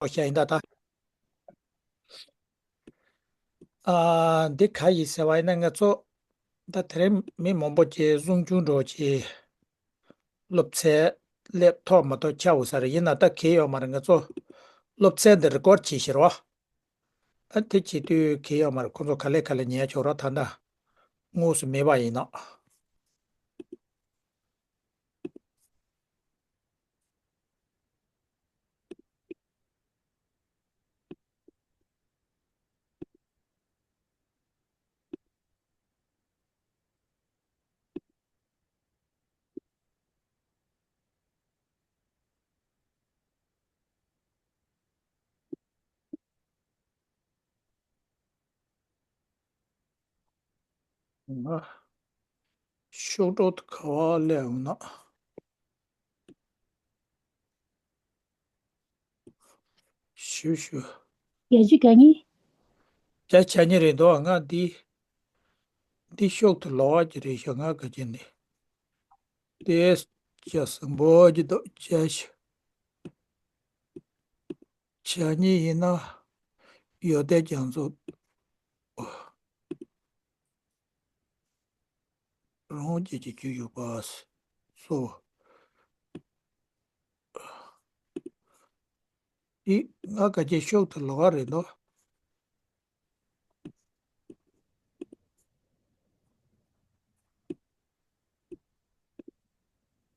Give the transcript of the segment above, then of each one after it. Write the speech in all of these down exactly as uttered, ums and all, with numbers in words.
ཤ་ཡིན་ད་ད། ཨ། འདི་ག་ཡིན་ཟེར་བ་ཡིན་ན་ང་ཚོ་ད་དེ་རིང་མི་མང་པོ་ཅིག་གསུང་ཆུང་འགྲོ་ཅིག་སློབ་ཚན་སླེབས་ཐོག་མ་གཏོགས་ཆགས་འོང་ས་རེད། ཡིན་ན་ད་གལ་ཡོད་མ་རེད། ང་ཚོ་སློབ་ཚན་འདི་རི་ཀོར་བྱེད་ཤེས་རོགས། ཨ། དེ་བྱེད་དུས་གལ་ཡོད་མ་རེད། ཁོང་ཚོ་ག་ལེ་ག་ལེ་ཉན་ཆོག་རོགས། ད་ད་དངོས་སུ་མེད་པ་ཡིན་ན། ང་ཤོག་གྲོགས་དེ་ག་བ་སླེབས་འོང་ན། ཞུ་ཞུ། བརྒྱད་ཅུ་གྱ་གཉིས། བརྒྱ་ཆ་གཉིས་རེད་འདུག་ང་འདི་འདི་ཤོག་ཐུ་ལོག་གི་རེད་ཤག་ང་ག་ཅན་ནི་དེ་ཅ་སང་པོ་ཅི་འདུག་ཅ་ཞུ། ཆ་གཉིས་ཡིན་ན་ཡོད་དེ་ཀྱང་ཚོ། རང་རྒྱལ་གྱི་རྒྱུ་ཡོད་པ་སོ། ཨི། ང་ག་ཅེ་ཤོག་ཐུ་ལོ་ག་རེད་འདུག་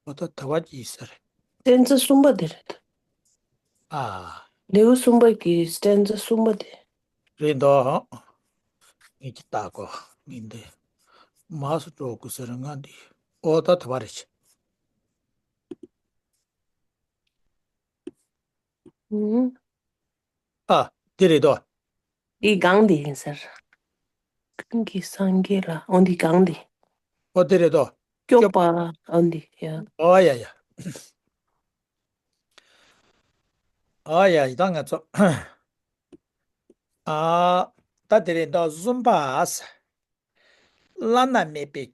འོ་ད་ད་བ་ཅི་ཟེར། སྟན་ཚ་གསུམ་པ་དེ་རེད། ཨ། ལེའུ་གསུམ་པ་གི་སྟན་ཚ་གསུམ་པ་དེ། རེད་འདུག་ངས་ཀྱི་ལྟ་གོ་ངས་འདི་མ་སུ་འགྲོ་དགོས་ཟེར་ང་འདི། འོ་ད་ད་བ་རེད། ཨ། དེ་རེད་དོ། འདི་གང་འདི་ཡིན་ཟེར། ཀུན་གྱི་སངས་རྒྱས་ལ། འོ་འདི་གང་འདི། འོ་དེ་རེད་དོ། སྐྱོབ་པ། འོ་འདི་ཡ། ཨོ་ཡ་ཡ། ཨོ་ཡ་ཡ་ད་ང་ཚོ། ཨ། ད་དེ་རེད་དོ་གསུམ་པ། བླ་ན་མེད་པའི་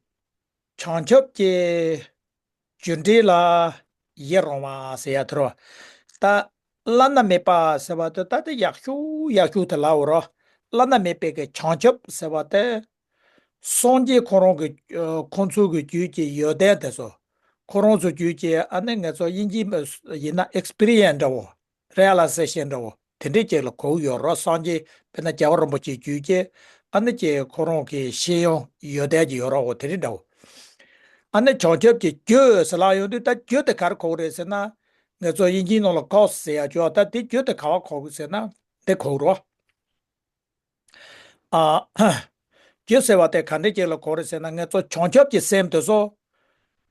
བྱང་ཆུབ་ཀྱི་རྒྱུ་འབྲས་ལ་ཡི་རང་བ་ཟེར་ཡ་དེ་རེད། ད་བླ་ན་མེད་པ་ཟེར་བ་དེ་ད་དེ་ཡག་ཤོས་ཡག་ཤོས་དེ་ལབ་རོ། བླ་ན་མེད་པའི་གི་བྱང་ཆུབ་ཟེར་བ་དེ་སངས་རྒྱས་ཁོ་རང་གི་ཁོང་ཚོའི་གི་རྒྱུད་ཀྱི་ཡོན་ཏན་དེ་ཚོ། ཁོ་རང་ཚོའི་རྒྱུད་ཀྱི་ཨ་ནི་ང་ཚོ་དབྱིན་ཇི་ཡིན་ན་ཨེགས་པི་རི་ཡན་སི་འདྲ་བོ། རེ་ཨ་ལ་ཟེ་ཤན་འདྲ་བོ་དེ་འདྲའི་ཅིག་ལ་གོ་གི་ཡོད་རོ། སངས་རྒྱས་དཔེར་ན་རྒྱལ་བ་རིན་པོ་ཆེའི་རྒྱུད་ཀྱི་ཨ་ནི་ཅིག་ཁོ་རང་གི་ཤེས་ཡོན་ཡོད་བསྡད་ཀྱི་ཡོད་རོ། འོ་དེ་འདྲའི་འདྲ་བོ། ཨ་ནི་བྱང་ཆུབ་ཀྱི་རྒྱུ་ཟེར་ལ་ཡོང་དུས་ད་རྒྱུ་དེ་ག་རེ་གོ་གི་རེད་ཟེར་ན། ང་ཚོ་དབྱིན་ཇིའི་ནང་ལ་ཀོ་སི་ཟེར་ཡ་ཅོ་ད་དེ་རྒྱུ་དེ་ག་བ་གོ་གི་ཟེར་ན་དེ་གོ་གི་རོ། ཨ། རྒྱུ་ཟེར་བ་དེ་ག་འདྲའི་ཅིག་ལ་གོ་རེད་ཟེར་ན་ང་ཚོ་བྱང་ཆུབ་ཀྱི་སེམས་དེ་ཚོ།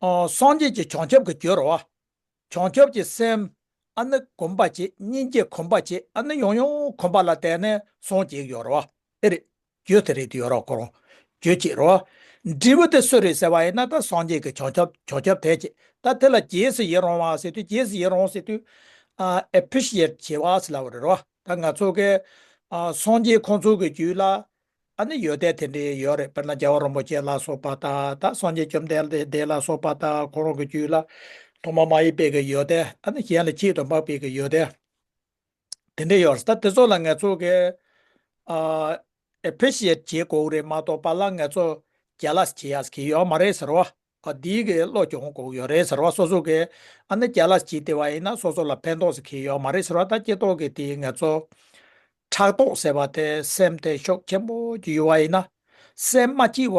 ཨ། སངས་རྒྱས་ཀྱི་བྱང་ཆུབ་ཀྱི་རྒྱུ་རེད་བ། བྱང་ཆུབ་ཀྱི་སེམས་ཨ་ནི་གོམས་པ་བྱེད། སྙིང་རྗེ་གོམས་པ་བྱེད། ཨ་ནི་ཡང་ཡང་གོམས་པ་ལ་བརྟེན་ནས་སངས་རྒྱས་ཡོད་རེད་བ། ཨེ་རེད། རྒྱུ་དེ་རེད་དེ་ཡོད་རེད་ཁོ་རང་། རྒྱུ་གཅིག་རེད་བ། འབྲས་བུ་དེ་སུ་རེད་ཟེར་བ་ཡིན་ན་ད་སངས་རྒྱས་ཀྱི་བྱང་ཆུབ་བྱང་ཆུབ་དེ་གཅིག་ད་དེ་ལ་རྗེས་སུ་ཡི་རང་བ་ཟེར་དུས་རྗེས་སུ་ཡི་རང་ཟེར་དུས། ཨ། ཨེ་པི་རི་ཤི་ཨེཊ་བྱེད་བ་ཟེར་ལབ་པ་རེད་བ། ད་ང་ཚོ་གི། ཨ། སངས་རྒྱས་ཁོང་ཚོ་གི་རྒྱུད་ལ། ཨ་ནི་ཡོན་ཏན་དེ་འདྲའི་ཡོད་རེད། དཔེར་ན་རྒྱལ་བ་རིན་པོ་ཆེ་ལ་སོགས་པ་དང་ད་སངས་རྒྱས་བཅོམ་ལྡན་འདས་ལ་སོགས་པ་དང་ཁོང་རང་གི་རྒྱུད་ལ་ཐོག་མ་མ་ཡིན་པའི་གི་ཡོན་ཏན། ཨ་ནི་གཞན་ལ་ཆེད་དུ་འཕགས་པའི་གི་ཡོན་ཏན་དེ་འདྲ་ཡོད་རེད། ད་དེ་ཚོ་ལ་ང་ཚོ་གི། ཨ། ཨེ་པི་རི་ཤི་ཨེཊ་བྱེད་དགོས་རེད་མ་གཏོགས་པ་ལ་ང་ཚོ་ཇེ་ལ་སི་བྱེད་ཡ་གི་ཡོད་མ་རེད་ཟེར་བ། ཨ། འདིའི་གི་བློ་སྦྱོང་དགོས་ཡོད་རེད་ཟེར་བ། སོ་སོ་གི་ཨ་ནི་ཇེ་ལ་སི་བྱེད་བསྡད་པ་ཡིན་ན་སོ་སོ་ལ་ཕན་ཐོགས་ཟེར་གི་ཡོད་མ་རེད་ཟེར་བ། ད་སྤྱིར་བཏང་གི་དེ་ང་ཚོ་ཕྲག་དོག་ཟེར་བ་དེ་སེམས་དེ་ཤུགས་ཆེན་པོ་ཅིག་ཡོད་པ་ཡིན་ན། སེམས་མ་སྐྱིད་པ་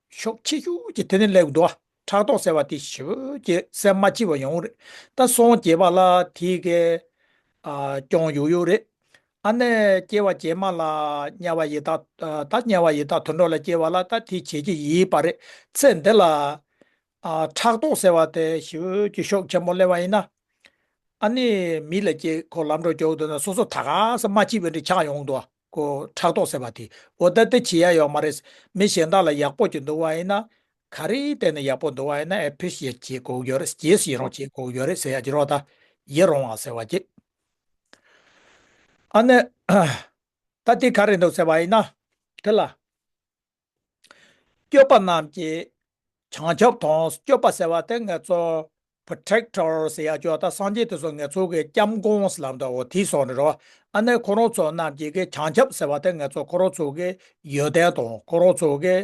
ཤུགས་ཆེ་ཤོས་ཀྱི་དེ་ནི་སླེབས་འདུག་ཕྲག་དོག་ཟེར་བ་དེ་ཞེ་པོ་ཅིག་སེམས་མ་སྐྱིད་པ་ཡོང་རེད། ད་སངས་རྒྱས་པ་ལ་དེ་གི། ཨ། སྐྱོན་ཡོད་ཡོད་རེད། ཨ་ནི་སྐྱེ་བ་རྗེས་མ་ལ་དམྱལ་བ་ཡི་དྭགས། ད་དམྱལ་བ་ཡི་དྭགས་དུད་འགྲོ་ལ་སྐྱེ་བ་ལ་ད་དེ་བྱེད་ཀྱི་ཡིན་པ་རེད། ཚེ་འདི་ལ། ཨ། ཕྲག་དོག་ཟེར་བ་དེ་ཞེ་པོ་ཅིག་ཤུགས་ཆེན་པོ་སླེབས་པ་ཡིན་ན། ཨ་ནི་མི་ལ་སྐྱེ་ཁོ་ལམ་འགྲོ་འཇུག་འདུག་ན་སོ་སོ་ད་ག་ས་མ་སྐྱིད་པའི་འདྲ་ཆགས་ཡོང་འདུག་ཁོ་ཕྲག་དོག་ཟེར་བ་དེ། འོ་ད་དེ་བྱེད་ཡ་ཡོད་མ་རེད། མི་གཞན་དག་ལ་ཡག་པོ་ཅིག་འདུག་པ་ཡིན་ན། ག་རེའི་སྟེང་ནས་ཡག་པོ་འདུག་པ་ཡིན་ན་ཨེ་པི་རི་ཤི་ཨེཊ་བྱེད་དགོས་ཡོད་རེད། རྗེས་སུ་ཡི་རང་བྱེད་དགོས་ཡོད་རེད་ཟེར་ཡ་ཅིག་རོགས། ད་ཡི་རང་བ་ཟེར་བ་ཅིག་ཨ་ནི། ད་དེ་ག་རེ་འདུག་ཟེར་བ་ཡིན་ན། དེ་ལ། སྐྱོབ་པ་རྣམས་ཀྱི་བྱང་ཆུབ་དང་། སྐྱོབ་པ་ཟེར་བ་དེ་ང་ཚོ་ protector ཟེར་ཡག་ཅོ་ད་སངས་རྒྱས་དེ་ཚོ་ངེད་ཚོ་གི་སྐྱབས་མགོན་ཟེར་ལབ་འདུག་འོ་དེའི་སོགས་ནི་རོ། ཨ་ནི་ཁོ་རང་ཚོ་རྣམས་ཀྱི་གི་བྱང་ཆུབ་ཟེར་བ་དེ་ངེད་ཚོ་ཁོ་རང་ཚོ་གི་ཡོན་ཏན་དང་ཁོ་རང་ཚོ་གི་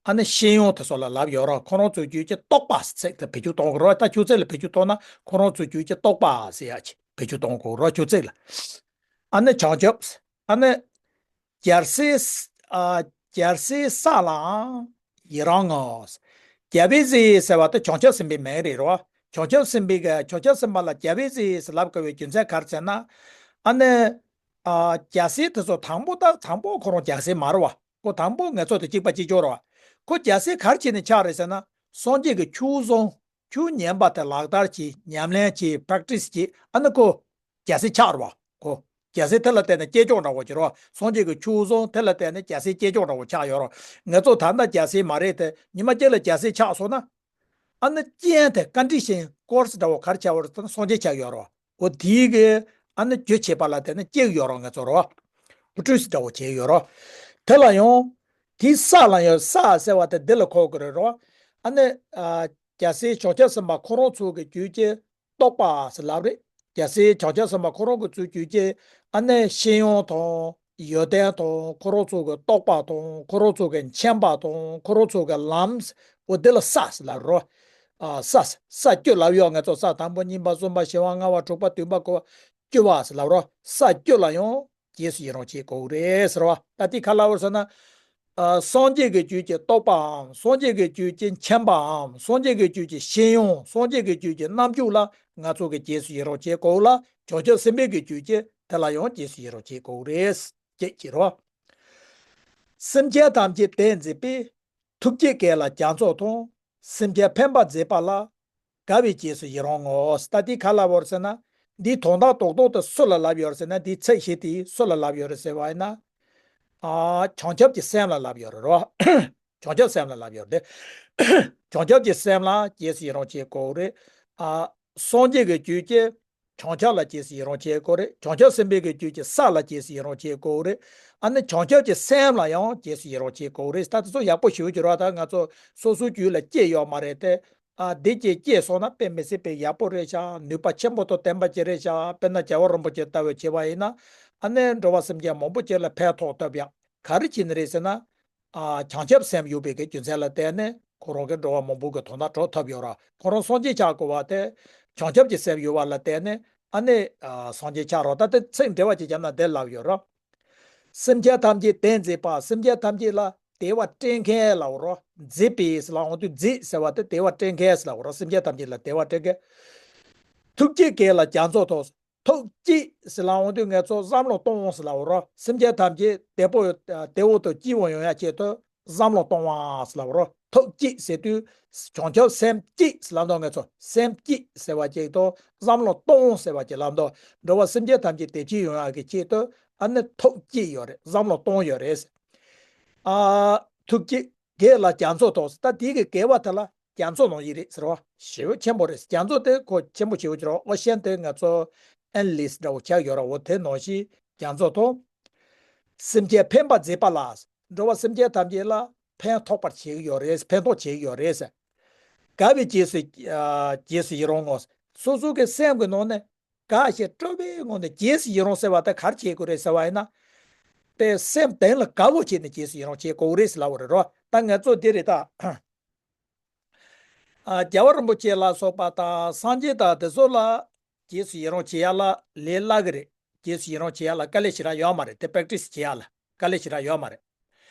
ཨ་ནི་ཤེས་ཡོན་དེ་ཚོ་ལ་ལབ་ཡོད་རོ། ཁོ་རང་ཚོ་རྒྱུད་ཀྱི་རྟོགས་པ་ཚིག་དེ་བེད་སྤྱོད་གཏོང་གི་རོ། ད་ཆུ་ཚད་ལ་བེད་སྤྱོད་གཏོང་ན་ཁོ་རང་ཚོ་རྒྱུད་ཀྱི་རྟོགས་པ་ཟེར་ཡག་ཅིག་བེད་སྤྱོད་གཏོང་དགོས་རོ་ཆུ་ཚད་ལ། ཨ་ནི་བྱང་ཆུབ། ཨ་ནི་རྒྱལ་སྲས། ཨ། རྒྱལ་སྲས་ས་ལའང་ཡི་རང་ངོ་། རྒྱལ་བའི་གཟིགས་ཟེར་བ་དེ་བྱང་ཆུབ་སེམས་དཔའི་མིང་རེད་རོ། བྱང་ཆུབ་སེམས་དཔའི་གི་བྱང་ཆུབ་སེམས་དཔའ་ལ་རྒྱལ་བའི་གཟིགས་ཟེར་ལབ་དགོས་པའི་རྒྱུ་མཚན་ག་རེ་ཟེར་ན། ཨ་ནི། ཨ། རྒྱལ་སྲས་དེ་ཚོ་དང་པོ་དང་དང་པོ་ཁོ་རང་རྒྱལ་སྲས་མ་རེད་བ། ཁོ་དང་པོ་ངེད་ཚོ་དང་གཅིག་པ་གཅིག་གྱུར་རེད་བ། ཁོ་རྒྱལ་སྲས་ག་རེ་བྱས་ནས་ཆགས་རེད་ཟེར་ན། སངས་རྒྱས་ཀྱི་ཆོས་བཟང་ཆོས་ཉན་པ་དེ་ལག་བསྟར་བྱེད། ཉམས་ལེན་བྱེད། པྲེག་ཊི་སི་བྱེད། ཨ་ནི་ཁོ་རྒྱལ་སྲས་ཆགས་རེད་བ། ཁོ་རྒྱལ་སྲས་དེ་ལ་བརྟེན་ནས་སྐྱེས་མཆོག་འདྲ་བོ་ཅིག་རེད་བ། སངས་རྒྱས་ཀྱི་ཆོས་བཟང་དེ་ལ་བརྟེན་ནས་རྒྱལ་སྲས་སྐྱེས་མཆོག་འདྲ་བོ་ཆགས་ཡོད་རེད། ངེད་ཚོ་ད་ལྟ་རྒྱལ་སྲས་མ་རེད་དེ། ཉི་མ་གཅིག་ལ་རྒྱལ་སྲས་ཆགས་སོང་ན། ཨ་ནི་རྐྱེན་དེ་ཀོན་ཌི་ཤན་ཀོར་སི་འདྲ་བོ་ག་རེ་ཆགས་ཡོད་རེད་ཟེར་ན་སངས་རྒྱས་ཆགས་ཡོད་རེད་བ། འོ་དེའི་གི་ཨ་ནི་རྒྱུ་བྱེད་པ་ལ་བརྟེན་ནས་སྐྱེ་གི་ཡོད་རེད་བ། ངེད་ཚོ་རེད་བ། བུ་ཕྲུག་འདྲ་བོ་བྱེད་ཡོད་རེད་བ། དེ་ལ་ཡང་། དེའི་ས་ལ་ཡང་ས་ཟེར་བ་དེ་འདི་ལ་གོ་དགོས་རེད་རོ། ཨ་ནི། ཨ། རྒྱལ་སྲས་བྱང་ཆུབ་སེམས་དཔའ་ཁོ་རང་ཚོ་གི་རྒྱུད་ཀྱི་རྟོགས་པ་ཟེར་ལབ་རེད། རྒྱལ་སྲས་བྱང་ཆུབ་སེམས་དཔའ་ཁོ་རང་གི་ཚུལ་རྒྱུད་ཀྱི་ཨ་ནི་ཤེས་ཡོན་དང་ཡོན་ཏན་དང་ཁོ་རང་ཚོ་གི་རྟོགས་པ་དང་ཁོ་རང་ཚོ་གི་མཁྱེན་པ་དང་ཁོ་རང་ཚོ་གི་ལམ། འོ་འདི་ལ་ས་ཟེར་ལབ་རོ། ཨ། ས། ས་བཅུ་ལབ་ཡོད། ངེད་ཚོ་ས་དང་པོ་གཉིས་པ་གསུམ་པ་བཞི་པ་ལྔ་པ་དྲུག་པ་བདུན་པ་དགུ་པ་བཅུ་པ་ཟེར་ལབ་རོ། ས་བཅུ་ལ་ཡང་རྗེས་སུ་ཡི་རང་བྱེད་དགོས་རེད་ཟེར་བ། ད་དེ་ག་ལབ་པ་ཟེར་ན། ཨ། སངས་རྒྱས་ཀྱི་རྒྱུད་ཀྱི་རྟོགས་པའམ་སངས་རྒྱས་ཀྱི་རྒྱུད་ཀྱི་མཁྱེན་པའམ་སངས་རྒྱས་ཀྱི་རྒྱུད་ཀྱི་ཤེས་ཡོན་སངས་རྒྱས་ཀྱི་རྒྱུད་ཀྱི་རྣམ་འགྱུར་ལ་ང་ཚོ་གིས་རྗེས་སུ་ཡི་རང་བྱེད་དགོས་ལ། བྱང་ཆུབ་སེམས་དཔའི་གི་རྒྱུད་ཀྱི་དེ་ལ་ཡང་རྗེས་སུ་ཡི་རང་བྱེད་དགོས་རེད། ཅེས་བྱེད་རོ། སེམས་ཅན་ཐམས་ཅད་དེར་མཛེས་པའི། ཐུགས་བསྐྱེད་བགེགས་ལ་རྒྱ་མཚོ་མཐོང་། སེམས་ཅན་ཕན་པར་མཛད་པ་ལ། དགའ་བའི་རྗེས་སུ་ཡི་རང་ངོ་། ད་འདི་ག་ལབ་ཡོད་རེད་ཟེར་ན། འདིའི་དོན་དག་རྡོག་རྡོག་དེ་སུ་ལ་ལབ་ཡོད་རེད་ཟེར་ན། འདིའི་ཚིག་བཞི་དེ་སུ་ལ་ལབ་ཡོད་རེད་ཟེར་བ་ཡིན་ན། ཨ། བྱང་ཆུབ་ཀྱི་སེམས་ལ་ལབ་ཡོད་རེད་རོ། བྱང་ཆུབ་སེམས་ལ་ལབ་ཡོད་རེད། བྱང་ཆུབ་ཀྱི་སེམས་ལ་རྗེས་སུ་ཡི་རང་བྱེད་དགོས་རེད། ཨ། སངས་རྒྱས་ཀྱི་རྒྱུད་ཀྱི་བྱང་ཆུབ་ལ་རྗེས་སུ་ཡི་རང་བྱེད་དགོས་རེད། བྱང་ཆུབ་སེམས་དཔའི་གི་རྒྱུད་ཀྱི་ས་ལ་རྗེས་སུ་ཡི་རང་བྱེད་དགོས་རེད། ཨ་ནི་བྱང་ཆུབ་ཀྱི་སེམས་ལ་ཡང་རྗེས་སུ་ཡི་རང་བྱེད་དགོས་རེད། ད་དེ་ཚོ་ཡག་པོ་ཞེ་པོ་ཅིག་རེད་བ། ད་ང་ཚོ་སོ་སོའི་རྒྱུད་ལ་སྐྱེས་ཡོད་མ་རེད་དེ། ཨ། འདི་སྐྱེས་སྐྱེས་སོང་ན་དཔེ་མི་སྲིད་པའི་ཡག་པོ་རེད་ཤག་ནུས་པ་ཆེན་པོ་དང་ལྡན་པ་ཅིག་རེད་ཤག་དཔེར་ན་རྒྱལ་བ་རིན་པོ་ཆེ་ལྟ་བུ་བྱས་པ་ཡིན་ན། ཨ་ནི་འགྲོ་བ་སེམས་ཅན་མང་པོ་ཅིག་ལ་ཕན་ཐོགས་ཐུབ་ཡག་ག་རེ་བྱས་ནས་རེད་ཟེར་ན། ཨ། བྱང་ཆུབ་སེམས་ཡོད་པའི་གི་རྒྱུ་མཚན་ལ་བརྟེན་ནས་ཁོ་རང་གི་འགྲོ་བ་མང་པོ་གི་དོན་དག་གྲོལ་ཐུབ་ཡོད་ར། ཁོ་རང་སངས་རྒྱས་ཆགས་དགོས་པ་དེ་བྱང་ཆུབ་ཀྱི་སེམས་ཡོད་པ་ལ་བརྟེན་ནས་ཨ་ནི། ཨ། སངས་རྒྱས་ཆགས་རོགས། ད་ལྟ་ཚིག་འགྲེལ་བ་ཅིག་བརྒྱབ་ན་འདིར་ལབ་ཡོད་ར། སེམས་ཅན་ཐམས་ཅད་དེར་མཛེས་པ། སེམས་ཅན་ཐམས་ཅད་ལ་བདེ་བ་སྤྲད་མཁན་ལབ་རོ། མཛེས་པའི་ཟེར་ལབ་འོང་དུས་མཛེས་ཟེར་བ་དེ་བདེ་བ་སྤྲད་མཁན་ཟེར་ལབ་རོ། སེམས་ཅན་ཐམས་ཅད་ལ་བདེ་བ་སྤྲད་མཁན། ཐུགས་བསྐྱེད་བགེགས་ལ་རྒྱ་མཚོ་མཐོང་། ཐུགས་བསྐྱེད་ཟེར་ལབ་འོང་དུས་ངེད་ཚོ་བསམ་བློ་གཏོང་ཟེར་ལབ་རོ། སེམས་ཅན་ཐམས་ཅད་བདེ་པོ་བདེ་བོ་དང་སྐྱིད་པོ་ཡོང་ཡ་ཆེད་དུ་བསམ་བློ་གཏོང་བ་ཟེར་ལབ་རོ། ཐུགས་བསྐྱེད་ཟེར་དུས་བྱང་ཆུབ་སེམས་བསྐྱེད་ཟེར་ལབ་འདུག་ངེད་ཚོ་སེམས་བསྐྱེད་ཟེར་བ་ཅིག་དང་བསམ་བློ་གཏོང་ཟེར་བ་ཅིག་ལབ་འདུག་འགྲོ་བ་སེམས་ཅན་ཐམས་ཅད་བདེ་སྐྱིད་ཡོང་ཡ་གི་ཆེད་དུ་ཨ་ནི་ཐུགས་བསྐྱེད་ཡོད་རེད། བསམ་བློ་གཏོང་ཡོད་རེད། ཨ། ཐུགས་བསྐྱེད་བགེགས་ལ་རྒྱ་མཚོ་མཐོང་། ད་དེ་གི་བགེགས་པ་དེ་ལ་རྒྱ་མཚོ་མཐོང་ཡི་རེད་ཟེར་བ་ཞེ་པོ་ཆེན་པོ་རེད། རྒྱ་མཚོ་དེ་ཁོ་ཆེན་པོ་ཆེ་བོ་ཅིག་རེད། ཨོ་ཤན་དེ་ང་ཚོ་ཨེན་ལིས་འདྲ་བོ་ཆགས་ཡོད་ར། འོ་དེ་ནང་བཞིན་རྒྱ་མཚོ་མཐོང་། སེམས་ཅན་ཕན་པར་མཛད་པ་ལ། འགྲོ་བ་སེམས་ཅན་ཐམས་ཅད་ལ་ཕན་ཐོགས་པར་བྱེད་ཀྱི་ཡོད་རེད། ཕན་ཐོགས་བྱེད་ཀྱི་ཡོད་རེད། དགའ་བའི་རྗེས་སུ། ཨ། རྗེས་སུ་ཡི་རང་ངོ་། སོ་སོ་གི་སེམས་ཀྱི་ནང་ནས་དགའ་ཞིང་སྤྲོ་བའི་ངང་ནས་རྗེས་སུ་ཡི་རང་ཟེར་བ་དེ་ག་རེ་བྱེད་དགོས་རེད་ཟེར་བ་ཡིན་ན། དེ་སེམས་གཏིང་ལ་དགའ་བོ་བྱས་ནས་རྗེས་སུ་ཡི་རང་བྱེད་དགོས་རེད་ཟེར་ལབ་པ་རེད་རོ། ད་ང་ཚོ་འདི་རེད་ད། ཨ། རྒྱལ་བ་རིན་པོ་ཆེ་ལ་སོགས་པ་དང་སངས་རྒྱས་དང་དེ་ཚོ་ལ་རྗེས་སུ་ཡི་རང་བྱེད་ཡ་ལ་ལས་སླ་གི་རེད། རྗེས་སུ་ཡི་རང་བྱེད་ཡ་ལ་དཀའ་ལས་ཞེ་དྲག་ཡོད་མ་རེད། དེ་པྲེག་ཊི་སི་བྱེད་ཡ་ལ་དཀའ་ལས་ཞེ་དྲག་ཡོད་མ་རེད།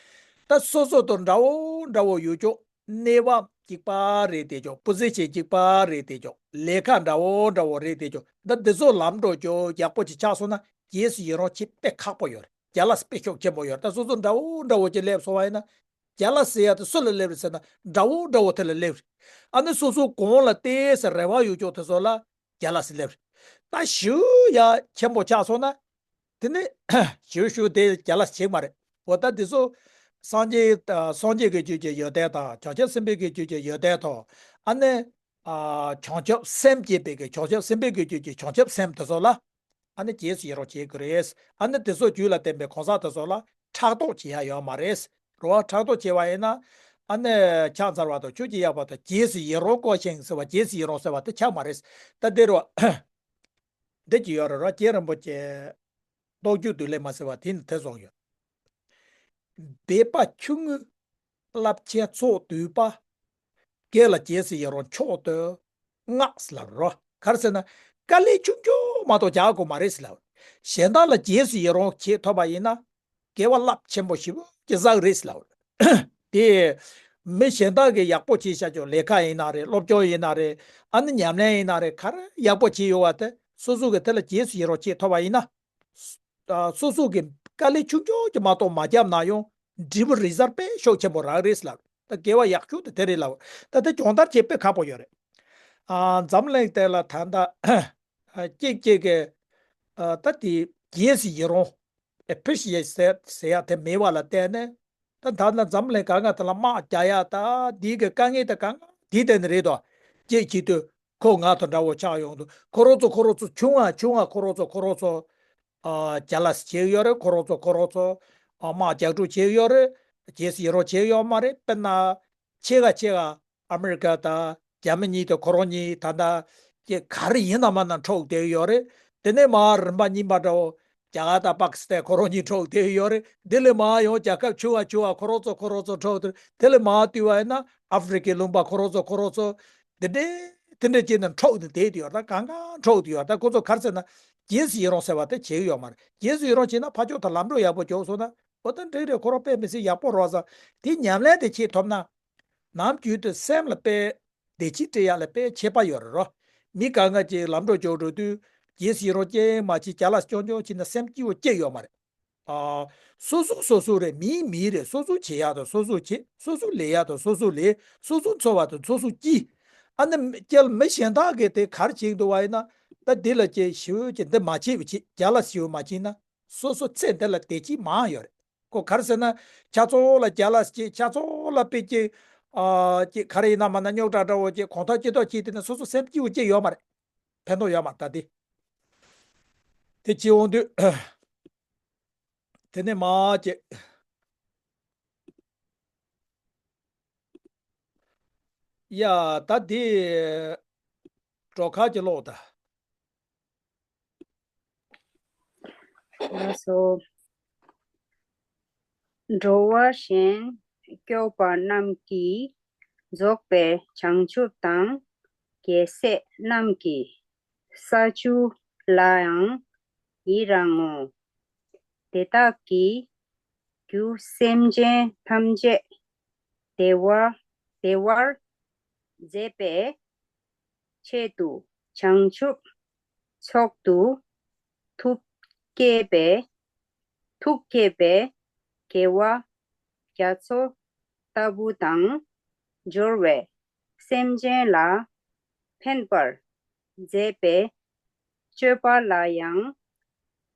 ད་སོ་སོ་དང་འདྲ་བོ་འདྲ་བོ་ཡོད་ཀྱོག་གནས་བབ་གཅིག་པ་རེད་དེ་ཀྱོག་པོ་ཟི་ཤན་གཅིག་པ་རེད་དེ་ཀྱོག་ལས་ཀ་འདྲ་བོ་འདྲ་བོ་རེད་དེ་ཀྱོག་ད་འདི་ཚོ་ལམ་འགྲོ་ཀྱོག་ཡག་པོ་ཅིག་ཆགས་སོང་ན་རྗེས་སུ་ཡི་རང་བྱེད་དཔེ་ཁག་པོ་ཡོད་རེད། རྒྱལ་ལ་དཔེ་ཤུགས་ཆེན་པོ་ཡོད་རེད། ད་སོ་སོ་འདྲ་བོ་འདྲ་བོ་ཅིག་སླེབས་སོང་བ་ཡིན་ན། རྒྱལ་ལ་ཟེར་ཡ་དེ་སུ་ལ་སླེབས་རེད་ཟེར་ན་འདྲ་བོ་འདྲ་བོ་དེ་ལ་སླེབས་རེད། ཨ་ནི་སོ་སོ་གང་ལ་བལྟས་ཟེར་རེ་བ་ཡོད་ཀྱོག་དེ་ཚོ་ལ་རྒྱལ་ལ་ཟེར་སླེབས་རེད། ད་ཞུ་ཡ་ཆེན་པོ་ཆགས་སོང་ན། དེ་ནི་ཞུ་ཞུ་དེ་རྒྱལ་ལ་བྱེད་མ་རེད། འོ་ད་དེ་ཚོ་སངས་རྒྱས་སངས་རྒྱས་ཀྱི་རྒྱུད་ཀྱི་ཡོན་ཏན་དང་བྱང་ཆུབ་སེམས་དཔའི་གི་རྒྱུད་ཀྱི་ཡོན་ཏན་དང་ཨ་ནི་བྱང་ཆུབ་སེམས་བསྐྱེད་པའི་གི་བྱང་ཆུབ་སེམས་དཔའི་གི་རྒྱུད་ཀྱི་བྱང་ཆུབ་སེམས་དེ་ཚོ་ལ་ཨ་ནི་རྗེས་སུ་ཡི་རང་བྱེད་དགོས་རེད། ཨ་ནི་དེ་ཚོ་རྒྱུད་ལ་བརྟེན་པའི་གང་ཟག་དེ་ཚོ་ལ་ཕྲག་དོག་བྱེད་ཡ་ཡོད་མ་རེད། རོ། ཕྲག་དོག་བྱེད་པ་ཡིན་ན་ ཨ་ནི་ཆགས་ཚར་བ་དང་ཆོས་ཀྱི་དབྱར་བ་དང་རྗེས་སུ་ཡི་རང་བསྐོར་ཞིང་ཟེར་བ། རྗེས་སུ་ཡི་རང་ཟེར་བ་དེ་ཆགས་མ་རེད། ད་འདི་རུ་འདི་ཅི་ཡོད་རེད་རོ། རྗེ་རིན་པོ་ཆེ་རྟོགས་བརྗོད་བདུད་ལས་མ་ཟེར་བ་དེ་ནི་དེ་སོང་ཡོད། སྦས་པ་ཆུང་ངུའི་རླབས་ཆེན་ཚོགས་བསྡུས་པ། སྐད་ལ་རྗེས་སུ་ཡི་རང་མཆོག་ཏུ་བསྔགས་ལབ་རོ། ག་རེ་ཟེར་ན། དཀའ་ལས་ཆུང་ཆུང་མ་གཏོགས་རྒྱག་དགོས་མ་རེད་ཟེར་ལབ། གཞན་དག་ལ་རྗེས་སུ་ཡི་རང་བྱེད་ཐུབ་པ་ཡིན་ན། དགེ་བ་རླབས་ཆེན་པོ་ཞེ་པོ་ཅིག་བསགས་རེད་ཟེར་ལབ། དེ་མི་གཞན་དག་གིས་ཡག་པོ་བྱས་བཞག་ཆོག་ལས་ཀ་ཡིན་ན་རེད། སློབ་སྦྱོང་ཡིན་ན་རེད། ཨ་ནི་ཉམས་ལེན་ཡིན་ན་རེད། ག་རེ་ཡག་པོ་བྱས་ཡོད་པ་དེ་སོ་སོ་གིས་དེ་ལ་རྗེས་སུ་ཡི་རང་བྱེད་ཐུབ་པ་ཡིན་ན། ཨ། སོ་སོ་གི་དཀའ་ལས་ཆུང་ཆུང་ཅིག་མ་གཏོགས་མ་བརྒྱབ་ན་ཡང་འབྲས་བུ་result དཔེ་ཤུགས་ཆེན་པོ་རག་རེད་ལབ། ད་དགེ་བ་ཡག་ཤོས་དེ་དེ་རེད་ལབ། ད་དེ་སྦྱོང་བརྡར་བྱེད་དཔེ་ཁག་པོ་ཡོད་རེད། ཨ། འཛམ་གླིང་དེ་ལ་ད་ལྟ་གཅིག་གཅིག་གི། ཨ། ད་དེ་རྗེས་སུ་ཡི་རང་appreciate ཟེར་ཟེར་ཡ་དེ་མེད་པ་ལ་བརྟེན་ནས། ད་ད་ལྟ་འཛམ་གླིང་གང་ག་དེ་ལ་དམག་རྒྱག་ཡ་ད་འདི་གི་དཀའ་ངལ་དེ་གང་ག་དེ་བརྟེན་ནས་རེད་དོ། གཅིག་བྱེད་དུས། ཁོ་ང་དང་འདྲ་བོ་ཆགས་ཡོང་དུས། ཁོ་རང་ཚོ་ཁོ་རང་ཚོ་ཆུང་བ་ཆུང་བ་ཁོ་རང་ཚོ་ཁོ་རང་ཚོ། ཨ། jealous བྱེད་ཀྱི་ཡོད་རེད། ཁོ་རང་ཚོ་ཁོ་རང་ཚོ། ཨ། དམག་རྒྱག་འགྲོ་བྱེད་ཀྱི་ཡོད་རེད། རྗེས་སུ་ཡི་རང་བྱེད་ཀྱི་ཡོད་མ་རེད། དཔེར་ན། ཕྱེད་ཀ་ཕྱེད་ཀ་ཨ་མི་རི་ཀ་དང་རྒྱ་མི་གཉིས་དང་ཁོ་རང་གཉིས་ད་ལྟ་ཀྱི་ག་རེ་ཡིན་ན་མ་ན་འཕྲོག་བསྡད་ཡོད་རེད། དེ་ནས་མར་རིམ་པ་གཉིས་པ་འདྲ་བོ། རྒྱ་གར་དང་པ་ཀི་སི་ཐན་ཁོ་རང་གཉིས་འཕྲོག་བསྡད་ཡོད་རེད། དེ་ལས་མར་ཡང་རྒྱལ་ཁབ་ཆུང་བ་ཆུང་བ་ཁོ་རང་ཚོ་ཁོ་རང་ཚོ་འཕྲོག་བསྡད། དེ་ལས་མར་བལྟས་པ་ཡིན་ན་ཨ་ཧྥེ་རི་ཁའི་ལུང་པ་ཁོ་རང་ཚོ་ཁོ་རང་ཚོ། དེ་འདྲས་དེ་འདྲས་བྱས་ནས་འཕྲོག་ནས་བསྡད་ཡོད་རེད། ད་གང་ག་འཕྲོག་བསྡད་ཡོད་རེད། ད་ཁོ་ཚོ་ག་རེ་ཟེར་ན། རྗེས་སུ་ཡི་རང་ཟེར་བ་དེ་བྱེད་ཀྱི་ཡོད་མ་རེད། རྗེས་སུ་ཡི་རང་བྱས་ན་ཕར་ཕྱོགས་དང་ལམ་འགྲོ་ཡག་པོ་བྱུང་སོང་ན། འོ་ད་འགྲིག་རེད། ཁོ་རང་དཔེ་མི་སྲིད་ཡག་པོ་རེད་བསམ། དེ་ཉམས་ལེན་དེ་བྱེད་ཐུབ་ན། ནམ་རྒྱུན་དུ་སེམས་ལ་དཔེ་བདེ་སྐྱིད་སྤྲད་ཡག་ལ་དཔེ་ཁྱད་པར་ཡོད་རེད་རོ། མི་གང་ག་ཅིག་ལམ་འགྲོ་ཅོག་འགྲོ་དུས་རྗེས་སུ་ཡི་རང་ཅན་མ་བྱེད། jealous རྐྱང་རྐྱང་བྱས་ན་སེམས་སྐྱིད་པོ་སྐྱེ་ཡོད་མ་རེད། ཨ། སོ་སོ་སོ་སོ་རེད། མིའི་མི་རེད། སོ་སོ་བྱེད་ཡག་དང་སོ་སོ་བྱེད། སོ་སོ་ལས་ཡག་དང་སོ་སོ་ལས། སོ་སོ་འཚོ་བ་དང་སོ་སོ་སྐྱིད། ཨ་ནི་མི་སྐྱེལ་མི་གཞན་དག་གིས་དེ་ག་རེ་བྱེད་འདུག་བ་ཡིན་ན། ད་འདི་ལ་ཅིག་ཞེ་པོ་ཅིག་འདི་མ་བྱེད་པ་བྱེད། jealous ཞེ་པོ་མ་བྱེད་ན། སོ་སོ་ཚེ་འདི་ལ་བདེ་སྐྱིད་མང་ཡོད་རེད། ཁོ་ག་རེ་ཟེར་ན། ཆ་ཚང་ལ་jealous བྱེད། ཆ་ཚང་ལ་དཔེ་ཅིག་ཨ། ཅིག་ག་རེ་ཡིན་ན་མ་ན་རྙོག་དྲ་འདྲ་བོ་ཅིག་གང་ཐག་ཅི་ཐག་བྱེད་དེ་ན་སོ་སོ་སེམས་སྐྱིད་པོ་ཅིག་ཡོད་མ་རེད། ཕན་ཐོགས་ཡོད་མ་རེད། ད་དེ་དེ་བྱེད་འོང་དུས། དེ་ནས་མ་ཅིག་ཡ། ད་དེ་གྲོགས་ཁ་ཅིག་ཀློག་ད། ལགས་སོ། འགྲོ་བ་གཞན་སྐྱོབ་པ་རྣམས་ཀྱིས། རྫོགས་པའི་བྱང་ཆུབ་དང་། རྒྱལ་སྲས་རྣམས་ཀྱི། ས་བཅུ་ལའང་ཡི་རང་ངོ་། དེ་དག་གི་རྒྱུ་སེམས་ཅན་ཐམས་ཅད་བདེ་བ་བདེ་བར་མཛད་པའི་ཆེད་དུ་བྱང་ཆུབ་མཆོག་ཏུ་ཐུགས་བསྐྱེད་པའི་ཐུགས་བསྐྱེད་པའི་དགེ་བ་རྒྱ་མཚོ་ལྟ་བུ་དང་། འབྱོར་བས་སེམས་ཅན་ལ་ཕན་པར་མཛད་པའི་སྤྱོད་པ་ལ་ཡང་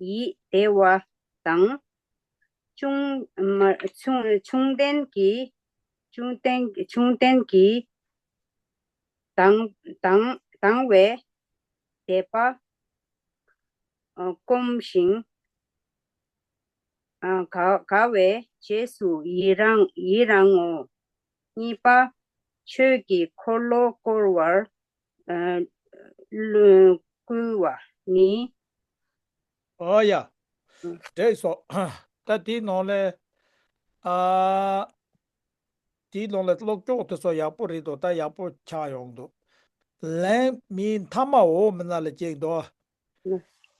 ཡིད་བདེ་བ་དང་། བཅུང་མ་བཅུང་བཅུང་ལྡན་གྱི་བཅུང་ལྡན་བཅུང་ལྡན་གྱི་དང་དང་དང་བའི་དད་པ་སྐོམ་ཞིང་དགའ་དགའ་བའི་རྗེས་སུ་ཡི་རང་ཡི་རང་ངོ་། གཉིས་པ། ཆོས་ཀྱི་འཁོར་ལོ་བསྐོར་བར་བསྐུལ་བ་ནི། ཨོ་ཡ། འགྲིག་སོང་། ད་དེའི་ནང་ལས། ཨ། དེའི་ནང་ལས་ཀློག་ཀྱོག་དེ་ཚོ་ཡག་པོ་རེད་འདུག་ད་ཡག་པོ་ཆགས་ཡོང་འདུག་ལན་མི་མཐའ་མ་འོག་མིན་ན་ལ་ཅིག་འདུག་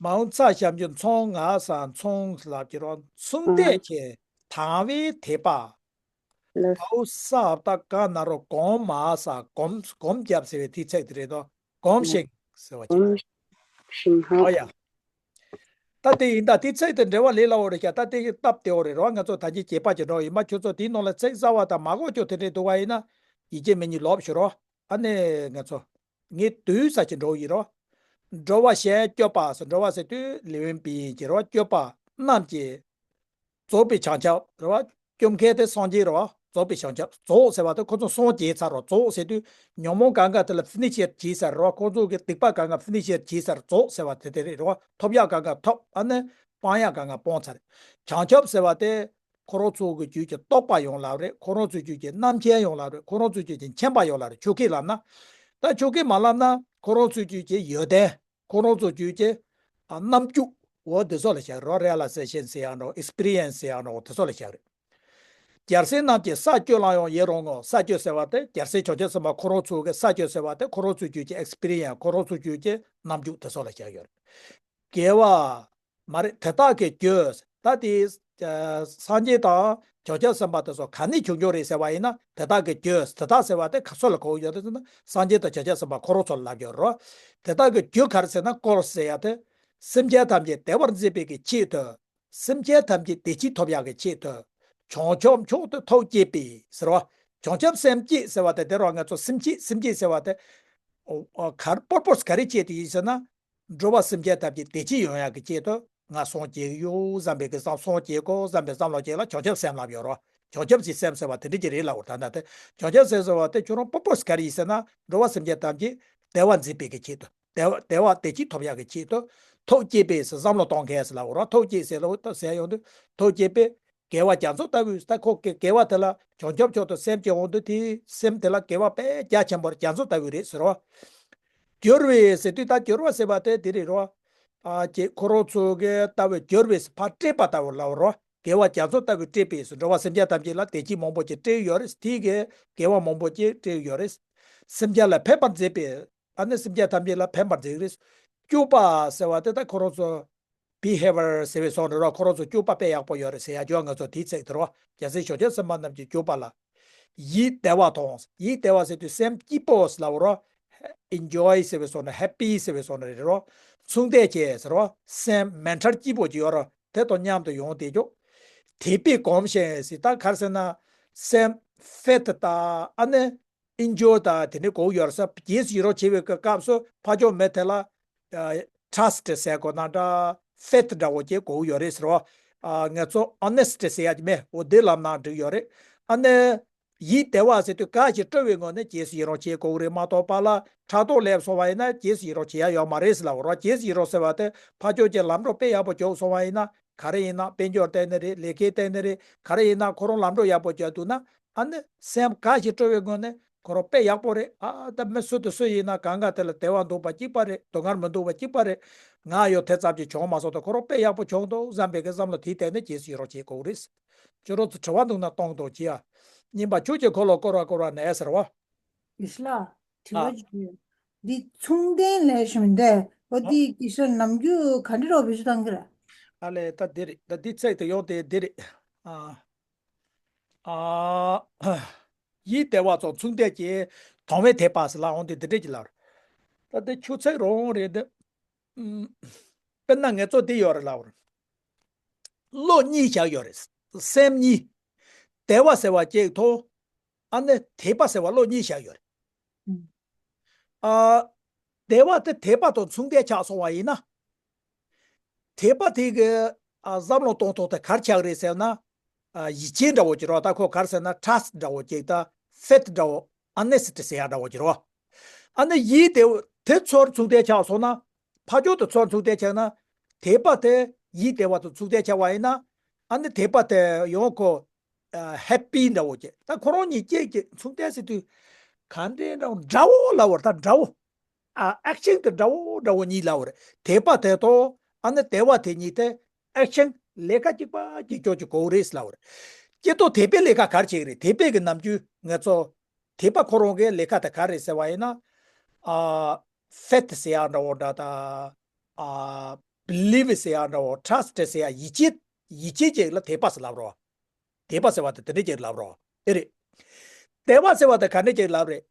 མ་འོངས་ཚ་ཞབས་ཀྱུ་མཚུངས་ང་ས་མཚུངས་ལབ་ཀྱི་རོགས། མཚུངས་ལྡན་གྱི་དང་བའི་དད་པ། ལགས། བའོ་ས་ད་ག་ན་རོ་གོམ་མ་ས་གོམ་གོམ་རྒྱབ་ཟེར་བའི་དེའི་ཚིག་དེ་རེད་དོ། གོམ་ཞིང་ཟེར་བ་ཅིག་གོམ་ཞིང་ཧ། ཨོ་ཡ། ད་དེ་ཡིན་ད་དེ་ཚིག་དེ་འགྲེལ་བ་ལས་སླ་བོ་རེད་ཤག་ད་དེ་སྟབས་བདེ་བོ་རེད་རོ། ང་ཚོ་ད་ཅི་བྱེད་པ་ཅིག་འགྲོ་ཡིན་པ་ཁྱོད་ཚོ་དེའི་ནང་ལ་ཚིག་གསར་བ་དང་མ་གོ་ཁྱོད་དེ་འདྲས་འདུག་བ་ཡིན་ན། ཡིད་ཆེས་མེད་ཉིད་ལོབས་ཤོག་རོ། ཨ་ནི་ང་ཚོ། ངས་དུས་ས་ཅིག་འགྲོ་ཡིན་རོ། འགྲོ་བ་གཞན་སྐྱོབ་པ་ཟེར། འགྲོ་བ་ཟེར་དུས་ལེ་ཝན་པི་ཡིན་གྱི་རོ། སྐྱོབ་པ་རྣམས་ཀྱི། རྫོགས་པའི་བྱང་ཆུབ་རེད་བ། སྐྱོབ་མཁན་དེ་སངས་རྒྱས་རེད་བ། རྫོགས་པའི་བྱང་ཆུབ། རྫོགས་ཟེར་བ་དེ་ཁོ་ཚོ་སངས་རྒྱས་ཚར་རོ། རྫོགས་ཟེར་དུས་ཉོན་མོངས་གང་ག་དེ་ལ་ཕི་ནི་ཤི་བྱས་ཚར་རོ། ཁོ་ཚོ་གི་སྡིག་པ་གང་ག་ཕི་ནི་ཤི་བྱས་ཚར། རྫོགས་ཟེར་བ་དེ་དེ་རེད་རོ། ཐོབ་ཡག་གང་ག་ཐོབ། ཨ་ནི་སྤང་ཡག་གང་ག་སྤངས་ཚར། བྱང་ཆུབ་ཟེར་བ་དེ་ ཁོ་རང་ཚོ་གི་རྒྱུད་ཀྱི་རྟོགས་པ་ཡོང་ལབ་རེད། ཁོ་རང་ཚོའི་རྒྱུད་ཀྱི་རྣམ་མཁྱེན་ཡོང་ལབ་རེད། ཁོ་རང་ཚོའི་རྒྱུད་ཀྱི་མཁྱེན་པ་ཡོང་ལབ་རེད། ཆོས་སྐད་ལབ་ན། ད་ཆོས་སྐད་མ་ལབ་ན་ཁོ་རང་ཚོའི་རྒྱུད་ཀྱི་ཡོན་ཏན། ཁོ་རང་ཚོ་རྒྱུད་ཀྱི་ཨ་རྣམ་འགྱུར་འོ་དེ་ཚོ་ལ་བཞག་རོ། རི་ཨ་ལ་ཟེ་ཤན་ཟེར་ཡང་རོ། ཨེག་སི་པི་རི་ཡན་སི་ཟེར་ཡང་རོ། དེ་ཚོ་ལ་བཞག་རེད། རྒྱལ་སྲས་རྣམས་ཀྱིས་ས་བཅུ་ལ་ཡང་ཡི་རང་ངོ་། ས་བཅུ་ཟེར་བ་དེ་རྒྱལ་སྲས་བྱང་ཆུབ་སེམས་དཔའ་ཁོ་རང་ཚོ་གི་ས་བཅུ་ཟེར་བ་དེ་ཁོ་རང་ཚོའི་རྒྱུད་ཀྱི་ཨེག་སི་པི་རི་ཡན། ཁོ་རང་ཚོའི་རྒྱུད་ཀྱི་རྣམ་འགྱུར་དེ་ཚོ་ལ་བཞག་ཡོད་རེད། དགེ་བ། མ་རེད། དེ་དག་གི་རྒྱུ། ད་དེ་སངས་རྒྱས་དང་བྱང་ཆུབ་སེམས་དཔའ་དེ་ཚོ་ག་ནས་བྱུང་བྱུང་རེད་ཟེར་བ་ཡིན་ན། དེ་དག་གི་རྒྱུ། དེ་དག་ཟེར་བ་དེ་ག་ཚོད་ལ་གོ་ཡོད་རེད་ཟེར་ན། སངས་རྒྱས་དང་བྱང་ཆུབ་སེམས་དཔའ་ཁོ་རང་ཚོ་ལ་ལབ་ཡོད་རོ། དེ་དག་གི་རྒྱུ་ག་རེ་ཟེར་ན། ཀོ་ཟེར་ཡ་དེ། སེམས་ཅན་ཐམས་ཅད་བདེ་བར་མཛད་པའི་གི་ཆེད་དུ། སེམས་ཅན་ཐམས་ཅད་བདེ་སྐྱིད་ཐོབ་ཡག་གི་ཆེད་དུ། བྱང་ཆུབ་མཆོག་ཏུ་ཐུགས་བསྐྱེད་པས་ཟེར་བ། བྱང་ཆུབ་སེམས་བསྐྱེད་ཟེར་བ་དེ་དེ་རུ་ང་ཚོ་སེམས་བསྐྱེད། སེམས་བསྐྱེད་ཟེར་བ་དེ། ཨོ་ཨོ་ག་རེ་པར་པོས་ག་རེ་བྱས་ཏེ་ཡིན་ཟེར་ན། འགྲོ་བ་སེམས་ཅན་ཐམས་ཅད་བདེ་སྐྱིད་ཡོང་ཡག་གི་ཆེད་དུ་ང་སངས་རྒྱས་ཡོད་བསམ་པའི་གི་བསམ། སངས་རྒྱས་དགོས་བསམ་པའི་བསམ་བློ་ཅིག་ལ་བྱང་ཆུབ་སེམས་ལབ་ཡོད་རོ། བྱང་ཆུབ་ཀྱི་སེམས་ཟེར་བ་དེ་འདྲ་ཅིག་རེད་ལབ་པ། ད་ལྟ་དེ་བྱང་ཆུབ་སེམས་ཟེར་བ་དེ་ཁྱོད་རང་པར་པོས་ག་རེ་ཡིན་ཟེར་ན། འགྲོ་བ་སེམས་ཅན་ཐམས་ཅད་བདེ་བ་མཛད་པའི་གི་ཆེད་དུ། བདེ་བ་བདེ་བ་བདེ་སྐྱིད་ཐོབ་ཡག་གི་ཆེད་དུ། ཐུགས་བསྐྱེད་པས་ཟེར། བསམ་བློ་གཏོང་མཁན་ཟེར་ལབ་རོ། ཐུགས་བསྐྱེད་ཟེར་ལབ་ད་ཟེར་ཡོང་དུས་ཐུགས་བསྐྱེད་པས། དགེ་བ་རྒྱ་མཚོ་ལྟ་བུའི། ད་ཁོ་དགེ་དགེ་བ་དེ་ལ་བྱང་ཆུབ་མཆོག་ཏུ་སེམས་བསྐྱེད་འོང་དུས་དེའི་སེམས་དེ་ལ་དགེ་བ་དཔེ་རྒྱ་ཆེན་པོ་རྒྱ་མཚོ་ལྟ་བུ་རེད་ཟེར་རོ། སྦྱོར་བས་ཟེར་དུས་ད་སྦྱོར་བ་ཟེར་བ་དེ་དེ་རེད་རོ། ཨ་ཅེ་ཁོ་རང་ཚོ་གི་ལྟ་བུ་སྦྱོར་བས་ཕར་བསྐྲད་པ་ལྟ་བུ་ལབ་རོ། དགེ་བ་རྒྱ་མཚོ་ལྟ་བུ་བསྐྲད་པས་ཟེར། འགྲོ་བ་སེམས་ཅན་ཐམས་ཅད་ལ་བདེ་སྐྱིད་མང་པོ་ཅིག་སྤྲད་ཡོད་རེད། དེའི་གི་དགེ་བ་མང་པོ་ཅིག་སྤྲད་ཡོད་རེད། སེམས་ཅན་ལ་ཕན་པར་མཛད་པས། ཨ་ནི་སེམས་ཅན་ཐམས་ཅད་ལ་ཕན་པར་མཛད་རེད། སྐྱོབ་པ་ཟེར་བ་དེ་ད་ཁོ་རང་ཚོ་བྷི་ཧེ་ཝར་ཟེར་བའི་སོགས་རེད་རོ། ཁོ་རང་ཚོ་སྐྱོབ་པ་དཔེ་ཡག་པོ་ཡོད་རེད་ཟེར་ཡ་ཅོ། ང་ཚོ་དེའི་ཚིག་དེ་རོ། རྒྱལ་སྲས་བྱང་ཆུབ་སེམས་དཔའ་རྣམས་ཀྱི་སྐྱོབ་པ་ལ། ཡིད་བདེ་བ་དང་། ཡིད་བདེ་བ་ཟེར་དུས་སེམས་སྐྱིད་པོ་ཟེར་ལབ་རོ། ཨེན་ཇོའི་ཟེར་བའི་སོགས་ནི་ཧེ་པི་ཟེར་བའི་སོགས་ནི་རེད་རོ། མཚུངས་ལྡན་བྱེད་ཟེར་རོ། སེམས་མི་འཕྲལ་སྐྱིད་པོ་ཅིག་ཡོད་རོ། དེ་དང་མཉམ་དུ་ཡོང་བསྡད་ཆོག་དད་པས་གོམས་ཤིང་ཟེར། ད་ག་རེ་ཟེར་ན། སེམས་ཕེ་ཐི་དང་ཨ་ནི་ཨེན་ཇོ་དང་དེ་འདྲའི་གོ་ཡོད་རེད་ཟེར། རྗེས་སུ་ཡི་རང་བྱེད་པའི་སྐབས་སུ་ཕར་ཕྱོགས་མི་དེ་ལ་ཊ་ར་སི་ཊི་ཟེར་དགོས་ན་འདྲ། ཕེ་ཐི་འདྲ་བོ་ཅིག་གོ་ཡོད་རེད་ཟེར་བ། ཨ་ང་ཚོ་ཨོ་ནེ་སི་ཊི་ཟེར་ཡ་ཅིག་མེད། འོ་དེ་ལབ་ན་འགྲིག་ཡོད་རེད། ཨ་ནི་ཡིད་བདེ་བ་ཟེར་དུས་གལ་ཆེ་སྤྲོ་བའི་ངང་ནས་རྗེས་སུ་ཡི་རང་བྱེད་དགོས་རེད་མ་གཏོགས་པ་ལ་ཕྲག་དོག་སླེབས་སོང་བ་ཡིན་ན་རྗེས་སུ་ཡི་རང་བྱེད་ཡ་ཡོད་མ་རེད་ཟེར་ལབ་རོ། རྗེས་སུ་ཡི་རང་ཟེར་བ་དེ་ཕར་ཕྱོགས་ཀྱི་ལམ་འགྲོ་དཔེ་ཡག་པོ་བྱུང་སོང་བ་ཡིན་ན། ག་རེ་ཡིན་ན་དཔལ་འབྱོར་བལྟས་ནི་རེད། ལས་ཀའི་བལྟས་ནི་རེད། ག་རེ་ཡིན་ན་ཁོ་རང་ལམ་འགྲོ་ཡག་པོ་བྱས་འདུག་ན། ཨ་ནི་སེམས་ག་ཞིག་སྤྲོ་བའི་སྒོ་ནས་ཁོ་རང་དཔེ་ཡག་པོ་རེད། ཨ་ད་མི་སུ་དང་སུ་ཡིན་ན་གང་ག་དེ་ལ་བདེ་བ་འདུག་པ་གཅིག་པ་རེད། སྡུག་བསྔལ་མི་འདུག་པ་གཅིག་པ་རེད། ང་ཡོད་དེ་ཙམ་གྱིས་བྱུང་མ་སོང་དང་། ཁོ་རང་དཔེ་ཡག་པོ་བྱུང་འདུག་བསམ་པའི་གི་བསམ་བློ་དེའི་སྟེང་ནས་རྗེས་སུ་ཡི་རང་བྱེད་དགོས་རེད། ཁྱོད་རང་ཚོ་དྲི་བ་འདུག་ན་གཏོང་དང་བྱེད་ཨ། སྙིམ་པ་ཆུ་གཅིག་འཁོར་ལོ་བསྐོར་བ་བསྐོར་བ་ནས་ཟེར་བ། ཡེ་ཤེས་ལགས། དྲི་ཨ། བ་ཅིག་ཡོད། འདི་མཚུངས་ལྡན་ལས་གཞུང་འདི་འོ་ཨ། འདི་སྐད་ཆ་ནམ་རྒྱུན་ག་འདྲ་རོ་བེད་སྤྱོད་བཏང་གི་རེད། ཨ་ལས་ད་འདི་རེད། ད་འདི་ཚིག་དེ་ཡོང་དེ་འདི་རེད། ཨ། ཨ། ཡིད་བདེ་བ་སོགས་མཚུངས་ལྡན་གྱི། དང་བའི་དད་པ་ཟེར་ལ་འོང་དེ་འདི་འདྲས་ཀྱི་ལ། ད་འདི་ཆུ་ཚིག་རང་རེད་འདི། ཨུམ། དཔེར་ན་ངེད་ཚོ་འདི་ཡོད་རེད་ལབ་རེད། བློ་གཉིས་བཞག་ཡོད་རེད། སེམས་གཉིས། བདེ་བ་ཟེར་བ་གཅིག་དང་། ཨ་ནི་དད་པ་ཟེར་བ་བློ་གཉིས་བཞག་ཡོད་རེད། ཨ། བདེ་བ་དེ་དད་པ་དང་མཚུངས་ལྡན་ཆགས་སོང་བ་ཡིན་ན། དད་པ་དེ་གི་ཨ་བསམ་བློ་གཏོང་ཐོག་དེ་ག་རེ་ཆགས་རེད་ཟེར་ན། ཨ་ཡིད་ཆེས་འདྲ་བོ་ཅིག་རོ། ད་ཁོ་ག་རེ་ཟེར་ན་ཊ་ར་སི་ཊི་འདྲ་བོ་ཅིག་དང་ཕེ་ཐི་འདྲ་བོ། ཨོ་ནེ་སི་ཊི་ཟེར་ཡ་འདྲ་བོ་ཅིག་རོ། ཨ་ནི་ཡིད་དེ་དེ་ཚོར་མཚུངས་ལྡན་ཆགས་སོང་ན། ཕ་ཇོ་དེ་ཚོར་མཚུངས་ལྡན་ཆགས་ན། དད་པ་དེ་ཡིད་བདེ་བ་དང་མཚུངས་ལྡན་ཆགས་པ་ཡིན་ན། ཨ་ནི་དད་པ་དེ་ཡང་ཁོ། ཨ་ཧེ་པི་འདྲ་བོ་ཅིག་ད་ཁོ་རང་གཉིས་ཀྱི་ཀྱི་མཚུངས་ལྡན་ཟེར་དུས། ག་འདྲའི་འདྲ་བོ་འདྲ་བོ་ལབ་པ་རེད། ད་འདྲ་བོ། ཨ་ཨེག་ཤན་དེ་འདྲ་བོ་འདྲ་བོ་གཉིས་ལབ་པ་རེད། དད་པ་དེ་དང་ཨ་ནི་བདེ་བ་དེ་གཉིས་དེ་ཨེག་ཤན་ལས་ཀ་གཅིག་པ་གཅིག་ཀྱོག་ཅིག་དགོས་རེད་ལབ་པ་རེད། སྐྱེ་ཐོག་དད་པའི་ལས་ཀ་ག་རེ་བྱེད་ཀྱི་རེད། དད་པའི་གི་ནམ་རྒྱུན་ང་ཚོ་དད་པ་ཁོ་རང་གི་ལས་ཀ་དེ་ག་རེ་ཟེར་བ་ཡིན་ན། ཨ་ཕེ་ཐི་ཟེར་ཡག་འདྲ་བོ་འདྲ་དང་། ཨ་བི་ལིབ་ཟེར་ཡག་འདྲ་བོ། ཊ་ར་སི་ཊི་ཟེར་ཡག་ཡིད་ཆེས། ཡིད་ཆེས་ཅིག་ལ་དད་པ་ཟེར་ལབ་རོ། དད་པ་ཟེར་བ་དེ་དེ་འདྲ་ཅིག་ལབ་རོ། ཨེ་རེད། བདེ་བ་ཟེར་བ་དེ་ག་འདྲ་ཅིག་ལབ་རེད།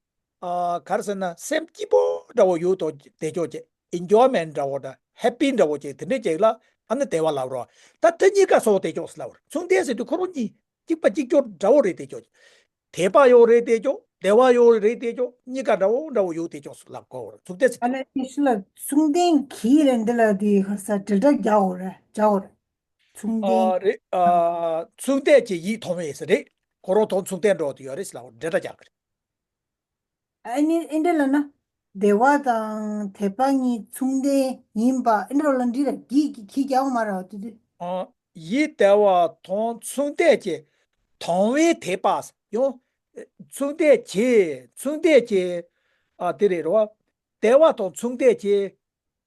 ཨ་ག་རེ་ཟེར་ན་སེམས་སྐྱིད་པོ་འདྲ་བོ་ཡོད་དོ་བདེ་ཆོག་ཅིག་ཨེན་ཇོའི་མེན་ཊི་འདྲ་བོ་དང་ཧེ་པི་འདྲ་བོ་ཅིག་དེ་འདྲ་ཅིག་ལ་ཨ་ནི་བདེ་བ་ལབ་རོ། ད་དེ་གཉིས་ཀ་སོགས་བདེ་ཆོག་ཟེར་ལབ་རོ། མཚུངས་ལྡན་ཟེར་དུས་ཁོ་རང་གཉིས་གཅིག་པ་གཅིག་ཀྱོག་འདྲ་བོ་རེད་བདེ་ཆོག་ཅིག་དད་པ་ཡོད་རེད་བདེ་ཆོག་བདེ་བ་ཡོད་རེད་བདེ་ཆོག་གཉིས་ཀ་འདྲ་བོ་འདྲ་བོ་ཡོད་བདེ་ཆོག་ཟེར་ལབ་དགོས་རེད། མཚུངས་ལྡན་ཟེར་ཨ་དུས། ལས་ཨེ་ཤེས་ལགས། མཚུངས་ལྡན་གྱི་ལས་འདི་ལ་དེ་ཧ་ས་འབྲེལ་སྒྲ་རྒྱག་དགོས་རེད། རྒྱག་དགོས་རེད། མཚུངས་ལྡན། ཨ་རེད། ཨ་མཚུངས་ལྡན་གྱི་ཡིད་མཐོང་བས་ཟེར་རེད། ཁོ་རང་དང་མཚུངས་ལྡན་འགྲོ་དུ་ཡོད་རེད་ཟེར་ལབ་འབྲེལ་སྒྲ་རྒྱག་གི་རེད། ཨ་ནི་ཨེ་འདྲ་ལབ་ན། བདེ་བ་དང་དད་པ་གཉིས་མཚུངས་ལྡན་ཡིན་པ་ཨེ་འདྲ་ལབ་འདི་ལ་གི་གི་གི་རྒྱག་མ་རེད་དེ་དུས། ཨ་ ཡིད་བདེ་བ་དང་མཚུངས་ལྡན་གྱི་དང་བའི་དད་པ། ཡང་མཚུངས་ལྡན་གྱི་མཚུངས་ལྡན་གྱི་ཨ་དེ་རེད་རོ། བདེ་བ་དང་མཚུངས་ལྡན་གྱི་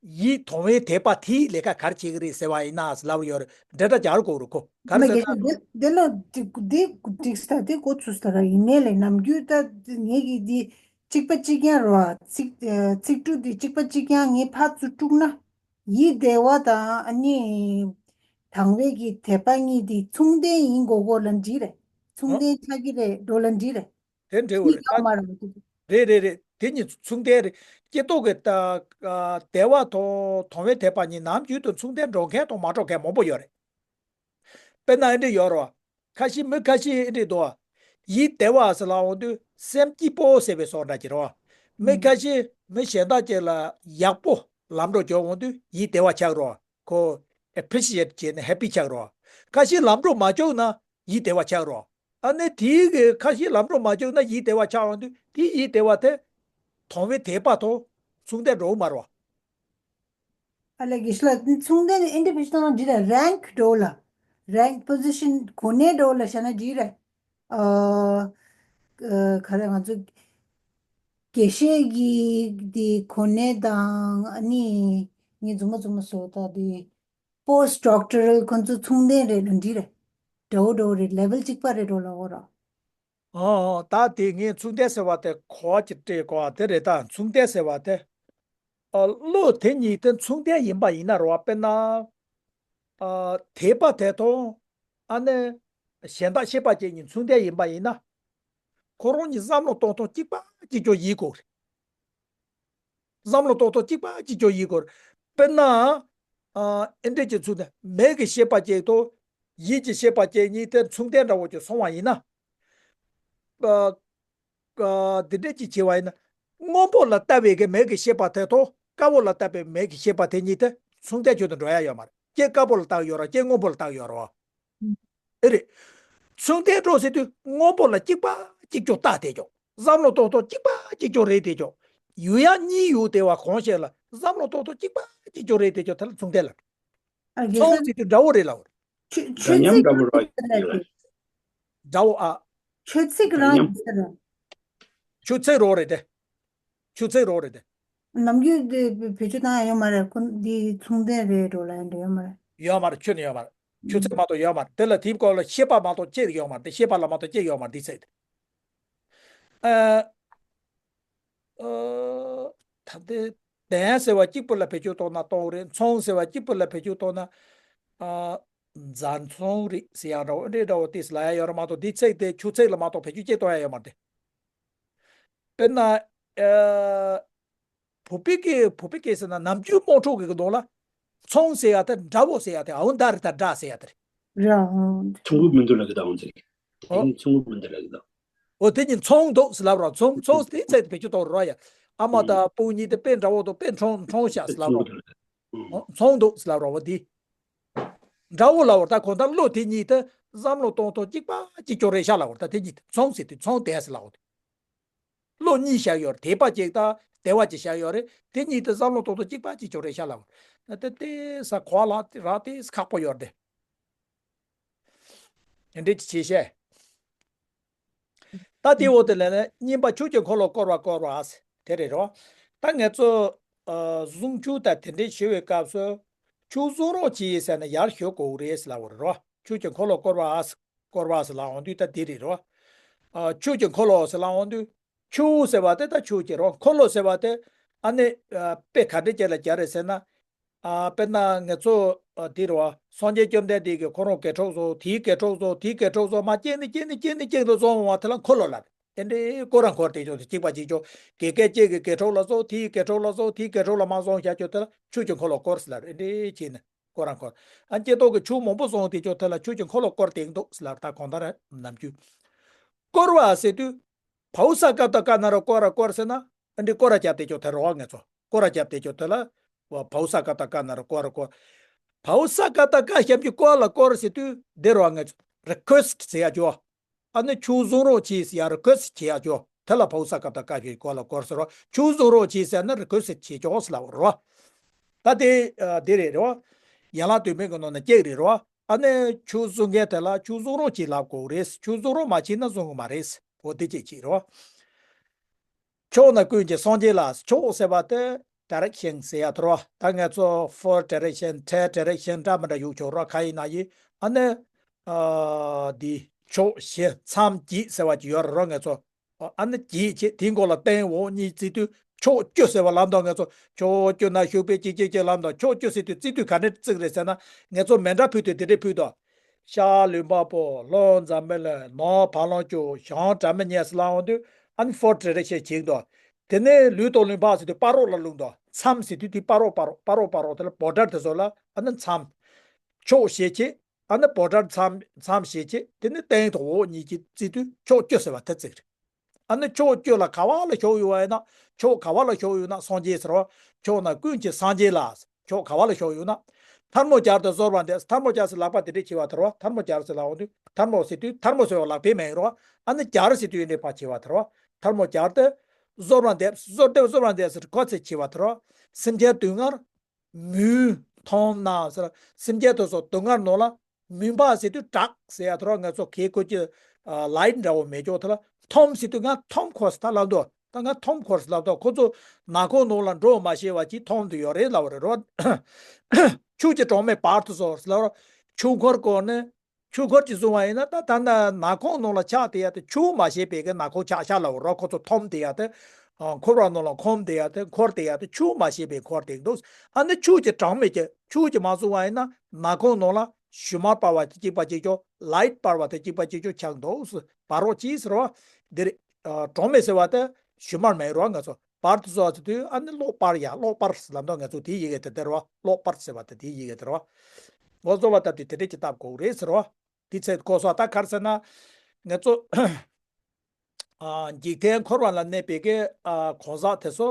ཡིད་དང་བའི་དད་པ་དེའི་ལས་ཀ་ག་རེ་བྱེད་ཀྱི་རེད་ཟེར་བ་ཡིན་ན་ཟེར་ལབ་ཡོད་རེད། འབྲེལ་སྒྲ་སྦྱར་དགོས་རེད་ཁོ། ག་རེ་མ་ཟེར་ན། གལ་ཏེ་འདི་འདི་ལ་འགྲིག་འདི་འགྲིག་ས་དེ་འགོ་ཚུགས་ས་ར་ཡིན་ནའི་ལས་ནམ་རྒྱུན་ད་ངེད་ཀྱི་འདི་གཅིག་པ་གཅིག་རྐྱང་རོ། ཚིག་ཚིག་འབྲུ་འདི་གཅིག་པ་གཅིག་རྐྱང་ངས་ཕར་ཚུར་དཀྲུགས་ན། ཡིད་བདེ་བ་དང་ཨ་ནི་དང་བའི་གི་དད་པ་གཉིས་དེ་མཚུངས་ལྡན་ཡིན་དགོས་དགོས་ལ་འགྲིག་རེད། མཚུངས་ལྡན་ཆགས་ཀྱི་རེད་འགྲོ་ལ་འགྲིག་རེད། དེ་འདྲ་བོ་རེད། གཉིས་ཀ་མ་རེད། རེད་རེད་རེད། དེ་གཉིས་མཚུངས་ལྡན་རེད། སྐྱེ་ཐོག་གི་ད་བདེ་བ་དང་དང་བའི་དད་པ་གཉིས་ནམ་རྒྱུན་དུ་མཚུངས་ལྡན་འགྲོ་མཁན་དང་མ་འགྲོ་མཁན་མང་པོ་ཡོད་རེད། དཔེར་ན་ཨེ་འདྲ་ཡོད་རེད་བ། ཁ་ཤས་མི་ཁ་ཤས་ཨེ་འདྲ་འདུག་བ། ཡིད་བདེ་བ་ཟེར་ལབ་འོང་དུས་སེམས་སྐྱིད་པོ་ཟེར་བའི་བཟོ་འདྲ་ཅིག་རེད་བ། མི་ཁ་ཤས་མི་གཞན་དག་ཅིག་ལ་ཡག་པོ་ལམ་འགྲོ་འཇོག་འོང་དུས་ཡིད་བདེ་བ་ཆགས་རེད་བ། ཁོ་appreciate་བྱས་ནས་happy་ཆགས་རེད་བ། ཁ་ཤས་ལམ་འགྲོ་མ་འཇོག་ན་ཡིད་བདེ་བ་ཆགས་རེད་བ། ཨ་ནི་དེའི་གི་ཁ་ཤས་ལམ་འགྲོ་མ་འཇོག་ན་ཡིད་བདེ་བ་ཆགས་འོང་དུས་དེའི་ཡིད་བདེ་བ་དེ་དང་བའི་དད་པ་དང་མཚུངས་ལྡན་འགྲོ་གི་མ་རེད་བ། ཨ་ལས་ཀྱི་ཤི་ལ་མཚུངས་ལྡན་ཨིན་ཌི་བི་ཇུ་ཨལ་ལ་འདི་ལ་རེང་ཀི་འགྲོ་ལ། རེང་ཀི་པོ་ཟི་ཤན་གོ་གནས་འགྲོ་ལ་བྱ་ན་འདི་རེད། ཨ་ག་རེ་ང་ཚོ་དགེ་བཤེས་ཀྱི་འདི་གོ་གནས་དང་ཨ་ནི་ངས་རྫུན་མ་རྫུན་མ་བཟོ་ད་འདི་པོ་སི་ཊི་ཌོག་ཊོ་རལ་ཁོ་ཚོ་མཚུངས་ལྡན་རེད་ལ་འདི་རེད། འདྲ་བོ་འདྲ་བོ་རེད། ལེ་ཝལ་གཅིག་པ་རེད་འགྲོ་ལ་འོ་ར། ཨོ། ད་དེ་ངས་མཚུངས་ལྡན་ཟེར་བ་དེ་གོ་བ་ཅིག་སྤྲད་གོ་བ་དེ་རེད། ད་མཚུངས་ལྡན་ཟེར་བ་དེ་ཨ་བློ་དེ་གཉིས་དེ་མཚུངས་ལྡན་ཡིན་པ་ཡིན་ན་རེད་བ། དཔེར་ན་ཨ་དད་པ་དེ་དང་ཨ་ནི་གཞན་དག་ཤེས་པ་ཅན་གཉིས་མཚུངས་ལྡན་ཡིན་པ་ཡིན་ན། ཁོ་རང་གཉིས་བསམ་བློ་གཏོང་སྟངས་གཅིག་པ་གཅིག་རྐྱང་ཡིན་དགོས་རེད། བསམ་བློ་གཏོང་སྟངས་གཅིག་པ་གཅིག་རྐྱང་ཡིན་དགོས་རེད། དཔེར་ན་ཨ་ཨེ་འདྲས་ཀྱི་ཚུལ་དུ་མིག་གི་ཤེས་པ་ཅན་དང་ཡིད་ཀྱི་ཤེས་པ་ཅན་གཉིས་དེ་མཚུངས་ལྡན་འདྲ་བོ་ཅིག་སོང་བ་ཡིན་ན། ཨ་ཨ་འདི་འདྲས་ཀྱི་བྱས་པ་ཡིན་ན། སྔོན་པོ་ལ་ལྟ་བའི་གི་མིག་གི་ཤེས་པ་དེ་དང་དཀར་པོ་ལ་ལྟ་བའི་མིག་གི་ཤེས་པ་དེ་གཉིས་དེ་མཚུངས་ལྡན་ཁྱོན་དུ་འགྲོ་ཡ་ཡོད་མ་རེད། སྐྱེ་དཀར་པོ་ལ་ལྟ་གི་ཡོད་རེད། སྐྱེ་སྔོན་པོ་ལ་ལྟ་གི་ཡོད་རེད་བ། ཨེ་རེད། མཚུངས་ལྡན་འགྲོ་ཟེར་དུས་སྔོན་པོ་ལ་གཅིག་པ་གཅིག་རྐྱང་ལྟ་བསྡད་ཀྱང་། བསམ་བློ་གཏོང་སྟངས་གཅིག་པ་གཅིག་རྐྱང་རེད་བསྡད་ཀྱང་། ཡུལ་ཡང་གཉིས་ཡོད་བསྡད་པ་གང་ཞིག་ལ་བསམ་བློ་གཏོང་སྟངས་གཅིག་པ་གཅིག་རྐྱང་རེད་བསྡད་ཀྱང་དེ་ལ་མཚུངས་ལྡན་ལབ། ཨ་དགེ་མཚུངས་ཟེར་དུས་འདྲ་བོ་རེད་ལབ། ཆོས་ཆོས་འདྲ་མཉམ་ཚིག་འདྲ་བོ་རེད་བ། འདྲ་བོ་ཨ། ཆོས་ཚིག་འདྲ་རང་མཉམ་ཡིན་ས་རེད། ཆོས་ཚིག་རང་རེད་དེ། ཆོས་ཚིག་རང་རེད་དེ། ནམ་རྒྱུན་དེ་བེད་སྤྱོད་བཏང་ཡ་ཡོད་མ་རེད། ཁོ་འདི་མཚུངས་ལྡན་རེད་འགྲོ་ལ་ཡ་འདྲ་ཡོད་མ་རེད། ཡོད་མ་རེད། ཁྱོན་ནས་ཡོད་མ་རེད། ཆོས་ཚིག་མ་གཏོགས་ཡོད་མ་རེད། དེ་ལ་དེའི་སྐོར་ལ་ཤེས་པ་མ་གཏོགས་ཅི་ཡོད་མ་རེད། དེ་ཤེས་པ་ལ་མ་གཏོགས་ཅི་ཡོད་མ་རེད། འདི་ཚིག་དེ། ཨ། ཨ། ད་ལྟའི་ལྡན་ཟེར་བ་གཅིག་པུ་ལ་བེད་སྤྱོད་གཏོང་ན་གཏོང་རེད། མཚུངས་ཟེར་བ་གཅིག་པུ་ལ་བེད་སྤྱོད་གཏོང་ན། ཨ། རྫ་མཚུངས་རེད་ཟེར་ཡང་འདྲ་བོ་འདྲེ་འདྲ་བོ་ཏིས་ལ་ཡ་ཡོད་ར་མ་གཏོགས་འདི་ཚིག་དེ་ཆོས་ཚིག་ལ་མ་གཏོགས་བེད་སྤྱོད་ཅི་གཏོང་ཡ་ཡོད་མ་རེད། དཔེར་ན། ཨ། བོད་པའི་གི་བོད་པའི་སྐད་ཟེར་ན་ནམ་རྒྱུན་དམངས་ཁྲོད་ཀྱི་ནང་ལ་མཚུངས་ཟེར་ཡ་དེ་འདྲ་བོ་ཟེར་ཡ་དེ་ཨའུ་འདྲ་རེད་ད་འདྲ་ཟེར་ཡ་དེ་རེད། ར། མཚུངས་པོ་མི་འདུག་ལབ་གི་ད་འོང་ཚིག་ཨོ། མཚུངས་པོ་མི་འདུག་ལབ་གི་ད། ཨོ་དེ་གཉིས་མཚུངས་འདུག་ཟེར་ལབ་ར། མཚུངས་མཚུངས་དེ་ཚད་དེ་བེད་སྤྱོད་གཏོང་ར་ཡ། ཨ་མ་དང་སྤུན་གཉིས་དེ་དཔེ་འདྲ་བོ་དང་དཔེ་མཚུངས་མཚུངས་ཤག་ཟེར་ལབ་ར། མཚུངས་འདུག་ལབ་ར་བ་འདི། འདྲ་བོ་ལབ་ར། ད་གང་ལྟར་བློ་དེ་གཉིས་དེ་བསམ་བློ་གཏོང་སྟངས་གཅིག་པ་གཅིག་རྐྱང་རེད་ཤག་ལབ་ར། ད་དེ་གཉིས་དེ་མཚུངས་ཟེར་དུས་མཚུངས་དེ་ཟེར་ལབ་ར། བློ་གཉིས་བཞག་ཡོད་རེད། དད་པ་གཅིག་དང་བདེ་བ་གཅིག་བཞག་ཡོད་རེད། དེ་གཉིས་དེ་བསམ་བློ་གཏོང་སྟངས་གཅིག་པ་གཅིག་རྐྱང་རེད་ཤག་ལབ་ར། ད་དེ་དེ་ས་གོ་ལ་ར་དེ་ཁག་པོ་ཡོད་རེད། དེ་འདྲས་ཅིག་བྱས་ཤག་ད་དེའི་འོག་དེ་ལ་ནི་སྙིམ་པ་ཆོས་ཀྱི་འཁོར་ལོ་བསྐོར་བ་བསྐོར་བ་ཟེར་དེ་རེད་རོ། ད་ང་ཚོ་ཨ་གཟུངས་ཆུ་དང་དེ་འདྲས་ཞུ་བའི་སྐབས་སུ་ཆུ་གཟུང་རོགས་གྱིས་ཟེར་ན་ཡར་ཞུ་དགོས་རེད་ཟེར་ལབ་པ་རེད་རོ། ཆོས་ཀྱི་འཁོར་ལོ་བསྐོར་བ་ཨ་ཟེར་བསྐོར་བ་ཟེར་ལབ་འོང་དུས་ད་དེ་རེད་རོ། ཨ་ཆོས་ཀྱི་འཁོར་ལོ་ཟེར་ལབ་འོང་དུས་ཆུ་ཟེར་བ་དེ་ད་ཆོས་ཀྱི་རོ། འཁོར་ལོ་ཟེར་བ་དེ་ཨ་ནི་ཨ་དཔེ་ག་འདྲས་ཅིག་ལ་སྦྱར་རེད་ཟེར་ན། ཨ་དཔེར་ན་ང་ཚོ་ཨ་དེ་རེད་བ། སངས་རྒྱས་བཅོམ་ལྡན་འདས་ཀྱིས་ཁོ་རང་དགེ་ཕྲུག་ཚོ་དེའི་དགེ་ཕྲུག་ཚོ་དེའི་དགེ་ཕྲུག་ཚོ་མར་སྐྱེལ་ནས་སྐྱེལ་ནས་སྐྱེལ་ནས་སྐྱེལ་ནས་སོང་བ་དེ་ལ་འཁོར་ལོ་ལབ། ཨེ་འདྲས་བསྐོར་ར་འཁོར་དེ་ཚོ་གཅིག་པ་གཅིག་ཆོག་དགེ་རྒན་གཅིག་གིས་དགེ་ཕྲུག་ལ་སོང་། དེའི་དགེ་ཕྲུག་ལ་སོང་། དེའི་དགེ་ཕྲུག་ལ་མར་སོང་བཞག་ཆོག་དེ་ལ་ཆོས་ཀྱི་འཁོར་ལོ་བསྐོར་ཟེར་ལབ། ཨེ་འདྲས་བྱས་ནས་བསྐོར་ར་འཁོར། ཨ་སྐྱེ་ཐོག་གི་ཆུ་མང་པོ་སོང་དེ་ཆོག་དེ་ལ་ཆོས་ཀྱི་འཁོར་ལོ་བསྐོར་དེ་འདུག་ཟེར་ལབ། ད་གང་ལྟར་ནམ་རྒྱུན་བསྐོར་བ་ཟེར་དུས། བྷཱུ་ས་ཀ་ཏ་ཀ་ན་རོ་ཀོ་ར་ཀོར་ཟེར་ན། ཨ་འདི་ཀོ་ར་རྒྱབ་བསྡད་ཆོག་དེ་རེད་བ། ང་ཚོ་ཀོ་ར་རྒྱབ་བསྡད་ཆོག་དེ་ལ། བྷཱུ་ས་ཀ་ཏ་ཀ་ན་རོ་ཀོ་ར་ཀོར། བྷཱུ་ས་ཀ་ཏ་ཀ་ཞབས་ཀྱུ་ཀོ་ལ་ཀོར་ཟེར་དུས་དེ་རེད་བ། ང་ཚོ་རི་ཁུ་ཨེ་སི་ཊི་ཟེར་ཡ་ཅོ། ཨ་ནི་ཆུ་གཟུང་རོགས་གྱིས་ཟེར་ཡ་རི་ཁུ་ཨེ་སི་ཊི་བྱེད་ཡ་ཅོ། དེ་ལ་བྷཱུ་ས་ཀ་ཏ་ཀ་ཞབས་ཀྱུ་ཀོ་ལ་ཀོར་ཟེར་བ། ཆུ་གཟུང་རོགས་གྱིས་ཟེར་ན་རི་ཁུ་ཨེ་སི་ཊི་བྱེད་ཆོག་ཟེར་ལབ་པ་རེད་བ། ད་དེ་ཨ་དེ་རེད་རེད་བ། ཡན་ལག་བདུན་མའི་གི་ནང་ན་གཅིག་རེད་རེད་བ། ཨ་ནི་ཆོས་བཟུང་མཁན་དེ་ལ་ཆོས་བཟུང་རོགས་གྱིས་ལབ་དགོས་རེད། ཆོས་བཟུང་རོགས་མ་བྱས་ན་བཟུང་གི་མ་རེད། འོ་དེ་གཅིག་བྱས་རོགས། ཕྱོགས་ན་ཀུན་གྱི་སངས་རྒྱས་ལ། ཕྱོགས་ཟེར་བ་དེ་direction ཟེར་ཡ་ཐོར་བ། ད་ང་ཚོ་four direction, ten direction འདྲ་མི་འདྲ་ཡོད་ཆོག་རོགས། ག་ཡིན་ན་ཡིན། ཨ་ནི་ཨ་འདི་ཕྱོགས་བཞི་མཚམས་བརྒྱད་ཟེར་བ་ཅིག་ཡོད་རེད་རོགས། ང་ཚོ་ཨ་ནི་བརྒྱད་བྱས། དེའི་མགོ་ལ་སྟེང་འོག་གཉིས་བརྩི་དུས་ཕྱོགས་བཅུ་ཟེར་བ་ལབ་འདུག་ང་ཚོ་ཕྱོགས་བཅུ་ན་བཞུགས་པའི་སྐྱེས་བུ་ཁྱེད་ལབ་འདུག་ཕྱོགས་བཅུ་ཟེར་དུས་བརྩི་དུས་ག་འདྲ་བརྩི་གི་རེད་ཟེར་ན། ང་ཚོ་མཎྜལ་ཕུལ་དུས་དེ་འདྲས་ཕུལ་འདུག་ཤར་ལུས་འཕགས་པོ། ལྷོ་འཛམ་བུ་གླིང་། ནུབ་བ་ལང་སྤྱོད། བྱང་དྲ་མིག་བརྙེས་ཟེར་ལབ་འོང་དུས་ཨ་ནི་four direction བྱེད་ཀྱི་འདུག་དེ་ནས་ལུས་སྟོབས་ལུས་འཕགས་ཟེར་དུས་བར་རོ་ལ་བླུགས་འདུག་མཚམས་ཟེར་དུས་དེ་བར་རོ་བར་རོ་བར་རོ་བར་རོ་དེ་ལ་border དེ་ཚོ་ལ་ཨ་ནི་མཚམས། ཕྱོགས་བཞི་བྱས། ཨ་ནི་border མཚམས་མཚམས་བཞི་བྱས། དེ་ནི་སྟེང་དང་འོག་གཉིས་ཀྱི་བརྩི་དུས་ཕྱོགས་བཅུ་ཟེར་བ་དེ་བརྩི་གི་རེད། ཨ་ནི་ཕྱོགས་བཅུ་ལ་ག་བ་ལ་བཞུགས་ཡོད་པ་ཡིན་ན། ཕྱོགས་ག་བ་ལ་བཞུགས་ཡོད་ན་སངས་རྒྱས་ཟེར་བ། ཕྱོགས་ན་ཀུན་གྱི་སངས་རྒྱས་ལ། ཕྱོགས་ག་བ་ལ་བཞུགས་ཡོད་ན། ཐལ་མོ་སྦྱར་ཏེ་གསོལ་བ་འདེབས། ཐལ་མོ་སྦྱར་ཟེར་ལག་པ་དེ་འདྲས་བྱེད་པ་དེ་རེད་བ། ཐལ་མོ་སྦྱར་ཟེར་ལབ་འོང་དུས་ཐལ་མོ་ཟེར་དུས་ཐལ་མོ་ཟེར་བ་ལག་པའི་མིང་རེད་བ། ཨ་ནི་སྦྱར་ཟེར་དུས་ཡིན་འདྲས་ཕར་བྱེད་པ་དེ་རེད་བ། ཐལ་མོ་སྦྱར་ཏེ་གསོལ་བ་འདེབས། གསོལ་འདེབས་གསོལ་བ་འདེབས་ཟེར་གོ་ཚེ་བྱེད་པ་དེ་རེད་བ། སེམས་ཅན་སྡུག་བསྔལ་མུན་འཐོམས་ན་ཟེར། སེམས་ཅན་དེ་ཚོ་སྡུག་བསྔལ་ནང་ལ་མུན་པ་ཟེར་དུས་བྲག་ཟེར་ཡ་དེ་རོ། ང་ཚོ་གས་ཁོ་ཀྱི་ལའིཊ་འདྲ་བོ་མེད་ཀྱོག་དེ་ལ་འཐོམས་ཟེར་དུས་ང་འཐོམ་ཁོ་ཟེར་ད་ལབ་འདུག་ད་ང་འཐོམ་ཁོ་ཟེར་ལབ་འདུག་ཁོ་ཚོ་ནག་ཁུང་ནང་ལ་འགྲོ་མ་ཤེས་པ་ཅིག་འཐོམ་དུ་ཡོད་རེད་ལབ་རེད་རོ། ཆོས་ཀྱི་གྲོགས་མེད་བར་དུ་གསོལ་ཟེར་ལབ་རོ། ཆོས་འཁོར་བསྐོར་ནས། ཆོས་འཁོར་གྱིས་བཟུང་བ་ཡིན་ན་ད་ད་ནི་ནག་ཁུང་ནང་ལ་ཆགས་བསྡད་ཡ་དེ་ཆོས་མ་ཤེས་པའི་གི་ནག་ཁུང་ཆགས་ཤག་ལབ་རོ། ཁོ་ཚོ་འཐོམ་བསྡད་ཡ་དེ། ཨ། འཁོར་བ་ནང་ལ་འཁོམ་བསྡད་ཡ་དེ། འཁོར་བསྡད་ཡ་དེ་ཆོས་མ་ཤེས་པའི་འཁོར་བསྡད་འདུག་ཨ་ནི་ཆོས་ཀྱི་གྲངས་མེད་ཀྱི་ཆོས་ཀྱིས་མ་བཟུང་བ་ཡིན་ན་ནག་ཁུང་ནང་ལ་ཞུན་མར་སྤར་བ་དེ་གཅིག་པ་གཅིག་རྐྱང་། ལའིཊ་སྤར་བ་དེ་གཅིག་པ་གཅིག་རྐྱང་ཆགས་འདུག་ཟེར་བ་རོ། ཅིའི་ཟེར་བ། འདིར་ཨ་གྲངས་མེད་ཟེར་བ་དེ་ཞུན་མར་མེད་རོ། ང་ཚོ་བར་དུ་གསོལ་ཟེར་དུས་ཨ་ནི་གློག་སྤར་ཡ། གློག་སྤར་ཟེར་ལབ་འདུག་ང་ཚོ་དེའི་ཡི་གེ་དེ་དེ་རོ། གློག་སྤར་ཟེར་བ་དེ་དེའི་ཡི་གེ་དེ་རོ། འོ་གསོལ་བ་བཏབ་དུས་དེ་འདྲས་ཀྱི་བཏབ་དགོས་རེད་ཟེར་བ། དེ་ཚེ་གོ་སོགས་ད་ག་རེ་ཟེར་ན། ང་ཚོ་ཨ་འཇིག་རྟེན་འཁོར་བ་ལ་གནས་པའི་གི་ཨ་གང་ཟག་དེ་ཚོ་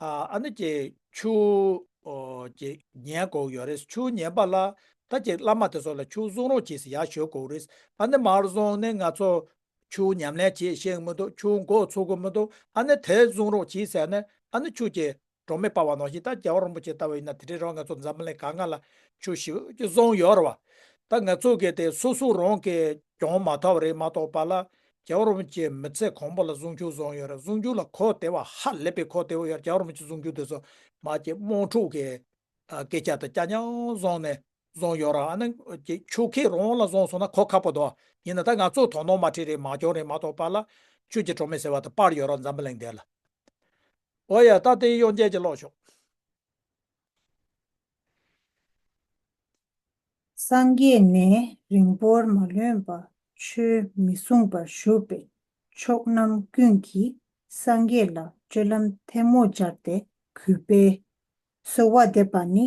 ཨ་ཨ་ནི་ཀྱི་ཆོས་ཨོ་ཀྱི་ཉན་དགོས་ཡོད་རེད། ཆོས་ཉན་པ་ལ་ད་ཀྱི་བླ་མ་དེ་ཚོ་ལ་ཆོས་གསུང་རོགས་གྱིས་ཟེར་ཡར་ཞུ་དགོས་རེད། ཨ་ནི་མར་སོང་ནས་ང་ཚོ་ཆོས་ཉམས་ལེན་བྱེད་ཤེས་མི་འདུག་ཆོས་མགོ་ཚོས་གི་མི་འདུག་ཨ་ནི་དེ་གསུང་རོགས་གྱིས་ཟེར་ནས་ཨ་ནི་ཆོས་ཀྱི་གྲོགས་མེད་སྤར་བ་ནང་བཞིན། ད་རྒྱལ་བ་རིན་པོ་ཆེ་ལྟ་བུ་ཡིན་ན་དེ་འདྲའི་རང་ང་ཚོ་འཛམ་བུ་གླིང་ག་ང་ལ་ཆོས་ཞེ་པོ་ཅིག་གསུངས་ཡོད་རེད་བ། ད་ང་ཚོ་གི་དེ་སོ་སོ་རང་གིས་སྦྱོང་མ་ཐུབ་རེད་མ་གཏོགས་པ་ལ། རྒྱལ་བ་རིན་པོ་ཆེ་མི་ཚེ་གང་པོ་ལ་གསུང་ཆོས་གསུངས་ཡོད་རེད། གསུང་ཆོས་ལ་གོ་བདེ་བ་ཧ་ལས་པའི་གོ་བདེ་བོ་ཡོད་རེད། རྒྱལ་བ་རིན་པོ་ཆེ་གསུང་ཆོས་དེ་ཚོ་མ་ཅིག་དམངས་ཁྲོད་ཀྱི་ཨ་སྐད་ཆ་དང་ཅ་རྙོག་བཟུང་ནས་བཟུང་ཡོད་ར། ཨ་ནི་ཆོས་ཁས་རང་ལ་བཟུང་སོང་ན་གོ་ཁག་པོ་འདུག་ཡིན་ན་ད་ང་ཚོ་དོ་སྣང་མ་བྱས་རེད་མ་བྱུང་རེད་མ་གཏོགས་པ་ལ་ཆོས་ཀྱི་གྲོགས་མེད་ཟེར་བ་དེ་སྤར་ཡོད་ར་འཛམ་བུ་གླིང་འདི་ལ། འོ་ཡ། ད་དེ་གཡོན་རྒྱབ་ཀྱི་ཀློག་ཤོག་སངས་རྒྱས་ནས་རིང་པོར་མ་ལོན་པར་ཆོས་མི་གསུང་བར་བཞུགས་པའི་ཕྱོགས་རྣམས་ཀུན་གྱིས་སངས་རྒྱས་ལ་སྤྱོད་ལམ་ཐལ་མོ་སྦྱར་ཏེ་གུས་པས། གསོལ་བ་འདེབས་པ་ནི།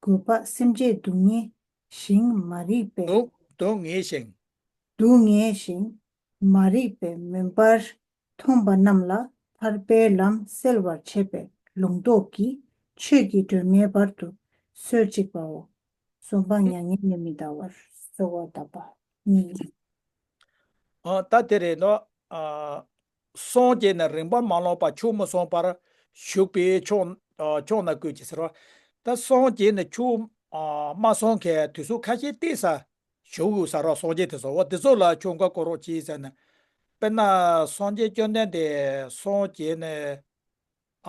གུས་པ་སེམས་ཅན་སྡུག་བསྔལ་ཞིང་མ་རིག་པའི། སྡུག་སྡུག་བསྔལ་ཞིང་། སྡུག་བསྔལ་ཞིང་མ་རིག་པའི་མུན་པར་མཐོང་པ་རྣམས་ལ་ཐར་པའི་ལམ་གསལ་བར་བྱེད་པའི་ལུང་རྟོགས་ཀྱི་ཆོས་ཀྱི་སྒྲོན་མེ་སྦར་དུ་གསོལ་ཅིག་པའོ། གསུམ་པ་མྱ་ངན་ལས་མི་འདའ་བར་གསོལ་བ་གདབ་པ་གཉིས། ཨ་ད་དེ་རེད་ནོ། ཨ་སངས་རྒྱས་ནས་རིང་པོར་མ་ལོན་པར་ཆོས་མི་གསུང་བར་བཞུགས་པའི་ཕྱོགས་ཨ་ཕྱོགས་ན་ཀུན་གྱིས་ཟེར་བ། ད་སངས་རྒྱས་ནས་ཆོས་ཨ་མ་གསུང་མཁན་དུས་ཚོད་ཁ་ཤས་བལྟས་ས་བཞུགས་ཡོད་ས་ར། སངས་རྒྱས་དེ་ཚོ་འོ་དེ་ཚོ་ལ་ཆོས་འགའ་བསྐོར་རོགས་གྱིས་ཟེར་ནས། དཔེར་ན་སངས་རྒྱས་བཅོམ་ལྡན་འདས་སངས་རྒྱས་ནས།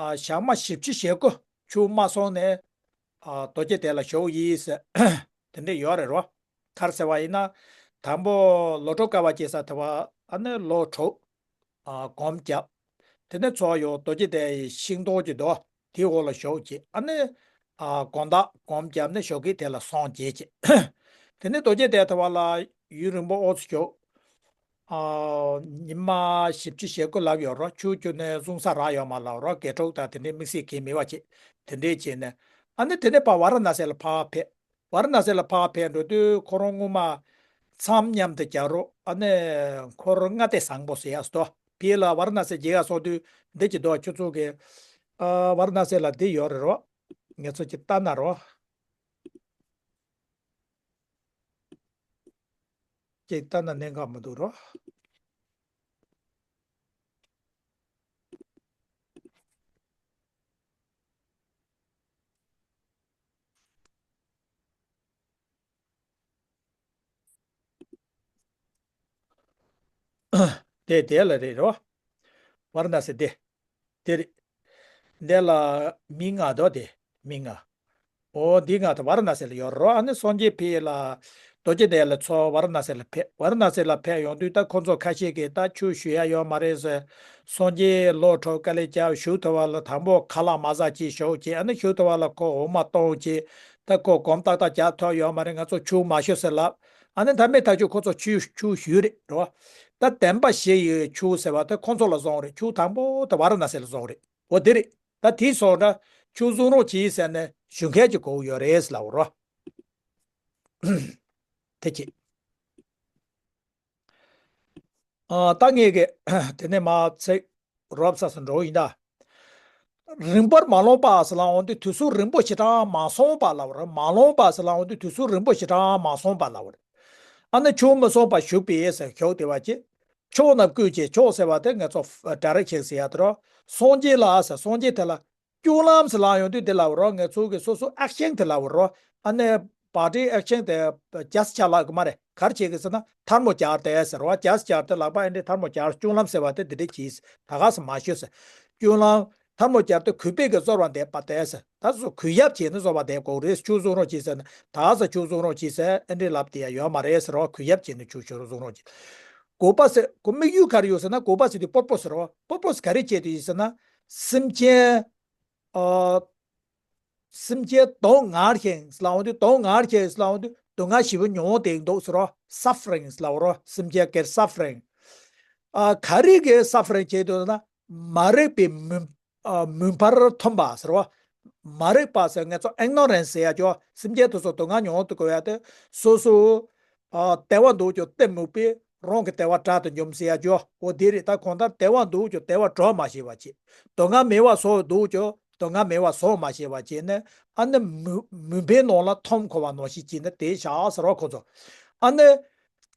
ཨ་ཞག་མ་བཞི་བཅུ་ཞེ་དགུ་ཆོས་མ་གསུངས་ནས། ཨ་རྡོ་རྗེ་གདན་ལ་བཞུགས་ཡིན་ཟེར། དེ་འདྲ་ཡོད་རེད་རོ། ག་རེ་ཟེར་བ་ཡིན་ན། དང་པོ་ལོ་དྲུག་དཀའ་བ་སྤྱད་ས་དེ་བ་ཨ་ནི་ལོ་དྲུག་ཨ་སྒོམ་བརྒྱབ། དེ་ནས་ཚོ་ཡོ་རྡོ་རྗེ་གདན་ཡི་ཤིང་སྡོང་གི་རྡོ་དེའི་འོག་ལ་བཞུགས་བྱས། ཨ་ནི་ཨ་དགོང་དག་སྒོམ་བརྒྱབ་ནས་ཞོགས་ཀའི་དེ་ལ་སངས་རྒྱས་བྱས། དེ་ནས་རྡོ་རྗེ་གདན་དེ་བ་ལ་ཡུན་རིང་པོ་འོ་ཚོ་བཞུགས། ཨ་ཉི་མ་བཞི་བཅུ་ཞེ་དགུ་ལབ་ཡོད་རོ། ཆུ་རྒྱུ་ནས་བཟུང་ས་རག་ཡོད་མ་ལབ་རོ། དགེ་ཕྲུག་དང་དེ་འདྲའི་དམིགས་བསལ་གང་མེད་པ་བྱས། དེ་འདྲས་བྱས་ནས་ཨ་ནི་དེ་ནས་ཕར་ཝཱ་ར་ཎ་སི་ལ་ཕར་ཕེབས། ཝཱ་ར་ཎ་སི་ལ་ཕར་ཕེབས་འགྲོ་དུས་ཁོ་རང་སྔོན་མ་མཚམས་མཉམ་དུ་རྒྱག་རོགས། ཨ་ནི་འཁོར་ལྔ་སྡེ་བཟང་པོ་ཟེར་ཡག་སོ། ཕེབས་ལ་ཝཱ་ར་ཎ་སི་མཇལ་ཡག་སོང་དུས་འདི་གྱི་རྡོ་ཁྱོད་ཚོ་གི་ཨ་ཝཱ་ར་ཎ་སི་ལ་འདི་ཡོད་རེད་རོ། ངེད་ཚོ་གྱི་ལྟ་ན་རོ། ཅིག་ལྟ་ན་གནད་འགག་མི་འདུག་རོ། དེ་དེ་ལ་རེད་རོ། ཝཱ་ར་ཎ་སི་དེ། དེ་རེད། འདི་ལ་མི་ལྔ་འདུག་དེ། མི་ལྔ། འོ་འདི་ལྔ་དེ་ཝཱ་ར་ཎ་སི་ལ་ཡོད་རོ། ཨ་ནི་སངས་རྒྱས་ཕེབས་ལ། རྡོ་རྗེ་གདན་ལ་ཚོ་ཝཱ་ར་ཎ་སི་ལ་ཕེབས། ཝཱ་ར་ཎ་སི་ལ་ཕེབས་ཡོང་དུས་ད་ཁོ་ཚོ་ཁ་ཤས་ཀྱིས་ད་ཆོས་ཞུ་ཡ་ཡོད་མ་རེད་ཟེར། སངས་རྒྱས་ལོག་འགྲོ་དཀའ་ལས་རྒྱབ། བཞུགས་ཐུབ་པ་ལ་དང་པོ་ཁ་ལག་མ་ཟ་ཅིག་བཞུགས་ཅིག་ཨ་ནི་བཞུགས་ཐུབ་པ་ལ་ཁོ་འོ་མ་བཏུང་ཅིག་ད་ཁོ་སྒོམ་ཏག་ཏག་རྒྱབ་ཐུབ་ཡོད་མ་རེད། ང་ཚོ་ཆོས་མ་ཞུ་ཟེར་ལབ། ཨ་ནི་ད་མི་ཐག་ཆོད་ཁོ་ཚོ་ཆོས་ཆོས་ཞུས་རེད་རོ། ད་བདེན་པ་བཞི་ཡི་ཆོས་ཟེར་བ་དེ་ཁོ་ཚོ་ལ་བཟུང་རེད། ཆོས་དང་པོ་དེ་ཝཱ་ར་ཎ་སི་ལ་བཟུང་རེད། འོ་དེ་རེད། ད་དེ་སོང་ན་ཆོས་བཟུང་རོགས་གྱིས་ཟེར་ནས་ཞུ་མཁན་གྱི་གོ་ཡོད་རེད་ལབ་རོ། དེ་གྱིས། ཨ། ད་ངས་གི་དེ་ནས་མ་ཚིག་རོབ་ས་སུ་འགྲོ་ཡིན་ད། རིང་པོར་མ་ལོངས་པ་ཟེར་ལབ་འོང་དུས་དུས་ཚོད་རིང་པོ་ཞེ་དྲག་མ་སོང་བ་ལབ་རེད། མ་ལོངས་པ་ཟེར་ལབ་འོང་དུས་དུས་ཚོད་རིང་པོ་ཞེ་དྲག་མ་སོང་བ་ལབ་རེད། ཨ་ནི་ཆོས་མི་གསུངས་པར་བཞུགས་པས་ཟེར་ཞོག་དེ་བ་ཅི། ཕྱོགས་རྣམས་ཀུན་གྱི་ཕྱོགས་ཟེར་བ་དེ་ང་ཚོ་ཌའི་རེག་ཤན་ཟེར་ཡ་དེ་རོ། སངས་རྒྱས་ལ་ཟེར། སངས་རྒྱས་དེ་ལ་སྐྱོད་ལམ་ཟེར་ལབ་ཡོང་དུས་དེ་ལབ་རོ། ང་ཚོ་གི་སོ་སོ་ཨེག་ཤན་དེ་ལབ་རོ། ཨ་ནི་བ་ཊི་ཨེག་ཤན་དེ་རྒྱས་ཆ་ལབ་གི་མ་རེད། ག་རེ་བྱེད་གི་ཟེར་ན་ཐལ་མོ་སྦྱར་ཏེ་ཟེར་བ། རྒྱས་སྦྱར་ཏེ་ལག་པ་ཨེ་འདྲས་ཐལ་མོ་སྦྱར། སྐྱོད་ལམ་ཟེར་བ་དེ་འདི་འདྲས་གྱིས་ད་ག་ཟེར་མ་ཤོད་ཟེར། སྐྱོད་ལམ་ཐལ་མོ་སྦྱར་ཏེ་གུས་པས་གི་གསོལ་བ་འདེབས་པ་དེ་ཟེར། ད་སོ་གུས་ཞབས་བྱས་ནས་གསོལ་བ་འདེབས་དགོས་རེད། ཆོས་བཟུང་རོགས་གྱིས་ཟེར་ན་ད་ག་ཟེར་ཆོས་བཟུང་རོགས་གྱིས་ཟེར་ཨེ་འདྲས་ལབ་དེ་ཡ་ཡོད་མ་རེད་ཟེར་བ། གུས་ཞབས་བྱས་ནས་ཆོས་ཆོས་བཟུང་རོགས་གྱིས། དགོས་པ་ཟེར་གོ་དམིགས་ཡུལ་ག་རེ་ཡོད་ཟེར་ན་དགོས་པ་ཟེར་དུས་པར་པོ་སི་ཟེར་བ། པར་པོ་སི་ག་རེ་བྱས་དུས་ཡིན་ཟེར་ན་སེམས་ཅན། ཨ། སེམས་ཅན་སྡུག་བསྔལ་ཞིང་ཟེར་ལབ་འོང་དུས་སྡུག་བསྔལ་ཞིང་ཟེར་ལབ་འོང་དུས་སྡུག་བསྔལ་ཞེ་པོ་མྱོང་བསྡད་འདུག་ཟེར་རོ། སཱ་ཕ་རིང་ཟེར་ལབ་རོ། སེམས་ཅན་གྱི་སཱ་ཕ་རིང་། ཨ། ག་རེ་གི་སཱ་ཕ་རིང་བྱེད་འདུག་ཟེར་ན་མ་རིག་པའི་མུན། ཨ། མུན་པར་འཐོམས་པ་ཟེར་རོ། མ་རིག་པ་ཟེར་ང་ཚོ་ཨིག་ནོ་རེན་སི་ཟེར་ཡ་ཅོ། སེམས་ཅན་དེ་ཚོ་སྡུག་བསྔལ་མྱོང་དུ་དགོས་ཡ་དེ་སོ་སོ། ཨ། བདེ་བ་འདུག་ཀྱང་གཏི་མུག་པས་རང་གི་བདེ་བ་དགྲ་དུ་འཇོམས་ཟེར་ཡ་ཅོ། འོ་དེ་རེད། ད་གང་ལྟར་བདེ་བ་འདུག་ཀྱང་བདེ་བ་སྒྲུབ་མ་ཤེས་པ་བྱེད། སྡུག་བསྔལ་མེད་པ་བཟོ་འདུག་ཀྱང་སྡུག་བསྔལ་མེད་པ་བཟོ་མ་ཤེས་པ་བྱས་ནས་ཨ་ནི་མུན་མུན་པའི་ནང་ལ་འཐོམས་འཁོར་བ་ནང་བཞིན་བྱས་ནས་དེ་བཞག་ཟེར་བ་ཁོ་ཚོ། ཨ་ནི་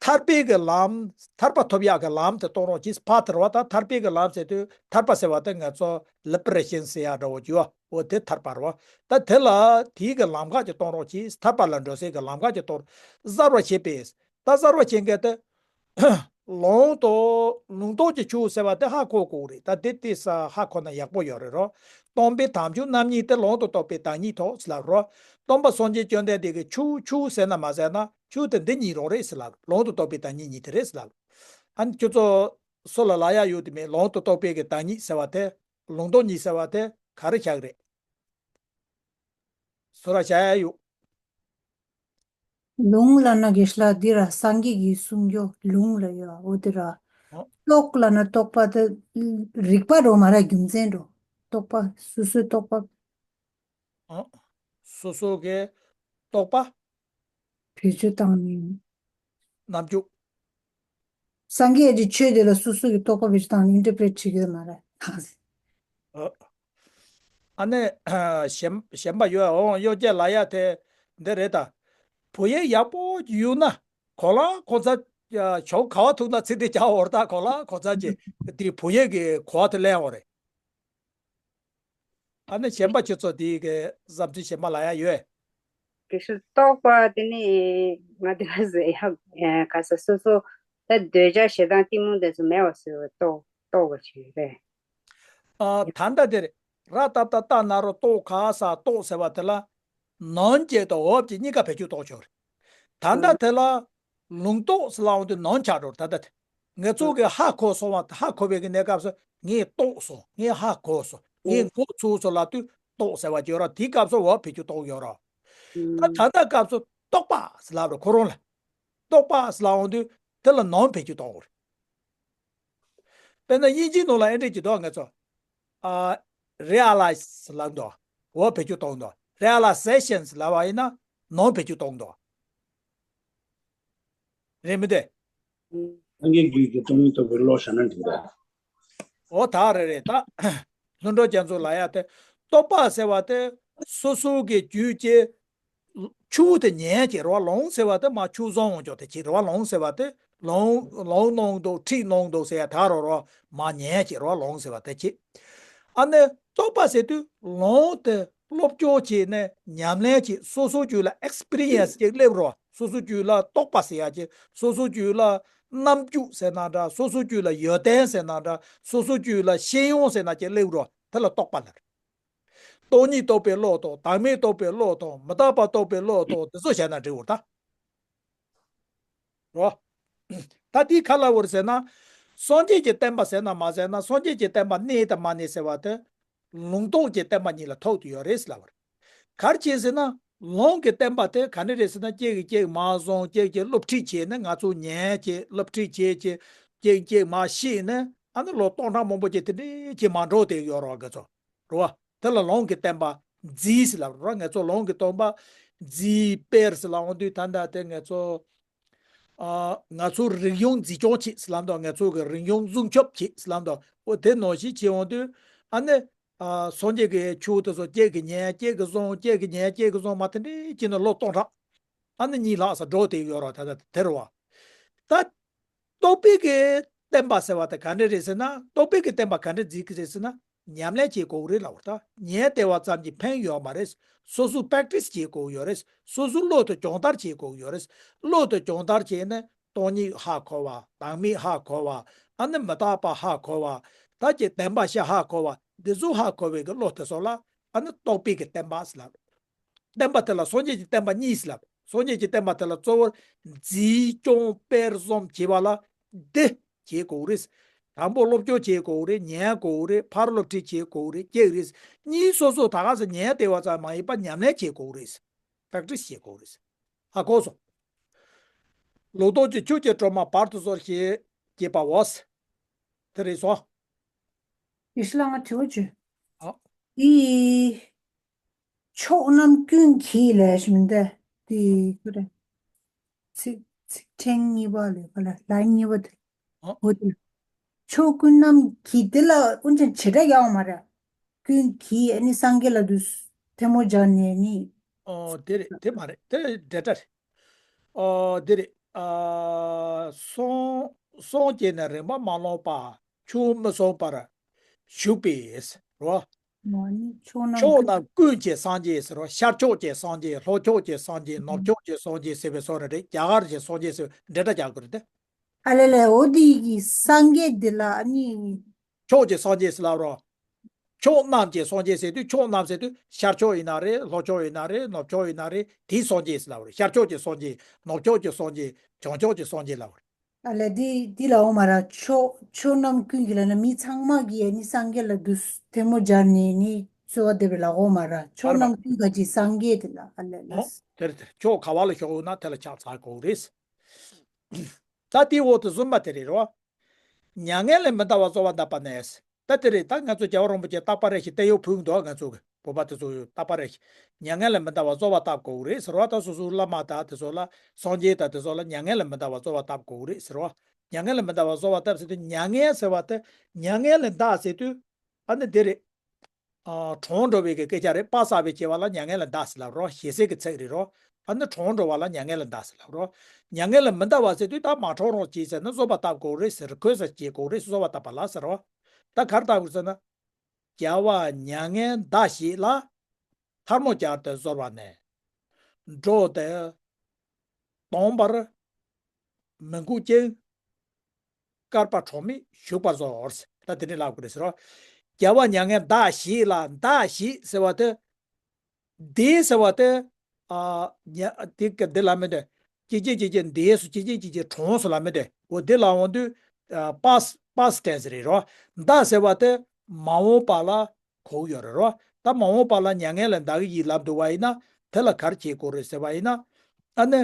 ཐར་པའི་གི་ལམ། ཐར་པ་ཐོབ་ཡག་གི་ལམ་དེ་སྟོན་རོགས་གྱིས། ཕ་དེ་རེད་བ། ད་ཐར་པའི་གི་ལམ་ཟེར་དུས་ཐར་པ་ཟེར་བ་དེ་ང་ཚོ་ལི་བར་ཨེ་ཤན་ཟེར་ཡག་འདྲ་བོ་ཅིག་ཡོད། འོ་དེ་ཐར་པ་རེད་བ། ད་དེ་ལ་དེའི་གི་ལམ་ཁ་ཅིག་སྟོན་རོགས་གྱིས། ཐར་པ་ལ་འགྲོ་སའི་གི་ལམ་ཁ་ཅིག་སྟོན། གསལ་བར་བྱེད་པས། ད་གསལ་བར་བྱེད་མཁན་དེ། ལུང་རྟོགས། ལུང་རྟོགས་ཀྱི་ཆོས་ཟེར་བ་དེ་ཧ་གོ་དགོས་རེད། ད་དེ་དེ་ས་ཧ་གོ་ན་ཡག་པོ་ཡོད་རེད་རོ། སྟོན་པའི་དམ་ཆོས་རྣམ་གཉིས་ཏེ། ལུང་དུ་རྟོགས་པའི་བདག་ཉིད་ཐོབ་ཟེར་ལབ་རོ། སྟོན་པ་སངས་རྒྱས་བཅོམ་ལྡན་འདས་ཀྱིས་ཆོས་ཆོས་ཟེར་ན་མ་ཟེར་ན་ཆོས་དེ་འདི་གཉིས་རང་རེད་ཟེར་ལབ། ལུང་དུ་རྟོགས་པའི་བདག་ཉིད་གཉིས་དེ་རེད་ཟེར་ལབ། ཨ་ནི་ཁྱོད་ཚོ་སུ་ལ་ལབ་ཡ་ཡོད་དེ་མེད། ལུང་དུ་རྟོགས་པའི་གི་བདག་ཉིད་ཟེར་བ་དེ། ལུང་རྟོགས་གཉིས་ཟེར་བ་དེ་ག་རེ་བཞག་རེད། སུ་ར་བྱ་ཡ་ཡོད། ལུང་ལབ་ན་དགེ་ལགས་འདི་ར་སངས་རྒྱས་ཀྱིས་གསུངས་རྒྱུ་ལུང་ལ་ཡོད། འོ་དེ་ར། ཨོ། རྟོགས་ལབ་ན་རྟོགས་པ་དེ་རིག་པ་འགྲོ་མ་ར་རྒྱུ་མཚན་འགྲོ། རྟོགས་པ་སོ་སོའི་རྟོགས་པ། ཨོ། སོ་སོ་གི་རྟོགས་པ། བེད་སྤྱོད་བཏང་ནས། རྣམ་འཇོག་སངས་རྒྱས་ཀྱི་ཆོས་དེ་ལ་སོ་སོ་གི་རྟོགས་པ་བེད་སྤྱོད་བཏང་ནས་ཨིན་ཊར་པི་རེཊ་བྱེད་ཀྱི་ཡོད་མ་རེད། ཨ། ཨ་ནི་གཞན་གཞན་པ་ཡོད། འོང་གཡོ་སྒྱུ་ལབ་ཡ་དེ་འདི་རེད་ད། བོད་ཡིག་ཡག་པོ་ཡོད་ན་གོ་ལ་གོ་ཚ་ཞོག་ག་བ་ཐུག་ན་ཚིག་འདི་རྒྱག་འོར་ད་གོ་ལ་གོ་ཚ་ཅེ་འདི་བོད་ཡིག་གི་གོ་བ་དེ་ལེན་འོ་རེད། ཨ་ནི་གཞན་པ་ཁྱེད་ཚོ་དེའི་གི་བསམ་ཚུལ་གཞན་པ་ལ་ཡ་ཡོད། དེ་ཤུ་རྟོགས་པ་དེ་ནི་ང་དེ་ག་ཟེ་ཡ་ག་ས་སོ་སོ་ད་འདོད་ཆགས་ཞེ་སྡང་གཏི་མུག་དེ་ཚོ་མེད་པ་བཟོས་པ་རྟོགས་རྟོགས་པ་ཞིག་རེད། ཨ་ད་ལྟ་དེ་རེད། ར་ཏ་བཏགས་རྟ་ན་རོ་རྟོགས་ག་ས་རྟོགས་ཟེར་བ་དེ་ལ་ནང་བྱས་དང་འོག་བྱས་གཉིས་ཀ་བེད་སྤྱོད་གཏོང་ཆོག་རེད། ད་ལྟ་དེ་ལ་ལུང་རྟོགས་ཟེར་ལབ་འོང་དུས་ནང་ཆགས་འགྲོ་རེད། ད་ལྟ་དེ། ང་ཚོ་གི་ཧ་གོ་སོང་བ། ཧ་གོ་བའི་གི་གནས་སྐབས་སུ་ངས་རྟོགས་སོང་། ངས་ཧ་གོ་སོང་། ངས་མགོ་ཚོས་སོང་ལབ་དུས་རྟོགས་ཟེར་བ་ཅིག་ཡོད་ར། དེའི་སྐབས་སུ་འོག་བེད་སྤྱོད་གཏོང་ཡོད་ར། ད་ད་ལྟ་སྐབས་སུ་རྟོགས་པ་ཟེར་ལབ་ར། ཁོ་རང་ལ་རྟོགས་པ་ཟེར་ལབ་འོང་དུས་དེ་ལ་ནང་བེད་སྤྱོད་གཏོང་དགོས་རེད། དཔེར་ན་དབྱིན་ཇིའི་ནང་ལ་ཨེ་འདྲས་ཅིག་འདུག་ང་ཚོ། ཨ། རི་ཨ་ལའི་ཛི་ལབ་འདུག་འོག་བེད་སྤྱོད་གཏོང་འདུག་རི་ཨ་ལའི་ཟེ་ཤན་ལབ་པ་ཡིན་ན་ནང་བེད་སྤྱོད་གཏོང་འདུག་རེད་མི་འདུག་སངས་རྒྱས་རྒྱུད་ཀྱི་སྟོང་ཉིད་རྟོགས་པའི་བློ་བཞག་ན་འགྲིག་རེད། འོ་ད་རེད་རེད་ད། ལྷུན་གྲུབ་རྒྱ་མཚོ་ལབ་ཡ་དེ་རྟོགས་པ་ཟེར་བ་དེ་སོ་སོ་གི་རྒྱུད་ཀྱི་ཆོས་དེ་ཉན་གྱི་རེད་བ། ལུང་ཟེར་བ་དེ་མ་ཆོས་བཟང་འོང་ཅོག་དེ་ཅིག་རེད་བ། ལུང་ཟེར་བ་དེ་ལུང་ལུང་གནང་འདུག་ཁྲིད་གནང་འདུག་ཟེར་ཡ་ད་རོ་རོ་མ་ཉན་གྱི་རེད་བ། ལུང་ཟེར་བ་དེ་ཅིག་ཨ་ནི་རྟོགས་པ་ཟེར་དུས་ལུང་དེ་སློབ་སྦྱོང་བྱས་ནས་ཉམས་ལེན་བྱས། སོ་སོའི་རྒྱུད་ལ་ཨེག་སི་པི་རི་ཡན་སི་ཅིག་སླེབས་རོ། སོ་སོ་རྒྱུད་ལ་རྟོགས་པ་ཟེར་ཡ་ཅིག་སོ་སོ་རྒྱུད་ལ་རྣམ་འགྱུར་ཟེར་ན་འདྲ། སོ་སོ་རྒྱུད་ལ་ཡོན་ཏན་ཟེར་ན་འདྲ། སོ་སོ་རྒྱུད་ལ་ཤེས་ཡོན་ཟེར་ན་ཅིག་སླེབས་རོགས། དེ་ལ་རྟོགས་པ་ལབ་རེད། སྟོང་ཉིད་རྟོགས་པའི་བློ་དང་། བདག་མེད་རྟོགས་པའི་བློ་དང་། མི་རྟག་པ་རྟོགས་པའི་བློ་དང་། དེ་ཚོ་བྱས་ན་འགྲིག་གོ་ད། རོ། ད་དེ་ག་ལ་བར་ཟེར་ན། སངས་རྒྱས་ཀྱི་བསྟན་པ་ཟེར་ན་མ་ཟེར་ན། སངས་རྒྱས་ཀྱི་བསྟན་པ་གནས་དང་མ་གནས་ཟེར་བ་དེ། ལུང་རྟོགས་ཀྱི་བསྟན་པ་གཉིས་ལ་ཐུག་ཏུ་ཡོད་རེད་ལབ་པ་རེད། ག་རེ་བྱས་ཟེར་ན། ལུང་གི་བསྟན་པ་དེ་ག་འདྲ་རེད་ཟེར་ན། གཅིག་གིས་གཅིག་མར་བཟུང་། གཅིག་གིས་སློབ་ཁྲིད་བྱས་ནས། ང་ཚོ་ཉན་བྱས་སློབ་ཁྲིད་བྱས་བྱས། གཅིག་གིས་གཅིག་མར་ཤེས་ནས། ཨ་ནི་ལོ་སྟོང་ཕྲག་མང་པོ་ཅིག་དེ་འདྲ་ཅིག་མར་འགྲོ་བསྡད་ཡོད་རེད་པ། ག་ཚོད་རེད་པ། དེ་ལ་ལུང་གི་བསྟན་པ་རྫས་ཟེར་ལབ་རེད་པ། ང་ཚོ་ལུང་གི་བསྟན་པ་རྫས་དཔེར་ཟེར་ལབ་འོང་དུས། ད་ལྟ་དེ་ང་ཚོ། ཨ། ང་ཚོ་རིག་གཞུང་འཛིན་སྐྱོང་བྱེད་ཟེར་ལབ་འདུག་ང་ཚོ་གི་རིག་གཞུང་སྲུང་སྐྱོབ་བྱེད་ཟེར་ལབ་འདུག་འོ་དེ་ནང་བཞིན་བྱེད་འོང་དུས། ཨ་ནི། ཨ། སངས་རྒྱས་ཀྱི་ཆོས་དེ་ཚོ་གཅིག་གིས་ཉན། གཅིག་གིས་བཟུང་། གཅིག་གིས་ཉན། གཅིག་གིས་བཟུང་། མར་དེ་འདྲ་བྱས་ནས་ལོ་སྟོང་ཕྲག་ཨ་ནི་གཉིས་ལྷག་ཙམ་འགྲོ་བསྡད་ཡོད་རེད་པ། ད་ལྟ་དེ་རེད་པ། ད་རྟོགས་པའི་གི་བསྟན་པ་ཟེར་བ་དེ་ག་འདྲ་རེད་ཟེར་ན། རྟོགས་པའི་གི་བསྟན་པ་ག་འདྲ་འཛིན་གྱི་རེད་ཟེར་ན། ཉམས་ལེན་བྱེད་དགོས་རེད་ལབ་པ་རེད། ད་ཉན་བསྡད་པ་ཙམ་གྱིས་ཕན་ཡོད་མ་རེད། སོ་སོ་པྲེག་ཊི་སི་བྱེད་དགོས་ཡོད་རེད། སོ་སོ་བློ་དེ་སྦྱོང་བརྡར་བྱེད་དགོས་ཡོད་རེད། བློ་དེ་སྦྱོང་བརྡར་བྱས་ནས་སྟོང་ཉིད་ཧ་གོ་བ། བདག་མེད་ཧ་གོ་བ། ཨ་ནི་མི་རྟག་པ་ཧ་གོ་བ། ད་ཀྱི་བདེན་པ་བཞི་ཧ་གོ་བ། འདི་ཚོ་ཧ་གོ་བའི་གི་བློ་དེ་ཚོ་ལ་ཨ་ནི་རྟོགས་པའི་གི་བསྟན་པ་ཟེར་ལབ། བསྟན་པ་དེ་ལ་སངས་རྒྱས་ཀྱི་བསྟན་པ་གཉིས་ལབ། སངས་རྒྱས་ཀྱི་བསྟན་པ་དེ་ལ་གཙོ་བོར་འཛིན་སྐྱོང་སྤེལ་གསུམ་བྱེད་པ་ལ་འདི་བྱེད་དགོས་རེད། དང་པོ་སློབ་སྦྱོང་བྱེད་དགོས་རེད། ཉན་དགོས་རེད། ཕར་སློབ་ཁྲིད་བྱེད་དགོས་རེད། གཅིག་རེད། གཉིས་སོ་སོ་ད་ག་ས་ཉན་བསྡད་པ་ཙམ་མ་ཡིན་པ་ཉམས་ལེན་བྱེད་དགོས་རེད། པྲེག་ཊི་སི་བྱེད་དགོས་རེད། ཧ་གོ་སོང་། ལོ་ཏོག་གི་ཆུ་སྐྱེས་སྲོ་མ་བར་དུ་གསོར་ཞེས་བྱེད་པའོ། དེ་རེད་སོང་། ཡེ་ཤེས་ལགས་ང་དྲི་བ་བྱོས། ཨ། འདི། ཕྱོགས་རྣམས་ཀུན་གྱི་ལས་ཞིག་མི་འདུག་དེ་ཁོ་རེ། ཚིག་ཚིག་ཕྲེང་གཉིས་པ་ལས་ཁོ་ལ་ལན་གཉིས་པ་དེ། ཨ། འོ་དེ། ཕྱོགས་ཀུན་རྣམས་ཀྱི་དེ་ལ་དབུ་ཅན་བྱེ་བྲག་ཡོད་མ་རེད། ཀུན་གྱི་ཨ་ནི་སངས་རྒྱས་ལ་དུ་ཐལ་མོ་སྦྱར་ནས་ནི། ཨོ་དེ་རེད། དེ་མ་རེད། དེ་འབྲེལ་སྒྲ་རེད། ཨོ་དེ་རེད། ཨ། སངས་སངས་རྒྱས་ནས་རིམ་པ་མ་ལོག་པ། ཆོས་མི་གསུང་པར་བཞུགས་པའི་རོ། ཕྱོགས་རྣམས་ཀུན་གྱི་སངས་རྒྱས་ཟེར་རོ། ཤར་ཕྱོགས་ཀྱི་སངས་རྒྱས། ལྷོ་ཕྱོགས་ཀྱི་སངས་རྒྱས། ནུབ་ཕྱོགས་ཀྱི་སངས་རྒྱས་ཟེར་བའི་བཟོ་འདྲ་རེད། རྒྱ་གར་གྱི་སངས་རྒྱས་ཟེར་བའི་འབྲེལ་སྒྲ་རྒྱག་དགོས་རེད་དེ། ཨ་ལེ་ལེ། འོ་དེ་གི་སངས་རྒྱས་འདི་ལ་ཨ་ནི། ཕྱོགས་ཀྱི་སངས་རྒྱས་ཟེར་ལབ་རོ། ཕྱོགས་རྣམས་ཀྱི་སངས་རྒྱས་ཟེར་དུས། ཕྱོགས་རྣམས་ཟེར་དུས་ཤར་ཕྱོགས་ཡིན་ན་རེད། ལྷོ་ཕྱོགས་ཡིན་ན་རེད། ནུབ་ཕྱོགས་ཡིན་ན་རེད། དེའི་སངས་རྒྱས་ཟེར་ལབ་རོ། ཤར་ཕྱོགས་ཀྱི་སངས་རྒྱས། ནུབ་ཕྱོགས་ཀྱི་སངས་རྒྱས། བྱང་ཕྱོགས་ཀྱི་སངས་རྒྱས་ལབ་རོ། ཨ་ལེ། འདི་འདི་ལ་འོ་མ་ར། ཕྱོགས་ཕྱོགས་རྣམས་ཀུན་གྱི་ལ་ན་མི་ཚང་མ་གིས་ནི་སངས་རྒྱས་ལ་དུ་ཐལ་མོ་སྦྱར་ནས་ནི་གསོལ་བ་འདེབས་པའི་ལ་འོ་མ་ར། ཕྱོགས་རྣམས་ཀུན་གྱི་སངས་རྒྱས་དེ་ལ། ཨ་ལེ་ལེ། ཨོ། དེར་དེར་ཕྱོགས་ག་བ་ལ་ཞོག་ན་དེ་ལ་ཕྱག་འཚལ་དགོས་རེད། ད་དེའི་འོག་ཏུ་གསུམ་པ་དེ་རེད་རོ། མྱ་ངན་ལས་མི་འདའ་བར་གསོལ་བ་བཏབ་པ་ནས། ད་དེ་རེད། ད་ང་ཚོ་རྒྱལ་བ་རིན་པོ་ཆེ་རྟག་པ་རེ་ཞིག་བསྟན་གཡོག་ཕུལ་འདུག་ང་ཚོ་གི་བོད་པ་དེ་ཚོ་རྟག་པ་རེ་ཞིག་མྱ་ངན་ལས་མི་འདའ་བར་གསོལ་བ་བཏབ་དགོས་རེད་ཟེར་བ། ད་སོ་སོའི་བླ་མ་དང་དེ་ཚོ་ལ། སངས་རྒྱས་དང་དེ་ཚོ་ལ་མྱ་ངན་ལས་མི་འདའ་བར་གསོལ་བ་བཏབ་དགོས་རེད་ཟེར་བ། མྱ་ངན་ལས་མི་འདའ་བར་གསོལ་བ་བཏབ་ཟེར་དུས། མྱ་ངན་ཟེར་བ་དེ། མྱ་ངན་ལས་འདའ་ཟེར་དུས། ཨ་ནི་དེ་རེད། ཨ། གྲོངས་འགྲོ་བའི་གི་སྐད་ཆ་རེད། དཔའ་བསགས་པའི་བྱ་བ་ལ་མྱ་ངན་ལས་འདའ་ཟེར་ལབ་རོ། ཞེ་སའི་གི་ཚིག་རེད་རོ། ཨ་ནི་གྲོངས་འགྲོ་བ་ལ་མྱ་ངན་ལས་འདའ་ཟེར་ལབ་རོ། མྱ་ངན་ལས་མི་འདའ་བ་ཟེར་དུས། ད་མ་གྲོངས་རོགས་གྱིས་ཟེར་ནས་གསོལ་བ་བཏབ་དགོས་རེད་ཟེར། གུས་ཟེར་བྱེད་དགོས་རེད། གསོལ་བ་བཏབ་པ་ལ་ཟེར་རོ། ད་ག་རེ་བཏབ་དགོས་ཟེར་ན། རྒྱལ་བ་མྱ་ངན་འདའ་ཞིག་ལ། ཐལ་མོ་སྦྱར་ཏེ་གསོལ་བ་ནས། འགྲོ་དོན་དང་པོར་མི་འགུག་ཅིང་། བསྐལ་པ་གྲངས་མེད་བཞུགས་པར་གསོལ། ད་དེ་ནས་ལབ་དགོས་རེད་ཟེར་རོ། རྒྱལ་བ་མྱ་ངན་འདའ་ཞིག་ལ། འདའ་ཞིག་ཟེར་བ་དེ། འདའ་ཟེར་བ་དེ། ཨ། ཉ་དེ་ག་འདི་ལ་མི་འདོད། ཅིག་ཅིག་ཅིག་ཅིག་འདས་སོ། ཅིག་ཅིག་ཅིག་ཅིག་གྲོངས་སོ་ལ་མི་འདོད། འོ་འདི་ལ་འོང་དུས། ཨ། past past tense རེད་རོ། འདའ་ཟེར་བ་དེ་མ་འོངས་པ་ལ་གོ་ཡོད་རེད་རོ། ད་མ་འོངས་པ་ལ་མྱ་ངན་ལས་འདའ་གི་ཡིན་ལབ་འདུག་པ་ཡིན་ན། དེ་ལ་ག་རེ་བྱེད་དགོས་རེད་ཟེར་བ་ཡིན་ན། ཨ་ནི།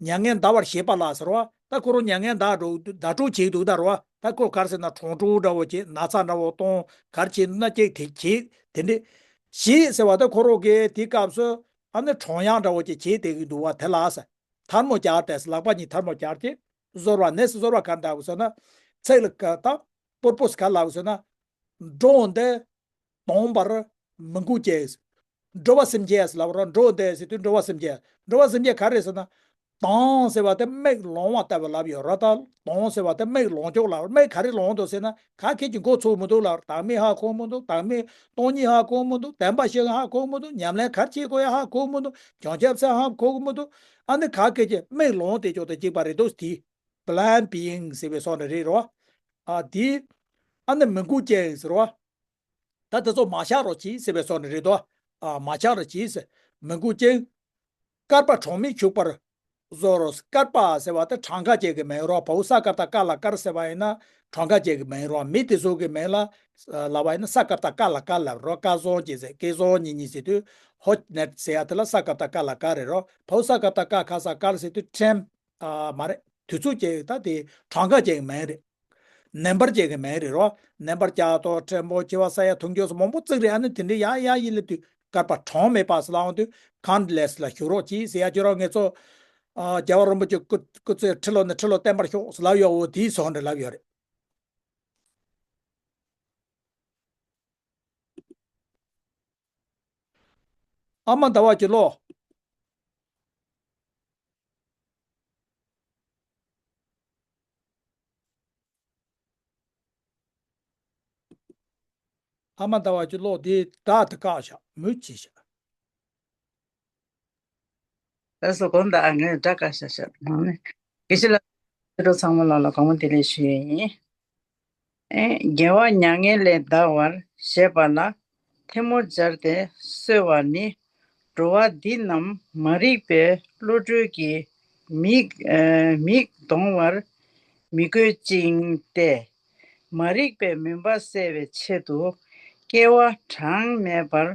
མྱ་ངན་འདའ་བར་བྱེད་པ་ལ་ཟེར་བ། ད་ཁོ་རང་མྱ་ངན་འདའ་འགྲོ་འདའ་འགྲོ་བྱེད་འདུག་ད་རོ། ད་ཁོ་ག་རེ་ཟེར་ན། གྲོངས་འགྲོ་འདྲ་བོ་བྱེད། ན་ཚ་འདྲ་བོ་གཏོང་། ག་རེ་བྱེད་འདུག་ན་ཅིག་དེ་བྱེད། དེ་འདྲ་བྱེད་ཟེར་བ་ད་ཁོ་རང་གིས་དེའི་སྐབས་སུ་ཨ་ནི་གྲོངས་ཡག་འདྲ་བོ་ཅིག་བྱེད་བསྡད་ཀྱི་འདུག་པ་དེ་ལ་ཟེར། ཐལ་མོ་སྦྱར་ཏེ། ལག་པ་གཉིས་ཐལ་མོ་སྦྱར་ཏེ་གསོལ་བ་ནས། གསོལ་བ་ག་འདྲ་བོ་ཟེར་ན། ཚིག་ལ་ག་ད་purpose ག་ལབ་ཟེར་ན། འགྲོ་འདི་དང་པོར་མི་འགུག་ཅིང་། འགྲོ་བ་སེམས་ཅན་ལབ་རོ། འགྲོ་འདི་ཟེར་དུས་འགྲོ་བ་སེམས་ཅན། འགྲོ་བ་སེམས་ཅན་ག་རེ་ཟེར་ན། དང་ཟེར་བ་དེ་མིག་ལོང་བ་ལྟ་བུ་ལབ་ཡོད་རོ། ད་དང་ཟེར་བ་དེ་མིག་ལོང་ཆོག་ལབ། མིག་ག་རེ་ལོང་འདུག་ཟེར་ན། ག་གེ་ཅིག་མགོ་ཚོས་མི་འདུག་ལབ། བདག་མེད་ཧ་གོ་མི་འདུག་བདག་མེད་སྟོང་ཉིད་ཧ་གོ་མི་འདུག་བདེན་པ་བཞི་ཧ་གོ་མི་འདུག་ཉམས་ལེན་ག་རེ་བྱེད་དགོས་ཡ་ཧ་གོ་མི་འདུག་བྱང་ཆུབ་སེམས་ཧ་གོ་མི་འདུག་ཨ་ནི་ག་གེ་ཀྱི་མིག་ལོང་དེ་ཅོག་དང་གཅིག་པ་རེད་འདུག་དེ། blind being ཟེར་བའི་སོགས་ནི་རེད་རོ། ཨ་དེ་ཨ་ནི་མི་འགུག་ཅན་ཟེར་རོ། ད་དེ་ཚོ་མ་བཞག་རོགས་གྱིས་ཟེར་བའི་སོགས་ནི་རེད་དོ། ཨ་མ་བཞག་རོགས་གྱིས་ཟེར། མི་འགུག་ཅན། བསྐལ་པ་གྲངས་མེད་བྱུང་བར་བཟོ་རོ། བསྐལ་པ་ཟེར་བ་དེ་གྲངས་ཀ་བཅས་ཀྱི་མིང་རོ། བའོ་ས་ཀ་བཏགས་སྐ་ལ་བསྐལ་ཟེར་བ་ཡིན་ན་གྲངས་ཀ་བཅས་ཀྱི་མིང་རོ། མི་དེ་ཚོ་གི་མིང་ལ་ལབ་པ་ཡིན་ན་ས་ཀ་བཏགས་སྐ་ལ་སྐལ་ལབ་རོ། སྐལ་བཟང་ཅན་ཟེར། སྐལ་བཟང་ཉིད་ཉིད་ཟེར་དུས་ཧོ་ནེ་ཟེར་ཡ་དེ་ལ་ས་ཀ་བཏགས་སྐ་ལ་སྐལ་རེད་རོ། བའོ་ས་ཀ་བཏགས་སྐ་ཁ་ས་སྐལ་ཟེར་དུས་ཕྲན། ཨ་མ་རེད། དུས་ཚོད་ཅན་ད་དེ་གྲངས་ཀ་ཅན་གྱི་མིང་རེད། ནེམ་བར་ཅན་གྱི་མིང་རེད་རོ། ནེམ་བར་ལྕགས་ཐོག་ཕྲན་བུ་བྱེ་བ་ས་ཡ་དུང་སྐྱོ་སོགས་མང་པོ་བརྩིགས་རེད། ཨ་ནི་དེ་འདྲའི་ཡང་ཡང་ཡིན་ལབ་དུས་བསྐལ་པ་གྲངས་མེད་པ་ཟེར་ལབ་འོང་དུས་countless ལ་ཞུགས་རོགས་གྱིས་ཟེར་ཡ་ཅོ་རོགས་ངེད་ཚོ། ཨ་རྒྱལ་བ་རིན་པོ་ཆེ་སྐུ་སྐུ་ཚེ་ཁྲི་ལོ་ནས་ཁྲི་ལོ་བརྟན་པར་ཤོག་ཟེར་ལབ་ཡོད། འོ་དེའི་སོགས་འདྲ་ལབ་ཡོད་རེད། ཨ་མ་ཟླ་བ་གྱི་ལོ། ཨ་མ་ཟླ་བ་གྱི་ལོ་དེ་བདག་དེ་བཀག་བཞག་མུ་བྱེད་བཞག་ལགས་སོ། དགོངས་དག་ངས་སྒྲ་བཀག་བཞག་བཞག་ནང་ནས། དགེ་བཤེས་ལགས། ཕྱི་དྲོ་ཚང་མ་ལ་ལ་དགོངས་པ་བདེ་ལེགས་ཞུ་ཡས་ཡིན། ཨེ། དགེ་བ་མྱ་ངན་ལས་འདའ་བར་བྱེད་པ་ལ་ཐལ་མོ་སྦྱར་ཏེ་གསོལ་བ་ནི། འགྲོ་བ་འདི་རྣམས་མ་རིག་པའི་བློ་གྲོས་ཀྱིས་མིག་ཨེ་མིག་གདོང་བར་མི་དགོས་ཅིང་སྟེ། མ་རིག་པའི་མུན་པ་བསལ་བའི་ཆེད་དུ་སྐྱེ་བ་གྲངས་མེད་པར་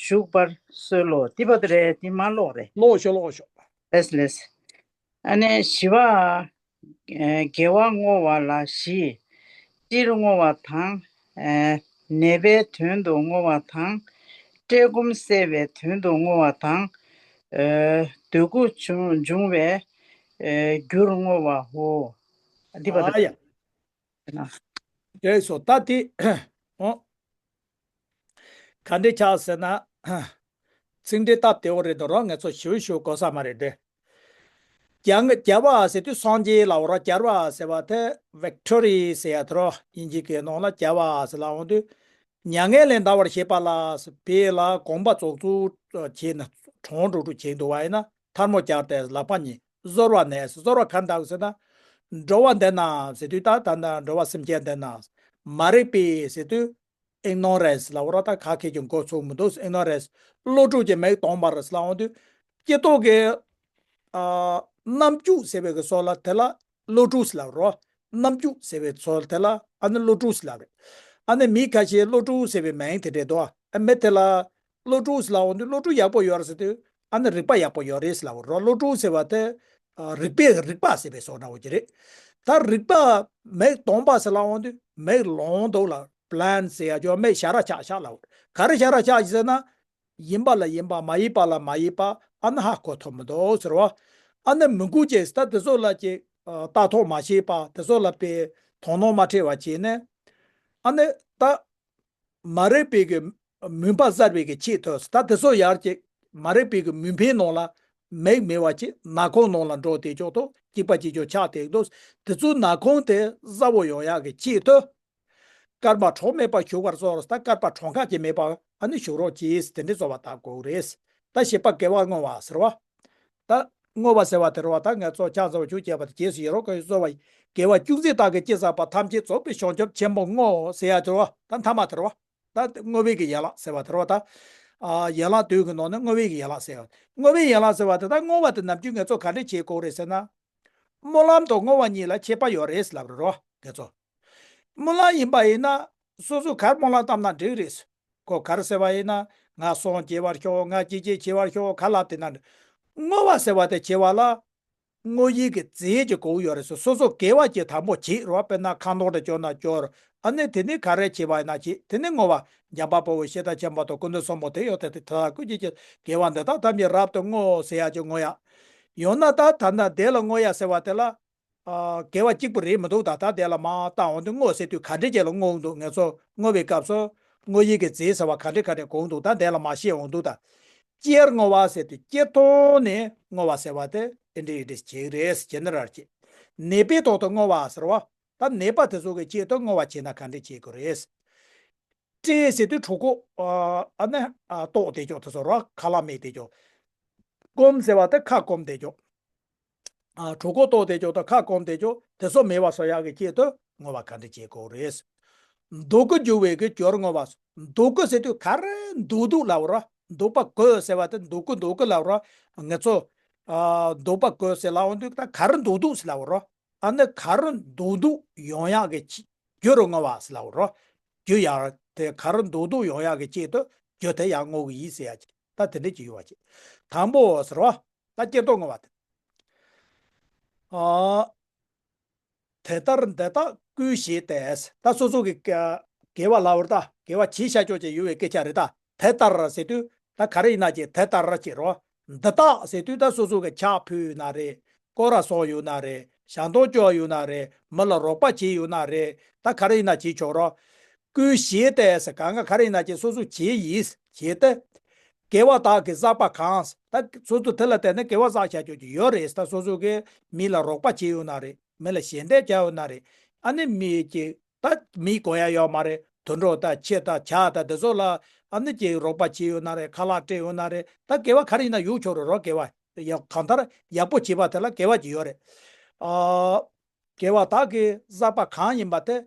ཞུགས་པར་གསོལ་ལོ། འདི་བར་དུ་རེད། འདི་མ་ཀློག་རེད། ཀློག་ཤོག་ཀློག་ཤོག་ལགས་ལགས། ཨ་ནི་བཞི་པ། ཨེ་དགེ་བ་བསྔོ་བ་ལ་བཞི། སྤྱིར་བསྔོ་བ་དང་། ཨེ་ནད་པའི་དོན་དུ་བསྔོ་བ་དང་། བཀྲེས་སྐོམ་སེལ་བའི་དོན་དུ་བསྔོ་བ་དང་། ཨེ་འདོད་དགུ་འབྱུང་འབྱུང་བའི་ཨེ་རྒྱུར་བསྔོ་བའོ། འདི་བ་ཨ་ཡ། རེད་སོ། ད་དེ། ཨོ། ག་འདྲས་ཆགས་ཟེར་ན། ཚིག་འགྲེལ་སྟབས་བདེ་བོ་རེད་འདུག་རོགས། ངེད་ཚོ་ཞུ་ཞུ་དགོས་ས་མ་རེད་དེ། རྒྱལ་རྒྱལ་བ་ཟེར་དུས་སངས་རྒྱས་ལབ་རོགས། རྒྱལ་བ་ཟེར་བ་དེ་victory ཟེར་ཡ་དེ་རོགས། དབྱིན་ཇི་སྐད་ནང་ལ་རྒྱལ་བ་ཟེར་ལབ་འོང་དུས། མྱ་ངན་ལས་འདའ་བར་བྱེད་པ་ལ་བོད་ལ་གོམ་པ་རྫོགས་ཚུལ་བྱས་ན་གྲོང་འགྲོ་འགྲོ་བྱེད་འདུག་བ་ཡིན་ན་ཐལ་མོ་སྦྱར་ཏེ་ལག་པ་གཉིས། གསོལ་བ་ནས། གསོལ་བ་ག་འདྲ་ཟེར་ན། འགྲོ་བ་འདི་ན་ཟེར་དུས་ད་ད་ལྟ་འགྲོ་བ་སེམས་ཅན་འདི་ན། མ་རིག་པའི་ཟེར་དུས་ignorance ལབ་རོགས། ད་ག་གེ་ཀྱང་གོ་ཚུགས་མི་འདུག ignorance བློ་གྲོས་ཀྱི་མིག་སྟོང་པར་ལབ་འོང་དུས། སྐྱེ་ཐོག་གི་ཨ་རྣམ་འགྱུར་ཟེར་བའི་གི་སོགས་ལ་དེ་ལ་བློ་གྲོས་ལབ་རོགས། རྣམ་འགྱུར་ཟེར་བའི་སོགས་དེ་ལ་ཨ་ནི་བློ་གྲོས་ལབ་རེད། ཨ་ནི་མི་ཁ་ཤས་བློ་གྲོས་ཟེར་བའི་མིང་དེ་འདྲས་འདུག་ཨ་མི་དེ་ལ་བློ་གྲོས་ལབ་འོང་དུས་བློ་གྲོས་ཡག་པོ་ཡོད་རེད་ཟེར་དུས་ཨ་ནི་རིག་པ་ཡག་པོ་ཡོད་རེད་ལབ་རོགས། བློ་གྲོས་ཟེར་བ་དེ་ཨ་རིག་པའི་རིག་པ་ཟེར་བའི་སོགས་འདྲ་བོ་ཅིག་རེད། ད་རིག་པ་མིག་སྟོང་པ་ཟེར་ལབ་འོང་དུས་མིག་ལོང་འདུག་ལ་blind ཟེར་ཡ་ཅོ་མིག་ཞ་ར་ཆག་ཆག་ལབ། ག་རེ་ཞ་ར་ཆག་ཟེར་ན། ཡིན་པ་ལ་ཡིན་པ། མ་ཡིན་པ་ལ་མ་ཡིན་པ། ཨ་ནི་ཧ་གོ་ཐུབ་མི་འདུག་ཟེར་བ། ཨ་ནི་མི་འགུག་ཅེས་ད་དེ་ཚོ་ལ་ཅིག་ལྟ་རྟོག་མ་བྱས་པ། དེ་ཚོ་ལ་དཔེ་དོ་སྣང་མ་འཕྲད་པ་བྱས་ནས། ཨ་ནི་ད་མ་རིག་པའི་གི་མུན་པ་བསལ་བའི་གི་ཆེད་དུ་ད་དེ་ཚོ་ཡར་ཅིག་མ་རིག་པའི་གི་མུན་པའི་ནང་ལ་མིག་མེད་པ་ཅིག་ནག་ཁུང་ནང་ལ་འགྲོ་དེ་ཅོག་ཏུ་གཅིག་པ་གཅིག་ཅོག་ཆགས་དེ་འདུག་དེ་ཚོའི་ནག་ཁུང་དེ་གཟར་བོ་ཡོང་ཡག་གི་ཆེད་དུ། བསྐལ་པ་གྲངས་མེད་པ་བཞུགས་པར་གསོལ། ད་བསྐལ་པ་གྲངས་ཀ་ཅིག་མེད་པ་ཨ་ནི་བཞུགས་རོགས་གྱིས། དེ་འདྲའི་གསོལ་བ་བཏབ་དགོས་རེད། ད་བཞི་པ་དགེ་བ་བསྔོ་བ་ཟེར་བ། ད་བསྔོ་བ་ཟེར་བ་དེ་རེད་བ། ད་ངས་གཙོ་ཆགས་ཚ་བ་ཞུ་བྱས་པ་དེ་རྗེས་སུ་ཡི་རང་བསྔོ་བའི་གསོལ་བ་ཡིན། དགེ་བ་ཅུང་ཟད་དག་གིས་ཅི་བསགས་པ་ཐམས་ཅད་རྫོགས་པའི་བྱང་ཆུབ་ཆེན་པོར་བསྔོ་ཟེར་ཡ་དེ་རེད་བ། ད་མཐའ་མ་དེ་རེད་བ། ད་བསྔོ་བའི་གི་ཡན་ལག་ཟེར་བ་དེ་རེད་བ། ད་ཨ་ཡན་ལག་བདུན་གྱི་ནང་ནས་བསྔོ་བའི་གི་ཡན་ལག་ཟེར་བ། བསྔོ་བའི་ཡན་ལག་ཟེར་བ་དེ་ད་བསྔོ་བ་དེ་ནམ་རྒྱུན་ངས་གཙོ་ག་འདྲས་བྱེད་དགོས་རེད་ཟེར་ན། སྨོན་ལམ་དང་བསྔོ་བ་གཉིས་ལ་ཁྱད་པར་ཡོད་རེད་ལབ་རེད་རོ། དེ་ཚོ། སྨོན་ལམ་ཡིན་པ་ཡིན་ན་སོ་སོ་གར་སྨོན་ལམ་བཏབ་ན་འགྲིག་རེད། ཁོ་གར་ཟེར་བ་ཡིན་ན་ང་སངས་རྒྱས་པར་ཤོག་ང་ཅི་ཅི་བྱེད་པར་ཤོག་ག་ལབ་དེ་ན་འགྲིག་བསྔོ་བ་ཟེར་བ་དེ་བྱེད་པ་ལ་བསྔོ་ཡི་གི་རྫས་ཀྱི་དགོས་ཡོད་རེད། སོ་སོ་དགེ་བ་ཅིག་དང་པོ་བྱེད་རོགས། དཔེར་ན་ཁ་འདོན་དེ་སྐྱོར་ན་སྐྱོར། ཨ་ནི་དེ་ནི་ག་རེ་བྱེད་པ་ཡིན་ན་བྱེད། དེ་ནི་བསྔོ་བ། འཇམ་དཔལ་དཔའ་བོས་ཤེས་རབ་ཆེན་པོ་དང་ཀུན་ཏུ་བཟང་པོ་དེ་ཡོད་དེ་དེ་དག་ཀུན་གྱི་དགེ་བ་འདི་དག་ཐམས་ཅད་རབ་ཏུ་བསྔོ་ཟེར་ཡ་ཅིག་བསྔོ་ཡ། ཡང་ན་ད་ད་ལྟ་དེ་ལ་བསྔོ་ཡ་ཟེར་བ་དེ་ལ། ཨ་དགེ་བ་གཅིག་པུ་རེད་མི་འདུག་ད་ལྟ་དེ་ལ་མ་བཏང་འོང་དུས་བསྔོ་ཟེར་དུས་ག་འདྲས་ཅིག་ལ་བསྔོ་འདུག་ངེད་ཚོ་བསྔོ་བའི་སྐབས་སུ་བསྔོ་ཡི་གི་རྫས་ཟེར་བ་ག་འདྲས་ག་འདྲས་དགོས་འདུག་ད་དེ་ལ་མ་ཤེས་འོང་དུས་ད། སྤྱིར་བསྔོ་བ་ཟེར་དུས་སྤྱིར་བཏང་ནས་བསྔོ་བ་ཟེར་བ་དེ་དེ་འདྲས་འདྲས་བྱེད་རེད། ཇེ་ནེ་རལ་གྱི། ནད་པའི་ཐོག་ཏུ་བསྔོ་བ་ཟེར་བ། ད་ནད་པ་དེ་ཚོ་གི་ཆེད་དུ་བསྔོ་བ་བྱེད་ན་ག་འདྲས་བྱེད་དགོས་རེད། བཀྲེས་ཟེར་དུས་གྲོད་ཁོག་ཨ་ནི་ལྟོགས་དེ་ཅོག་དེ་ཚོ་རོ། ཁ་ལག་མེད་དེ་ཅོག་སྐོམ་ཟེར་བ་དེ་ཁ་སྐོམ་དེ་ཅོག་ཨ་གྲོད་ཁོག་ལྟོགས་བསྡད་ཀྱོག་དང་ཁ་སྐོམ་བསྡད་ཀྱོག་དེ་ཚོ་མེད་པ་བཟོ་ཡག་གི་ཆེད་དུ་བསྔོ་བ་ག་འདྲ་བྱེད་དགོས་རེད། མདོ་རྒྱུད་འགྱུར་བའི་གི་སྦྱོར་བསྔོ་བ། མདོ་རྒྱུད་ཟེར་དུས་ག་རེ་མདོ་སྡུག་ལབ་ར། མདོ་པ་རྒྱུད་ཟེར་བ་དེ་མདོ་རྒྱུད་མདོ་རྒྱུད་ལབ་ར། ང་ཚོ་ཨ་མདོ་པ་རྒྱུད་ཟེར་ལབ་འོང་དུས་ད་ག་རེ་མདོ་སྡུག་ཟེར་ལབ་ར། ཨ་ནི་ག་རེ་མདོ་སྡུག་ཡོང་ཡག་གི་ཆེད་རྒྱུ་རུ་བསྔོ་བ་ཟེར་ལབ་ར། རྒྱུ་ཡང་དེ་ག་རེ་མདོ་སྡུག་ཡོང་ཡག་གི་ཆེད་དུ་རྒྱུ་དེ་ཡང་བསྔོ་གི་ཡིན་ཟེར་ཡ་ཅིག་ད་དེ་འདྲ་ཅིག་ཡོད་པ་ཅིག་དང་པོ་ཟེར་བ། ད་སྐྱེ་ལྡོག་བསྔོ་བ་དེ། ཨ། དེ་ལྟར་འདི་དག་བསྔོས་བྱས་ཏེ། ད་སོ་སོ་གི་དགེ་བ་ལབ་ར། ད་དགེ་བ་བྱས་བཞག་ཀྱོག་ཅིག་ཡོད་པའི་སྐད་ཆ་རེད་ད། དེ་ལྟར་ཟེར་དུས་ད་ག་རེ་ཡིན་ན་ཅིག་དེ་ལྟར་ཅིག་རོ། འདི་དག་ཟེར་དུས་ད་སོ་སོ་གི་ཕྱག་ཕུལ་ཡོད་ན་རེད། སྐོར་ར་སོང་ཡོད་ན་རེད། ཞལ་འདོན་བཅོལ་ཡོད་ན་རེད། མི་ལ་རོགས་པ་བྱས་ཡོད་ན་རེད། ད་ག་རེ་ཡིན་ན་བྱས་ཆོག་རོ། བསྔོས་བྱས་ཏེ་ཟེར་གང་ག་ག་རེ་ཡིན་ན་ཅིག་སོ་སོ་བྱས་ཡིན་བྱས་ཏེ། དགེ་བ་དག་གིས་བསགས་པ་གང་། ད་སོ་སོ་དེ་ལ་བརྟེན་ནས་དགེ་བ་བསགས་བྱ་ཆོག་ཅིག་ཡོད་རེད། ད་སོ་སོ་གིས་མི་ལ་རོགས་པ་བྱས་ཡོད་ན་རེད། མི་ལ་ཞལ་འདེབས་བྱས་ཡོད་ན་རེད། ཨ་ནི་མི་གི་ད་མི་དགོས་ཡ་ཡོད་མ་རེད། དུད་འགྲོ་ད་ཁྱི་ད་བྱ་ད་དེ་ཚོ་ལ་ཨ་ནི་ཅིག་རོགས་པ་བྱས་ཡོད་ན་རེད། ཁ་ལག་སྤྲད་ཡོད་ན་རེད། ད་དགེ་བ་ག་རེ་ཡིན་ན་ཡོད་ཆོག་རེད་རོ། དགེ་བ་ཡ་གང་ལྟར་ཡག་པོ་བྱས་པ་དེ་ལ་དགེ་བ་ཅིག་ཡོད་རེད། ཨ། དགེ་བ་དག་གིས་བསགས་པ་གང་ཡིན་པ་དེ།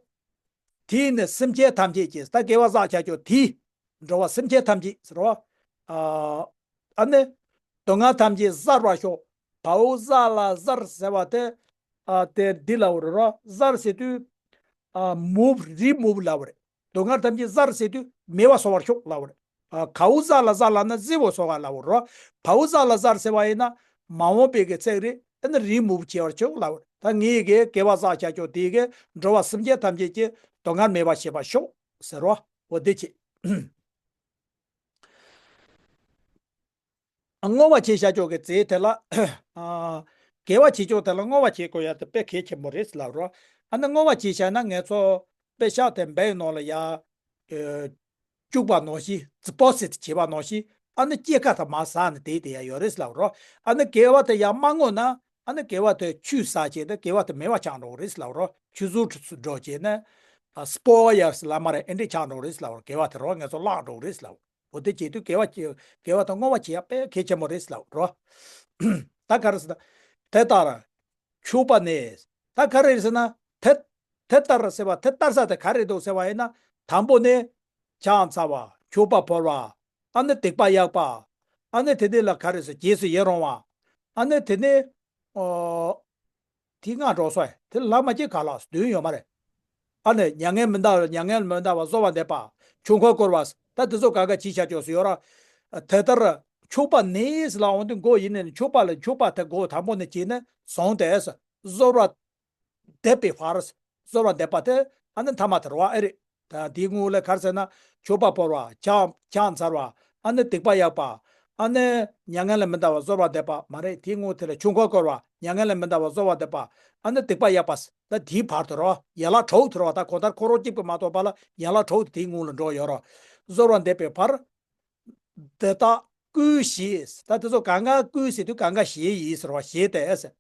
དེས་ནི་སེམས་ཅན་ཐམས་ཅད་ཀྱི་ད་དགེ་བ་བསགས་བྱ་ཆོག་དེས། འགྲོ་བ་སེམས་ཅན་ཐམས་ཅད་ཟེར་བ། ཨ་ནི། སྡུག་བསྔལ་ཐམས་ཅད་བསལ་བར་ཤོག་བའོ། བསལ་ལ་བསལ་ཟེར་བ་དེ། ཨ་དེ་འདི་ལབ་རེད་རོ། བསལ་ཟེར་དུས། ཨ་མུབ་རི་མུབ་ལབ་རེད། སྡུག་བསྔལ་ཐམས་ཅད་བསལ་ཟེར་དུས་མེད་པ་བཟོ་བར་ཤོག་ལབ་རེད། ཨ་གའོ། བསལ་ལ་བསལ་ལབ་ན་བསལ་བ་བཟོ་བ་ལབ་རོ། བའོ། བསལ་ལ་བསལ་ཟེར་བ་ཡིན་ན་མ་འོངས་པའི་གི་ཚིག་རེད། ཨ་ནི་རི་མུབ་བྱེད་པར་ཤོག་ལབ་རེད། ད་ངའི་གི་དགེ་བ་བསགས་བྱ་ཆོག་དེ་གིས་འགྲོ་བ་སེམས་ཅན་ཐམས་ཅད་ཀྱི་སྡུག་བསྔལ་མེད་པ་བྱེད་པར་ཤོག་ཟེར་རོ། འོ་དེ་བྱེད། བསྔོ་བ་བྱས་བཞག་ཆོག་གི་རྫས་དེ་ལ། ཨ། དགེ་བ་བྱེད་ཕྱོགས་དེ་ལ་བསྔོ་བ་བྱེད་དགོས་ཡ་དེ་དཔེ་གལ་ཆེན་པོ་རེད་ལབ་རོ། ཨ་ནི་བསྔོ་བ་བྱས་བཞག་ན་ངས་ཚོ་དཔེ་ཤག་དེ་འབའ་ཡི་ནང་ལ་ཡ། ཨ། བཅུག་པ་ནང་བཞིན་ཌི་པོ་ཟིཊ་བྱས་པ་ནང་བཞིན། ཨ་ནི་སྐྱེད་ཀ་དེ་མར་ཟག་ནས་དེ་དེ་ཡ་ཡོད་རེད་ལབ་རོ། ཨ་ནི་དགེ་བ་དེ་ཡ་མ་བསྔོ་ན། ཨ་ནི་དགེ་བ་དེ་ཆུད་ཟ་བྱས་ཏེ་དགེ་བ་དེ་མེད་པ་ཆགས་འགྲོ་གི་རེད་ལབ་རོ། ཆུད་ཟོས་འགྲོ་བྱས་ནས། ཨ་སྤོ་བ་ཡ་ལ་མ་རེད། ཨེ་འདྲས་ཆགས་འགྲོ་གི་རེད་ལབ་རོ། དགེ་བ་དེ་རོ་ངས་ཚོ་བརླག་འགྲོ་གི་རེད་ལབ། འོ་དེ་བྱེད་དུས་དགེ་བ་བྱེད། དགེ་བ་དང་བསྔོ་བ་བྱེད་ཡ་དཔེ་གལ་ཆེན་པོ་རེད་ལབ་རོ། ད་ག་རེ་ཟེར་ན། དེ་ལྟར་མཆོད་པ་ནི། ད་ག་རེ་ཟེར་ན། དེ། དེ་ལྟར་ཟེར་བ་དེ་ལྟར་ས་དེ་ག་རེ་འདུག་ཟེར་བ་ཡིན་ན། དང་པོ་ནི། ཕྱག་འཚལ་བ། མཆོད་པ་ཕུལ་བ། ཨ་ནི་སྡིག་པ་གཡོགས་པ། ཨ་ནི་དེ་ནས་ལ་ག་རེ་ཟེར། རྗེས་སུ་ཡི་རང་བ། ཨ་ནི་དེ་ནས། ཨོ། དེ་ལྔ་འགྲོ་སོང་། དེ་ལ་མ་སྐྱེས་ག་ལ་བདུན་ཡོད་མ་རེད། ཨ་ནི་མྱ་ངན་མི་འདའ་བ། མྱ་ངན་མི་འདའ་བར་གསོལ་བ་འདེབས་པ། ཆོས་འཁོར་བསྐོར་བ། ད་དེ་ཚོ་ག་ག་ཅིག་བྱ་ཆོག་སུ་ཡོད་ར། དེ་ལྟར་མཆོད་པ་ནི་ཟེར་ལ་འོང་དུས་མགོ་ཡིན་ནས་མཆོད་པ་ལ་མཆོད་པ་དེ་མགོ་དང་པོ་ནས་བྱས་ནས་བཟུང་སྟེ་གསོལ་བ་འདེབས་པའི་བར། གསོལ་བ་འདེབས་པ་དེ་ཨ་ནི་མཐའ་མ་དེ་རེད་བ། ཨེ་རེད། ད་དེའི་སྔོན་ལ་ག་རེ་ཟེར་ན། མཆོད་པ་ཕུལ་བ། ཕྱག་ཕྱག་འཚལ་བ། ཨ་ནི་སྡིག་པ་གཡོགས་པ། ཨ་ནི་མྱ་ངན་ལས་མི་འདའ་བར་གསོལ་བ་འདེབས་པ་མ་རེད། དེའི་སྔོན་དེ་ལ་ཆོས་འཁོར་བསྐོར་བ། མྱ་ངན་ལས་མི་འདའ་བར་གསོལ་བ་འདེབས་པ། ཨ་ནི་སྡིག་པ་གཡོགས་པ། ད་དེའི་བར་དུ་རོ། ཡན་ལག་དྲུག་དེ་རོ། ད་གང་ལྟར་འཁོར་ལོ་གཅིག་པུ་མ་གཏོགས་པ་ལ་ཡན་ལག་དྲུག་དེ་དེའི་སྔོན་ལ་འགྲོ་ཡོད་རོ། གསོལ་བ་འདེབས་པའི་བར། འདི་དག་བསྔོས་བྱས། ད་དེ་ཚོ་གང་ག་བསྔོས་ཟེར་དུས་གང་ག་བྱས་ཡིན་ཟེར་བ། བྱས་ཏེ་ཟེར།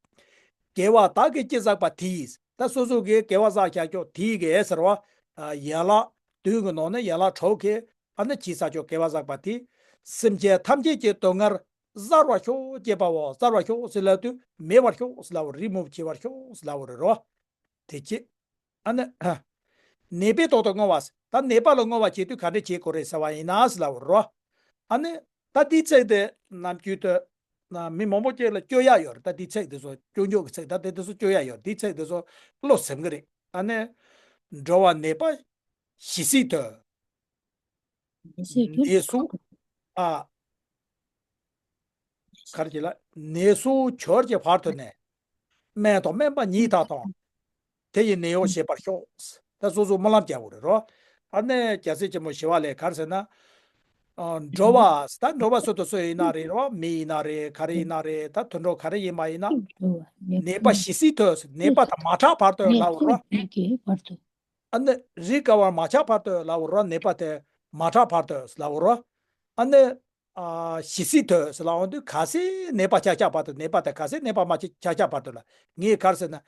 དགེ་བ་དག་གིས་ཅི་བསགས་པ་དེས། ད་སོ་སོ་གིས་དགེ་བ་བསགས་བཞག་ཆོག་དེས་གི་ཟེར་བ། ཡན་ལག་བདུན་གྱི་ནང་ནས་ཡན་ལག་དྲུག་གིས་ཨ་ནི་ཅི་བསགས་ཆོག་དགེ་བ་བསགས་པ་དེས། སེམས་ཅན་ཐམས་ཅད་ཀྱི་སྡུག་བསྔལ་བསལ་བར་ཤོག་སྐྱེས་པའོ། བསལ་བར་ཤོག་ཟེར་ལབ་དུས་མེད་པར་ཤོག་ཟེར་ལབ་པ་རེད། མུ་བྱེད་པར་ཤོག་ཟེར་ལབ་པ་རེད་རོ། དེ་ཅི། ཨ་ནི། ནད་པའི་ཐོག་ཏུ་བསྔོ་བ། ད་ནད་པ་ལ་བསྔོ་བ་བྱེད་དུས་ག་འདྲ་བྱེད་དགོས་རེད་ཟེར་བ་ཡིན་ན་ཟེར་ལབ་པ་རོ། ཨ་ནི། ད་འདིའི་ཚིག་དེ་ནམ་རྒྱུན་དུ། ན་མི་མང་པོ་ཅིག་ལ་སྐྱོན་ཡག་ཡོད་རེད། ད་འདིའི་ཚིག་དེ་ཚོ་སྐྱོན་བརྗོད་ཀྱི་ཚིག་ད་དེ་དེ་ཚོ་སྐྱོན་ཡག་ཡོད་རེད། འདིའི་ཚིག་དེ་ཚོ་བློ་ཟིན་གི་རེད། ཨ་ནི། འགྲོ་བ་ནད་པ་ཇི་སྲིད་དུ། ནད་སོགས། ཨ། ག་རེ་བྱེད་ལ། ནད་སོགས་གྱུར་གྱི་བར་དུ་ནི། སྨན་དང་སྨན་པ་ཉིད་དག་དང་། དེ་ཡི་ནད་གཡོག་བྱེད་པར་ཤོག་ད་སོ་སོ་སྨོན་ལམ་རྒྱག་དགོས་རེད་རོ། ཨ་ནི་རྒྱལ་སྲས་ཆེན་པོ་ཞི་བ་ལྷས་ག་རེ་ཟེར་ན། ཨ། འགྲོ་བ། ད་འགྲོ་བ་སུ་དང་སུ་ཡིན་ན་རེད་རོ། མི་ཡིན་ན་རེད། ག་རེ་ཡིན་ན་རེད། ད་དུད་འགྲོ་ག་རེ་ཡིན་པ་ཡིན་ན། ནད་པ་ཇི་སྲིད་དུ། ནད་པ་དེ་མ་དྲག་བར་དུ་ལབ་རོ། ཨ་ནི་རིགས་དགའ་བར་མ་ཆགས་བར་དུ་ལབ་རོ། ནད་པ་དེ་མ་དྲག་བར་དུ་ལབ་རོ། ཨ་ནི། ཨ། ཇི་སྲིད་དུ་ཟེར་ལབ་འོང་དུས་གལ་སྲིད་ནད་པ་ཆགས་ཆགས་བར་དུ། ནད་པ་དེ་གལ་སྲིད་ནད་པ་མ་ཆགས་ཆགས་བར་དུ་ལ། ངས་ག་རེ་ཟེར་ན།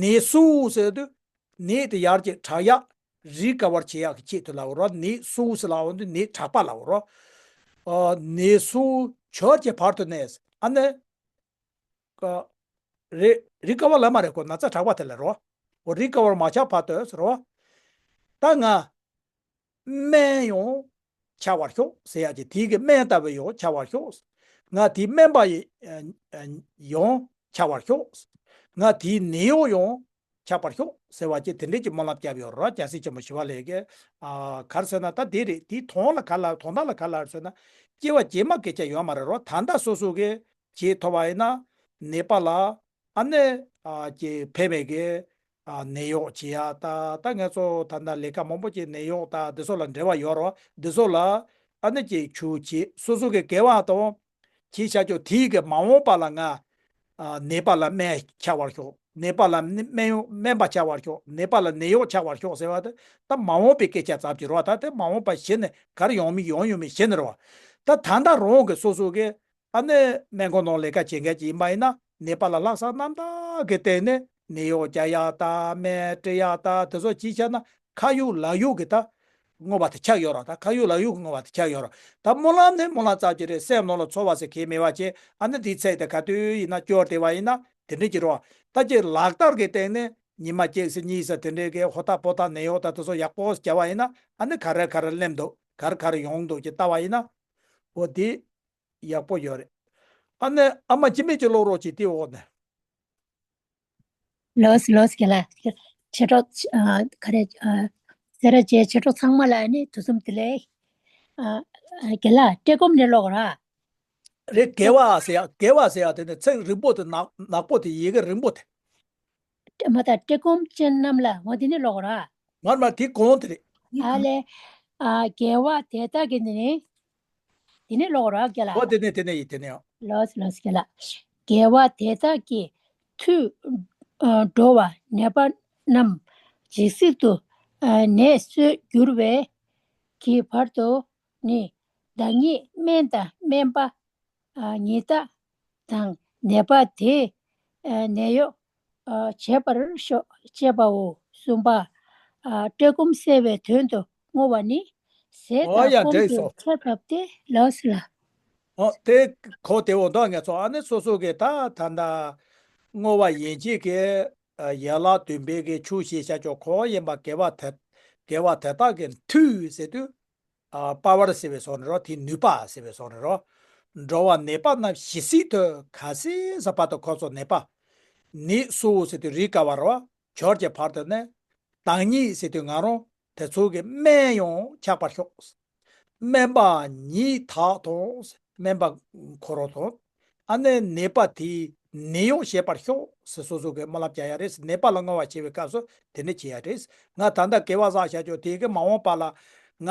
ནད་སོགས་ཟེར་དུས་ནད་དེ་ཡར་གྱི་དྲག་ཡག་རིགས་དགའ་བར་བྱེད་ཡག་གི་ཆེད་དུ་ལབ་རོ། ནད་སོགས་ཟེར་ལབ་འོང་དུས་ནད་དྲག་པ་ལབ་རོ། ཨ། ནད་སོགས་གྱུར་གྱི་བར་དུ་ནི། ཨ་ནི། ཀ། རི་རི་ཀ་བར་ལ་མ་རེད། ཁོ་ན་ཚ་དྲག་པ་དེ་ལ་རོ། འོ་རི་ཀ་བར་མ་ཆགས་བར་དུ་ཟེར་རོ། ད་ང་སྨན་ཡང་ཆགས་པར་ཤོག་ཟེར་ཡག་ཅིག་དེའི་གི་སྨན་ལྟ་བུ་ཡང་ཆགས་པར་ཤོག་ང་དེའི་སྨན་པ་ཡི་ཡང་ཆགས་པར་ཤོག་ང་དེའི་ནད་གཡོག་ཡང་ཆགས་པར་ཤོག་ཟེར་བ་ཅིག་དེ་འདྲས་ཀྱི་སྨོན་ལམ་བརྒྱབ་ཡོད་རོ། རྒྱལ་སྲས་ཆེན་པོ་ཞི་བ་ལྷས་ཀྱིས། ཨ་ག་རེ་ཟེར་ན་ད་དེ་རེད། དེའི་དོན་ལ་ག་ལ་དོན་དག་ལ་ག་ལ་ཟེར་ན། སྐྱེ་བ་རྗེས་མ་སྐད་ཆ་ཡོད་མ་རེད་རོ། ད་ལྟ་སོ་སོ་གི་བྱེད་ཐུབ་པ་ཡིན་ན་ནད་པ་ལ། ཨ་ནི་ཨ་ཀྱི་ཕན་མེད་ཀྱི་ཨ་ནད་གཡོག་བྱེད་ཡ། ད་ད་ང་ཚོ་ད་ལྟ་ལས་ཀ་མང་པོ་ཅིག་ནད་གཡོག་ད་འདི་ཚོ་ལ་འབྲེལ་བ་ཡོད་རོ། འདི་ཚོ་ལ་ཨ་ནི་ཀྱི་ཆུ་བྱེད་སོ་སོ་གི་དགེ་བ་དང་བྱེད་བྱ་ཆོག་དེའི་གི་མ་འོངས་པ་ལ་ང་ཨ་ནད་པ་ལ་སྨན་ཆགས་པར་ཤོག་ནད་པ་ལ་སྨན་ཡོང་སྨན་པ་ཆགས་པར་ཤོག་ནད་པ་ལ་ནད་གཡོག་ཆགས་པར་ཤོག་ཟེར་བ་དེ་ད་མ་འོངས་པའི་སྐད་ཆ་ཙམ་གྱི་རོ། ད་དེ་མ་འོངས་པ་གཞི་ནས་ག་རེ་ཡོང་མི་ཡོང་ཡོང་མི་གཞི་ནས་རོ། ད་ད་ལྟ་རང་གི་སོ་སོ་གི་ཨ་ནི་སྨན་ཁང་ནང་ལས་ཀ་བྱེད་མཁན་ཅིག་ཡིན་པ་ཡིན་ན་ནད་པ་ལ་ལྷག་བསམ་རྣམ་དག་གི་སྟེང་ནས་ནད་གཡོག་རྒྱག་ཡག་དང་སྨན་སྤྲད་ཡག་དང་དེ་ཚོ་ཅིག་བྱས་ན་ཁ་ཡོད་ལག་ཡོད་ཀྱི་ད་བསྔོ་བ་དེ་ཆགས་ཡོད་ར། ད་ཁ་ཡོད་ལག་ཡོད་ཀྱི་བསྔོ་བ་དེ་ཆགས་ཡོད་ར། ད་སྨོན་ལམ་ནི་སྨོན་ལམ་ཙམ་ཅིག་རེད། སེམས་ནང་ལ་ཚོར་བ་ཟེར་གང་ཡང་མེད་པ་བྱས། ཨ་ནི་དེའི་ཚེ་དེ་ག་དུས་ཡིན་ན་སྐྱོར་བསྡད་པ་ཡིན་ན་དེ་འདྲ་ཅིག་རེད་བ། ད་ཅིག་ལག་བསྟར་གྱི་སྟེང་ནས་ཉི་མ་གཅིག་ཙམ་གཉིས་ཙམ་དེ་འདྲའི་གི་ཧོ་ཐག་པོ་ཐག་ནད་གཡོག་ད་དེ་ཚོ་ཡག་པོ་བྱས་པ་ཡིན་ན་ཨ་ནི་ག་རེ་ག་རེ་སླེབས་འདུག་ག་རེ་ག་རེ་ཡོང་འདུག་ཅེས་བལྟ་བ་ཡིན་ན། འོ་དེ་ཡག་པོ་ཡོད་རེད། ཨ་ནི་ཨ་མ་འཆི་མེད་ཀྱི་ཀློག་རོགས་ཅིག་དེའི་འོག་ནས། ལོས་ལོས་རྒན་ལགས། མཆེད་གྲོགས་ཨ་ག་རེ་ཨ་སེ་ར་བྱེས་མཆེད་གྲོགས་ཚང་མ་ལ་ནི་དུས་གསུམ་བདེ་ལེགས། ཨ་རྒན་ལགས་བཀྲེས་སྐོམ་ནས་ཀློག་ར། རེད། དགེ་བ་ཟེར་ཡ་དགེ་བ་ཟེར་ཡ་དེ་ནི་ཚིག་རིང་པོ་དེ་ནག་ནག་པོ་དེ་ཡི་གེ་རིང་པོ་དེ། མ་ད་བཀྲེས་སྐོམ་ཅན་རྣམས་ལ་འོ་དེ་ནས་ཀློག་ར། མར་མར་དེ་གོང་དེ་རེད། ཨ་ལས། ཨ་དགེ་བ་དེ་དག་གི་ནི་དེ་ནས་ཀློག་ར་རྒན་ལགས། འོ་དེ་ནས་དེ་ནས་ཡིན་དེ་ནས་ཡོང་། ལོས་ལོས་རྒན་ལགས། དགེ་བ་དེ་དག་གིས་མཐུས་ཨ་འགྲོ་བ་ནད་པ་རྣམས་ཇི་སྲིད་དུ་ཨ་ནད་གསོས་གྱུར་པའི་གི་བར་དུ་ནི་བདག་ཉིད་སྨན་དང་སྨན་པ་ཨ་ཉིད་དག་དང་ནད་པ་དེས་ཨ་ནད་གཡོག་ཨ་བྱེད་པར་ཤོག་ཅེས་པའོ། གསུམ་པ། ཨ་བཀྲེས་སྐོམ་སེལ་བའི་དོན་དུ་བསྔོ་བ་ནི་ཟས་འོ་དང་ཡ་སྐོམ་འགྲིག་གྱི་སོང་། ཆར་བབས་ཏེ་ལོས་ལ། འོ་དེ་གོ་དེ་འོ་མདོ་ངས་ཚོ་ཨ་ནི་སོ་སོ་གི་ད་ད་ད་བསྔོ་བ་ཡན་ཆད་ཀྱི་ཨ་ཡན་ལག་བདུན་པའི་གི་ཆུ་ཞེས་བྱ་ཆོག་ཁོ་ཡིན་པ་དགེ་བ་དེ་དགེ་བ་དེ་དག་གི་མཐུས་ཟེར་དུས། ཨ་པ་ཝར་ཟེར་བའི་སོགས་ནི་རོ། དེའི་ནུས་པ་ཟེར་བའི་སོགས་ནི་རོ། འགྲོ་བ་ནད་པ་རྣམས་ཞི་སྲིད་དུ་ག་ཚོད་ཟ་བར་དུ་ཁོ་ཚོ་ནད་པ། ནད་གསོ་ཟེར་དུས་རིགས་དགའ་བ་རོ། སྦྱོར་གྱི་བར་དུ་ནི། བདག་ཉིད་ཟེར་དུས་ང་རང་དེ་ཚོ་གི་སྨན་ཡང་ཆགས་པར་ཤོག་སྨན་པ་ཉིད་དག་དང་། སྨན་པ་ཁོ་རང་དང་། ཨ་ནི་ནད་པ་དེའི་ནད་གཡོག་བྱེད་པར་ཤོག་ཟེར་སོ་སོ་གི་སྨོན་ལམ་རྒྱག་ཡ་རེད། ནད་པ་ལ་བསྔོ་བ་བྱེད་པའི་སྐབས་སུ་དེ་འདྲ་བྱེད་ཡ་རེད། ང་ད་ལྟ་དགེ་བ་བསགས་བཞག་ཆོག་དེ་གི་མ་འོངས་པ་ལ་ང་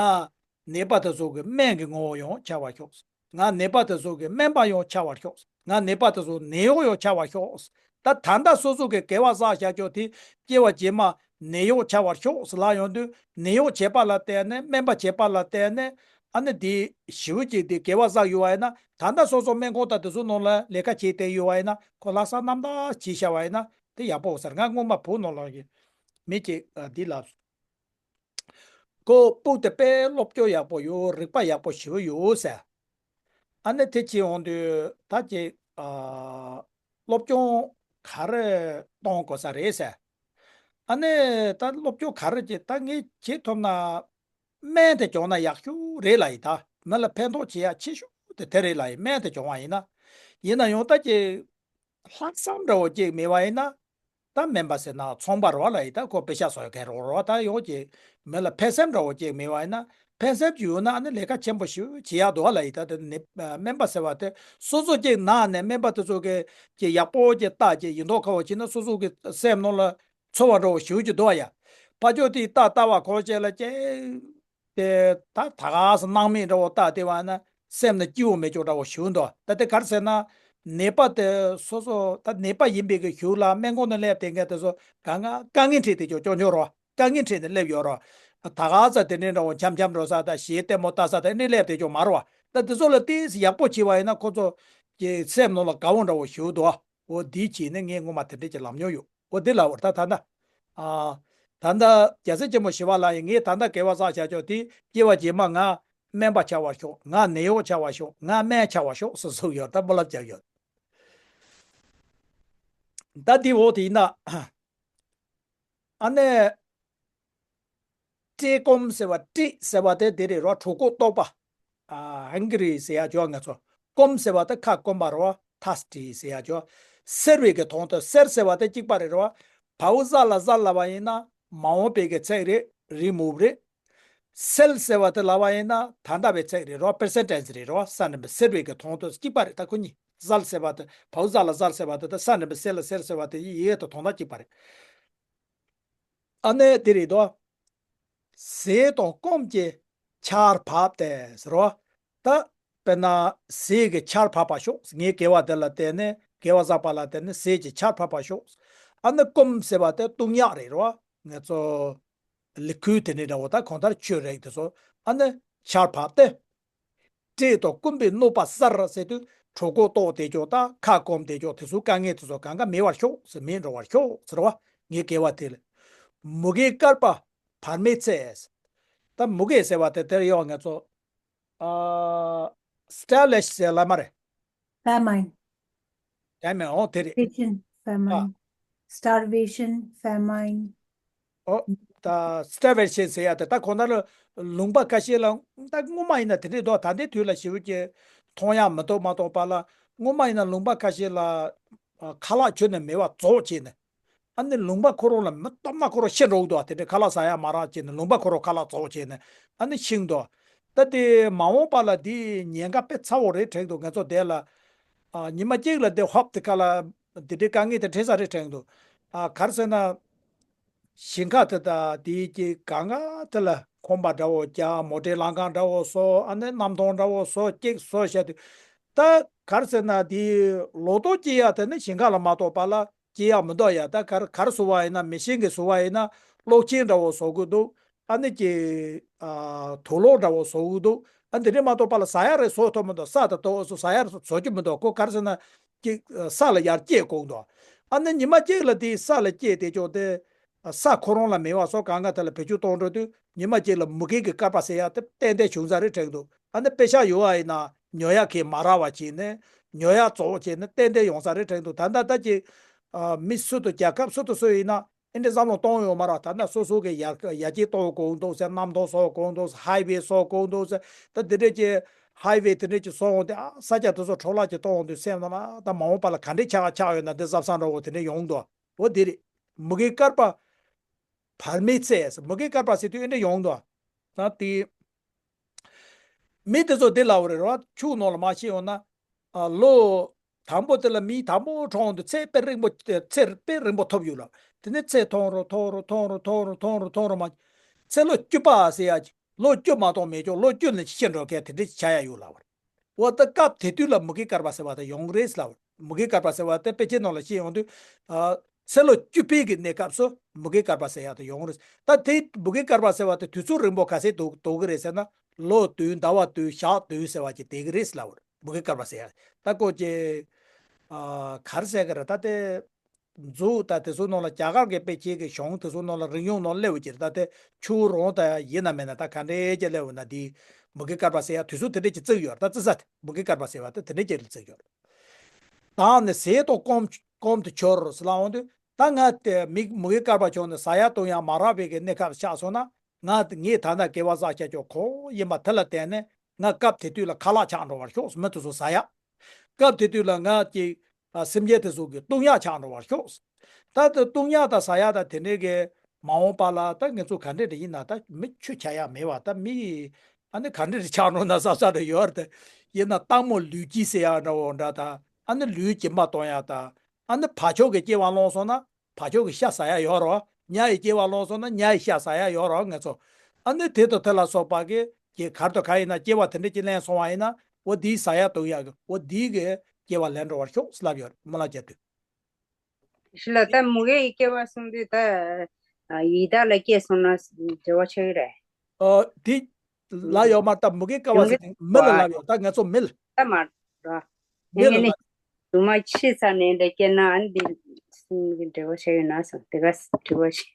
ནད་པ་དེ་ཚོ་གི་སྨན་གྱི་ངོ་བོ་ཡང་ཆགས་པར་ཤོག་ང་ནད་པ་དེ་ཚོ་གི་སྨན་པ་ཡང་ཆགས་པར་ཤོག་ང་ནད་པ་དེ་ཚོ་ནད་གཡོག་ཡང་ཆགས་པར་ཤོག་ད་ད་ལྟ་སོ་སོ་གི་དགེ་བ་བསགས་བཞག་ཆོག་དེ་སྐྱེ་བ་རྗེས་མ་ནད་གཡོག་ཆགས་པར་ཤོག་ཟེར་ལབ་ཡོང་དུས་ནད་གཡོག་བྱེད་པ་ལ་བརྟེན་ནས་སྨན་པ་བྱེད་པ་ལ་བརྟེན་ནས། ཨ་ནི་དེ་ཞེ་པོ་ཅིག་དེ་དགེ་བ་བསགས་ཡོད་པ་ཡིན་ན། ད་ལྟ་སོ་སོ་སྨན་ཁང་དང་དེ་ཚོ་ནང་ལ་ལས་ཀ་བྱེད་བསྡད་ཡོད་པ་ཡིན་ན་ཁོ་ལྷག་བསམ་རྣམ་དག་བྱས་བཞག་པ་ཡིན་ན་དེ་ཡག་པོ་ཟེར། ང་སྔོན་མ་བོད་ནང་ལ་གི་མི་གཅིག་ཨ་འདི་ལབ་སོང་། ཁོ་སྤུ་གུ་དེ་དཔེ་སློབ་སྦྱོང་ཡག་པོ་ཡོད། རིག་པ་ཡག་པོ་ཞེ་པོ་ཡོད་ཟེར། ཨ་ནི་དེ་བྱེད་འོང་དུས་ད་ཅིག་ཨ་སློབ་སྦྱོང་ག་རེ་གཏོང་དགོས་ས་རེད་ཟེར། ཨ་ནི་ད་སློབ་སྦྱོང་ག་རེ་བྱེད། ད་ངས་བྱེད་ཐུབ་ན། སྨན་དེ་སྦྱོང་ན་ཡག་ཤོས་རེད་ལབ་ཡིན། ད་མི་ལ་ཕན་ཐོགས་བྱེད་ཡག་ཆེ་ཤོས་དེ་དེ་རེད་ལབ་ཡིན། སྨན་དེ་སྦྱོང་བ་ཡིན་ན། ཡིན་ན་ཡང་ད་ཀྱི་ལྷག་བསམ་འདྲ་བོ་ཅིག་མེད་པ་ཡིན་ན། ད་སྨན་པ་ཟེར་ན་ཚོང་པ་རེད་བ་ལབ་ཡིན། ད་ཁོ་པེ་ཤ་བཟོ་མཁན་རེད་བ། ད་ཡང་ཀྱི་མི་ལ་ཕན་སེམས་འདྲ་བོ་ཅིག་མེད་པ་ཡིན་ན། ཕན་སེམས་ཅིག་ཡོད་ན་ཨ་ནི་ལས་ཀ་ཆེན་པོ་ཞིག་བྱེད་ཡག་འདུག་བ་ལབ་ཡིན། ད་དེ་ནི་སྨན་པ་ཟེར་བ་དེ་སོ་སོ་ཅིག་ན་ནས་སྨན་པ་དེ་ཚོ་གི་ཀྱི་ཡག་པོ་ཅིག་བལྟ་ཅིག་ཡིན་མདོག་ཁ་པོ་བྱས་ན་སོ་སོ་གི་སེམས་ནང་ལ། ཚོར་བ་འདྲ་བོ་ཞེ་པོ་ཅིག་འདུག་བ་ཡ། ཕར་ཕྱོགས་དེ་ལྟ་ལྟ་བ་ཁོ་བྱས་ལ་ཅེ། དེ་ད་ད་ག་སེ་སྣང་མེད་འདྲ་བོ་ལྟ་བསྡད་པ་ན་སེམས་ནང་སྐྱིད་པོ་མེད་ཅོག་འདྲ་བོ་ཞེ་པོ་འདུག་ད་དེ་ག་རེ་ཟེར་ན། ནད་པ་དེ་སོ་སོ་ད་ནད་པ་ཡིན་པའི་གི་ཞུགས་ལ་སྨན་ཁང་ནང་སླེབས་བསྡད་མཁན་དེ་ཚོ་གང་ག་དཀའ་ངལ་འཕྲད་བསྡད་ཅོག་ཅོག་ཉོ་རོགས། དཀའ་ངལ་འཕྲད་ནས་སླེབས་ཡོད་རོགས། ད་ག་ས་དེ་འདྲའི་འདྲ་བོ་འཆམ་འཆམ་འགྲོ་ས་དང་ཞེ་ལྟད་མོ་ལྟ་ས་དེ་འདྲ་སླེབས་བསྡད་ཅོག་མ་རོགས། ད་དེ་ཚོ་ལ་ཏོག་ཙམ་ཡག་པོ་བྱས་པ་ཡིན་ན་ཁོ་ཚོ་གི་སེམས་ནང་ལ་དགའ་བོ་འདྲ་བོ་ཞེ་པོ་འདུག་འོ་འདི་བྱས་ནས་ངས་སྔོན་མ་དེ་འདྲས་ཀྱི་ལབ་མྱོང་ཡོད། འོ་འདི་ལ་འོ་ད་ད་ལྟ། ཨ། ད་ལྟ་རྒྱལ་སྲས་ཆེན་པོ་ཞི་བ་ལྷ་ཡིས་ངས་ད་ལྟ་དགེ་བ་བསགས་བྱ་ཆོག་དེ་སྐྱེ་བ་རྗེས་མ་ང་སྨན་པ་ཆགས་པར་ཤོག་ང་ནད་གཡོག་ཆགས་པར་ཤོག་ང་སྨན་ཆགས་པར་ཤོག་ཟེར་གསུངས་ཡོད། ད་སྨོན་ལམ་བརྒྱབ་ཡོད། ད་འདི་འོག་དེ་ཡིན་ན། ཨ་ནི། བཀྲེས་སྐོམ་ཟེར་བ་བཀྲེས་ཟེར་བ་དེ་དེ་རེད་རོ། གྲོད་ཁོག་ལྟོགས་པ། ཨ་hungry ཟེར་ཡ་ཅོ་ང་ཚོ། སྐོམ་ཟེར་བ་དེ་ཁ་སྐོམ་པ་རོ། thirsty ཟེར་ཡ་ཅོ། སེར་བའི་གི་དོན་དུ་སེར་ཟེར་བ་དེ་གཅིག་པ་རེད་རོ། བའོ་ཛ་ལ་ཛ་ལབ་པ་ཡིན་ན་མ་འོངས་པའི་གི་ཚིག་རེད། remove རེད། སེལ་ཟེར་བ་དེ་ལབ་པ་ཡིན་ན་ད་ལྟ་བའི་ཚིག་རེད་རོ། present tense རེད་རོ། ས་འགྲེང་བུ་སེལ་བའི་གི་དོན་དུ་གཅིག་པ་རེད། ད་ཁོ་གཉིས་ཛལ་ཟེར་བ་དེ་བའོ་ཛ་ལ་ཛལ་ཟེར་བ་དེ་ད་ས་འགྲེང་བུ་སེལ་ལ་སེལ་ཟེར་བ་དེ་ཡི་ཡེ་དང་དོན་དག་གཅིག་པ་རེད། ཨ་ནི་དེ་རེད་དོ། ཟས་དང་སྐོམ་གྱི་ཆར་བབས་ཏེ་ཟེར་རོ། ད་དཔེར་ན་ཟས་ཀྱི་ཆར་བབས་པ་ཤོག་ངའི་དགེ་བ་དེ་ལ་བརྟེན་ནས་དགེ་བ་བསགས་པ་ལ་བརྟེན་ནས་ཟས་ཀྱི་ཆར་བབས་པ་ཤོག་ཨ་ནི་སྐོམ་ཟེར་བ་དེ་བཏུང་ཡག་རེད་རོ། ང་ཚོ། ལི་ཁུ་དེ་འདྲའི་འདྲ་བོ་ད་གང་ལྟར་ཆོས་རེད་དེ་ཚོ། ཨ་ནི་ཆར་བབས་ཏེ། བཀྲེས་དང་སྐོམ་པའི་གནོད་པ་སེལ་ཟེར་དུས་གྲོད་ཁོག་ལྟོགས་དེ་ཅོག་དང་ཁ་སྐོམ་དེ་ཅོག་དེ་ཚོ་དཀའ་ངལ་དེ་ཚོ་གང་ག་མེད་པར་ཤོག་ཟེར། མེད་འགྲོ་བར་ཤོག་ཟེར་བ། ངའི་དགེ་བ་དེ་ལ། མུ་གེའི་བསྐལ་པ་བར་མའི་ཚེ། ད་མུ་གེ་ཟེར་བ་དེ་དེར་ཡོད་ང་ཚོ། ཨ། starvation ཟེར་ལ་མ་རེད། Famine. Famine འོ་དེ་རེད། Starvation, famine. ཨ། Starvation, famine. ཨོ། ད་starvation ཟེར་ཡ་དེ་ད་ཁོ་ན་ལ་ལུང་པ་ཁ་ཤས་ལ་ད་སྔོན་མ་ཡིན་ན་དེ་འདྲས་འདུག་ད་ལྟའི་དུས་ལ་ཞེ་པོ་ཅིག་མཐོང་ཡ་མི་འདུག་མ་གཏོགས་པ་ལ་སྔོན་མ་ཡིན་ན་ལུང་པ་ཁ་ཤས་ལ་ཨ་ཁ་ལག་ཁྱོན་ནས་མེད་པ་རྫོགས་བྱས་ནས། ཨ་ནི་ལུང་པ་ཁོ་རང་ལ་མི་སྟོབས་མ་ཁོ་རང་ཤི་འགྲོ་གི་འདུག་དེ་འདྲའི་ཁ་ལག་ཟ་ཡ་མ་རག་བྱས་ནས་ལུང་པ་ཁོ་རང་ཁ་ལག་རྫོགས་བྱས་ནས་ཨ་ནི་ཤི་འདུག་ད་དེ་མ་འོངས་པ་ལ་དེའི་ཉེན་ཁ་དཔེ་ཚ་བོ་རེད་དྲན་འདུག་ང་ཚོ་དེ་ལ། ཨ། ཉི་མ་གཅིག་ལ་དེ་ཧོབ་དེ་ཁ་ལ་དེ་འདྲའི་དཀའ་ངལ་དེ་འཕྲད་ས་རེད་དྲན་འདུག་ཨ། ག་རེ་ཟེར་ན། ཞིང་ཁ་དེ་དང་དེའི་ཀྱི་གང་ག་དེ་ལ་ཁང་པ་འདྲ་བོ་རྒྱག་མོ་ཊའི་ལམ་ཁ་འདྲ་བོ་བཟོ། ཨ་ནི་གནམ་ཐང་འདྲ་བོ་བཟོ། སྐྱེགས་བཟོ་བྱས་དུས། ད་ག་རེ་ཟེར་ན་དེའི་ལོ་ཏོག་སྐྱེ་ཡ་དེ་ནི་ཞིང་ཁ་ལ་མ་གཏོགས་པ་ལ་སྐྱེ་ཡ་མི་འདུག་ཡ། ད་ག་རེ་ག་རེ་བཟོ་བ་ཡིན་ན་མེ་ཤིན་གྱིས་བཟོ་བ་ཡིན་ན་གློག་ཆེན་འདྲ་བོ་བཟོ་དགོས་འདུག་ཨ་ནི་ཀྱི། ཨ། དུག་ལོག་འདྲ་བོ་བཟོ་གི་འདུག་ཨ་འདི་འདྲས་མ་གཏོགས་པ་ལ་ཟ་ཡ་རེ་བཟོ་ཐུབ་མི་འདུག་ས་དང་དུག་བཟོ་ཟ་ཡ་རེ་བཟོ་རྒྱུ་མི་འདུག་ཁོ་ག་རེ་ཟེར་ན། ཀྱི། ས་ལ་ཡར་སྐྱེས་དགོས་འདུག་ཨ་ནི་ཉི་མ་གཅིག་ལ་དེའི་ས་ལ་སྐྱེས་དེ་ཅོག་དེ། ས་ཁོ་རང་ལ་མེད་པ་བཟོ་གང་ག་དེ་ལ་བེད་སྤྱོད་གཏོང་འགྲོ་དུས་ཉི་མ་གཅིག་ལ་མུ་གེ་གི་བསྐལ་པ་ཟེར་ཡ་དེ་ཏན་ཏན་བྱུང་ས་རེད་དྲན་འདུག་ཨ་ནི་དཔེ་ཆ་ཡོད་པ་ཡིན་ན་ཉོ་ཡ་གི་མ་རག་པ་བྱས་ནས་ཉོ་ཡ་རྫོགས་བྱས་ནས་ཏན་ཏན་ཡོང་ས་རེད་དྲན་འདུག་ད་ལྟ་ད་ཀྱི། ཨ། མི་སུ་དང་རྒྱལ་ཁབ་སུ་དང་སུ་ཡིན་ན། ཨེ་འདྲ་བསམ་བློ་གཏོང་ཡོད་མ་རེད། ད་ལྟ་སོ་སོ་གི་ཡར་ཡར་རྒྱས་གཏོང་དགོས་འདུག་ཟེར། གནམ་ཐང་བཟོ་དགོས་འདུག་ཟེར། ཧའི་ཝེ་བཟོ་དགོས་འདུག་ཟེར། ད་དེ་འདྲས་ཀྱི་ཧའི་ཝེ་དེ་འདྲས་ཀྱི་བཟོ་འོང་དུས། ཨ། ས་ཆ་དེ་ཚོ་འཕྲོ་བརླག་ཅིག་གཏོང་འོང་དུས་སེམས་ནང་ལ་ད་མ་འོངས་པ་ལ་ག་འདྲས་ཆགས་ཆགས་ཡོད་ན་དེ་གཟབ་གཟབ་འདྲ་བོ་དེ་འདྲས་ཡོང་འདུག་འོ་དེ་རེད། མུ་གེའི་བསྐལ་པ་བར་མའི་ཚེ། མུ་གེའི་བསྐལ་པ་ཟེར་དུས་ཨེ་འདྲས་ཡོང་འདུག་ད་དེ། མི་དེ་ཚོ་དེ་ལབ་པ་རེད་རོ། ཆུ་ནང་ལ་མར་ཤི་ཡོང་ན། ཨ། ལོ་དང་པོ་དེ་ལ་མི་དང་པོ་འཕྲོག་འོང་དུས་ཚད་དཔེ་རིང་པོ། ཚད་དཔེ་རིང་པོ་ཐོབ་ཡོད་ལ། དེ་ནས་ཚད་མཐོ་རུ་མཐོ་རུ་མཐོ་རུ་མཐོ་རུ་མཐོ་རུ་མཐོ་རུ་མར། ཚེ་ལོ་བཅུ་པ་ཟེར་ཡ། ལོ་བཅུ་མ་གཏོགས་མེད་ཀྱང་ལོ་བཅུ་ནས་ཤི་འགྲོ་མཁན་དེ་འདྲ་ཆགས་ཡ་ཡོད་ལབ་པ་རེད། འོ་ད་སྐབས་དེ་དུས་ལ་མུ་གེའི་བསྐལ་པ་ཟེར་བ་དེ་ཡོང་གི་རེད་ལབ་པ་རེད། མུ་གེའི་བསྐལ་པ་ཟེར་བ་དེ་དཔེ་ཆའི་ནང་ལ་ཤི་ཡོང་དུས། ཨ། ཚེ་ལོ་བཅུ་པའི་གི་གནས་སྐབས་སུ་མུ་གེའི་བསྐལ་པ་ཟེར་ཡ་དེ་ཡོང་རེད། ད་དེ་མུ་གེའི་བསྐལ་པ་ཟེར་བ་དེ་དུས་ཚོད་རིང་པོ་ག་ཚད་འདུག་འདུག་གི་རེད་ཟེར་ན། ལོ་བདུན། ཟླ་བ་བདུན། ཞག་བདུན་ཟེར་བ་ཅིག་བསྡད་ཀྱི་རེད་ལབ་པ་རེད། མུ་གེའི་བསྐལ་པ་ཟེར་ཡ། ད་ཁོ་ཅིག་ཨ། ག་རེ་ཟེར་གི་རེད། ད་དེ་མཛོད་ད་དེ་ཚོའི་ནང་ལ་རྒྱ་གར་གྱི་དཔེ་ཆའི་གི་གཞུང་དེ་ཚོའི་ནང་ལ་རིག་གཞུང་ནང་སླེབས་ཡོད་ཀྱི་རེད། ད་དེ་ཆུ་རང་ད་ཡིན་ན་མིན་ན་ད་ག་འདྲས་ཅིག་སླེབས་ཡོད་ན། དེ་མུ་གེའི་བསྐལ་པ་ཟེར་ཡ་དུས་ཚོད་དེ་འདྲས་ཅིག་བརྩི་གི་ཡོད་རེད། ད་བརྩི་ས་དེ་མུ་གེའི་བསྐལ་པ་ཟེར་བ་དེ་དེ་འདྲས་ཅིག་ལ་བརྩི་གི་ཡོད་རེད། ད་ནི་ཟས་དང་སྐོམ་སྐོམ་དུ་གྱུར་ཟེར་ལབ་འོང་དུས། ད་ང་དེ་མི་མུ་གེའི་བསྐལ་པ་བྱུང་ནས་ཟ་ཡ་བཏུང་ཡ་མ་རག་པའི་གི་གནས་སྐབས་ཆགས་སོང་ན། ང་ངས་ད་ལྟ་དགེ་བ་བསགས་བྱས་ཀྱང་ཁོ་ཡིན་པ་དེ་ལ་བརྟེན་ནས་ང་སྐབས་དེ་དུས་ལ་ཁ་ལག་ཆགས་འགྲོ་བར་ཤོག་མི་དེ་ཚོ་ཟ་ཡ། སྐབས་དེ་དུས་ལ་ང་གི་ཨ་སེམས་ཅན་དེ་ཚོ་གི་བཏུང་ཡག་ཆགས་འགྲོ་བར་ཤོག་ད་དེ་བཏུང་ཡག་དང་ཟ་ཡག་དང་དེ་འདྲའི་གི་མ་འོངས་པ་ལ་ད་ང་ཚོ་ག་འདྲས་རེ་ཡིན་ན། ད་མི་ཆུ་ཆགས་ཡག་མེད་པ། ད་མི་ཨ་ནི་ག་འདྲས་རེ་ཆགས་འགྲོ་ན་བསམ་བསམ་རེ་ཡོད་རེད། ཡིན་ན་སྟག་མོ་ལུས་སྐྱེས་ཟེར་ཡག་འདྲ་བོ་འདྲ་དང་། ཨ་ནི་ལུས་སྦྱིན་པ་གཏོང་ཡག་དང་། ཨ་ནི་བ་ཕྱུགས་ཀྱི་སྐྱེ་བ་བླངས་སོང་ན་བ་ཕྱུགས་ཀྱི་ཤ་ཟ་ཡག་ཡོད་རེད། ཉ་ཡི་སྐྱེ་བ་བླངས་སོང་ན་ཉ་ཡི་ཤ་ཟ་ཡག་ཡོད་རེད་ང་ཚོ། ཨ་ནི་དེ་དང་དེ་ལ་སོགས་པ་གི་གི་གར་དང་ག་ཡིན་ན་སྐྱེ་བ་དེ་འདྲ་ཅིག་ལེན་སོང་བ་ཡིན་ན། འོ་དེའི་ཟ་ཡག་བཏུང་ཡག་གི་འོ་དེའི་གི་སྐྱེ་བ་ལེན་འགྲོ་བར་ཤོག་ལབ་ཡོད་རེད། སྨོན་ལམ་རྒྱབ་དུས། ཞི་ལ་ད་མུ་གེ་ཡི་སྐྱེ་བ་གསུངས་དུས་ད་ཡི་དྭགས་ལ་སྐྱེས་སོང་ན་འབྲེལ་བ་ཆགས་ཀྱི་རེད། ཨ། དེ་ལ་ཡོད་མ་རེད། ད་མུ་གེའི་བསྐལ་པ་ཟེར་དེ་མི་ལ་ལབ་ཡོད། ད་ང་ཚོ་མི་ལ། ད་མ་རེད། མི་ལ་ལབ། སྒྱུ་མ་ཤི་ཚར་ནས་འདྲ་སྐྱེས་ན་ཨ་ནི་འདི་གསུམ་གྱི་འབྲེལ་བ་ཆགས་ཡོད་ན་བསམ། དེ་ག་དྲི་བ་ཞིག་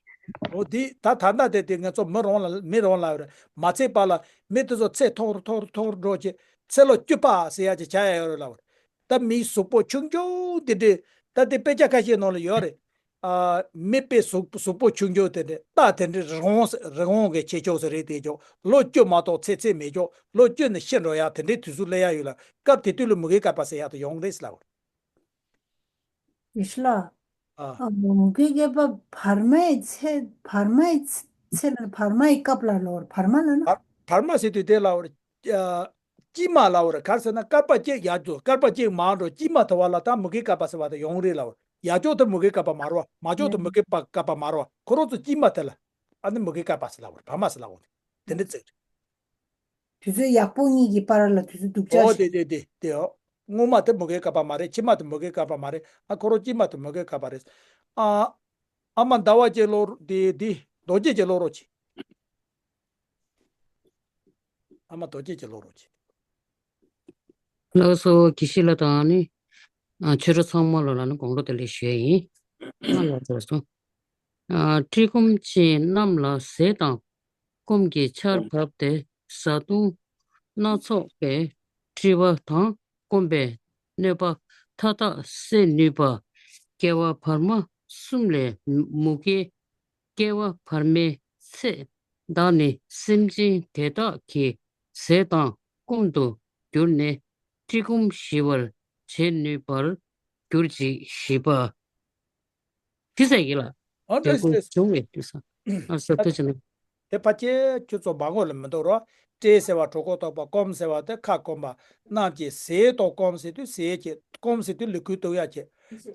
འོ་དེ་ད་ད་ལྟ་དེ་དེ་ང་ཚོ་མི་རང་ལ་མི་རང་ལ་རེད། མ་ཚད་པ་ལ་མི་དེ་ཚོ་ཚད་མཐོ་རུ་མཐོ་རུ་མཐོ་རུ་འགྲོ་བྱས་ཚེ་ལོ་བཅུ་པ་ཟེར་ཡ་ཅིག་བྱ་ཡ་ཡོད་རེད་ལབ་པ་རེད། ད་མིའི་གཟུགས་པོ་ཆུང་ཆུང་དེ་འདྲས་ ད་དེ་དཔེ་ཆ་ཁ་ཤས་ནང་ལ་ཡོད་རེད། ཨ། མིད་པའི་གཟུགས་གཟུགས་པོ་ཆུང་ཆུང་དེ་འདྲ། རྟ་དེ་འདྲ་རི་བོང་རི་བོང་གི་ཆེ་ཆུང་ཟེར་རེད། དེ་ཀྱང་ལོ་བཅུ་མ་གཏོགས་ཚེ་ཚད་མེད་ཀྱང་ལོ་བཅུ་ནས་ཤི་འགྲོ་ཡག་དེ་འདྲའི་དུས་ཚོད་སླེབས་ཡག་ཡོད་ལ། སྐབས་དེ་དུས་ལ་མུ་གེའི་བསྐལ་པ་ཟེར་ཡག་དེ་ཡོང་རེད་ཟེར་ལབ། ཡེ་ཤེས་ལགས། ཨ། ཨ། མུ་གེའི་བསྐལ་པ་བར་མའི་ཚེ། བར་མའི་ཚེ་ལ། བར་མའི་སྐབས་ལ་ལོར། བར་མ་ལ་ན། བར་བར་མ་ཟེར་དུས་དེ་ལ་བར། ཨ། དཀྱིལ་མ་ལ་བར། ག་རེ་ཟེར་ན་བསྐལ་པ་གཅིག་ཡར་འགྲོ། བསྐལ་པ་གཅིག་མར་འགྲོ། དཀྱིལ་མ་དེ་བ་ལ་ད་མུ་གེའི་བསྐལ་པ་ཟེར་བ་དེ་ཡོང་རེད་ལབ་བར། ཡར་ཕྱོགས་དེ་མུ་གེའི་བསྐལ་པ་མ་རེད་བ། མར་ཕྱོགས་དེ་མུ་གེའི་བསྐལ་པ་མ་རེད་བ། ཁོ་རང་ཚོ་དཀྱིལ་མ་དེ་ལ་ཨ་ནི་མུ་གེའི་བསྐལ་པ་ཟེར་ལབ་བར། བར་མ་ཟེར་ལབ་བར། དེ་འདྲ་བརྩི། དུས་ཚོད་ཡག་པོ་གཉིས་ཀྱི་བར་ལ་དུས་ཚོད་སྡུག་ཅག་ཨོ་དེ་ཞིག་དེ་དེ་དེ་ཨོ། སྔོན་མ་དེ་མུ་གེའི་བསྐལ་པ་མ་རེད། ཕྱི་མ་དེ་མུ་གེའི་བསྐལ་པ་མ་རེད། ཨ། ཁོ་རང་དཀྱིལ་མ་དེ་མུ་གེའི་བསྐལ་པ་རེད། ཨ། ཨ་མ་ཟླ་བ་གཅིག་ལོ་དེ་དེ་རྡོ་རྗེ་གི་ལོ་རོགས་གྱིས། ཨ་མ་རྡོ་རྗེ་གི་ལོ་རོགས་གྱིས། ལགས་སོ། དགེ་བཤེས་ལགས་དང་ནི། ཨ། ཆོས་གྲོགས་ཚང་མ་ལོ་ལ་ནི་དགོང་དྲོ་བདེ་ལེགས་ཞུ་ཡ་ཡིན། ཨ། ལགས་སོ། ཨ། བཀྲེས་སྐོམ་ཅན་རྣམས་ལ་ཟས་དང་སྐོམ་གྱི་ཆར་བབས་ཏེ་བཟའ་བཏུང་སྣ་ཚོགས་པས་བཀྲེས་པ་དང་སྐོམ་པའི་གནོད་པ་མཐའ་དག་སེལ་ནུས་པ། བསྐལ་པ་བར་མ་གསུམ་ལས་མུ་གེའི་བསྐལ་པ་བར་མའི་ཚེ་འདས་ནས་སེམས་ཅན་དེ་དག་གི་ཟས་དང་སྐོམ་དུ་གྱུར་ནས་བཀྲེས་སྐོམ་ཞི་བར་བྱེད་ནུས་པར་གྱུར་ཅིག་ཞེས་པ། དེ་ཟེར་གྱི་ལ། ཨ། དེ་ལགས་སོ། ཀུན་ལགས་སོ། བྱུང་བའི་དུས་སུ། ཨ། ས་ཐུ་ཅི་ནི། དེ་ཕལ་ཆེར་ཁྱོད་ཚོ་མ་ངོ་ལ་མི་འདུག་རོ། བཀྲེས་ཟེར་བ་གྲོད་ཁོག་ལྟོགས་པ། སྐོམ་ཟེར་བ་དེ་ཁ་སྐོམ་པ། རྣམས་ཀྱི་ཟས་དང་སྐོམ་ཟེར་དུས་ཟས་ཀྱི། སྐོམ་ཟེར་དུས་ལུས་ཁུག་ལྟོགས་ཡ་ཆེ།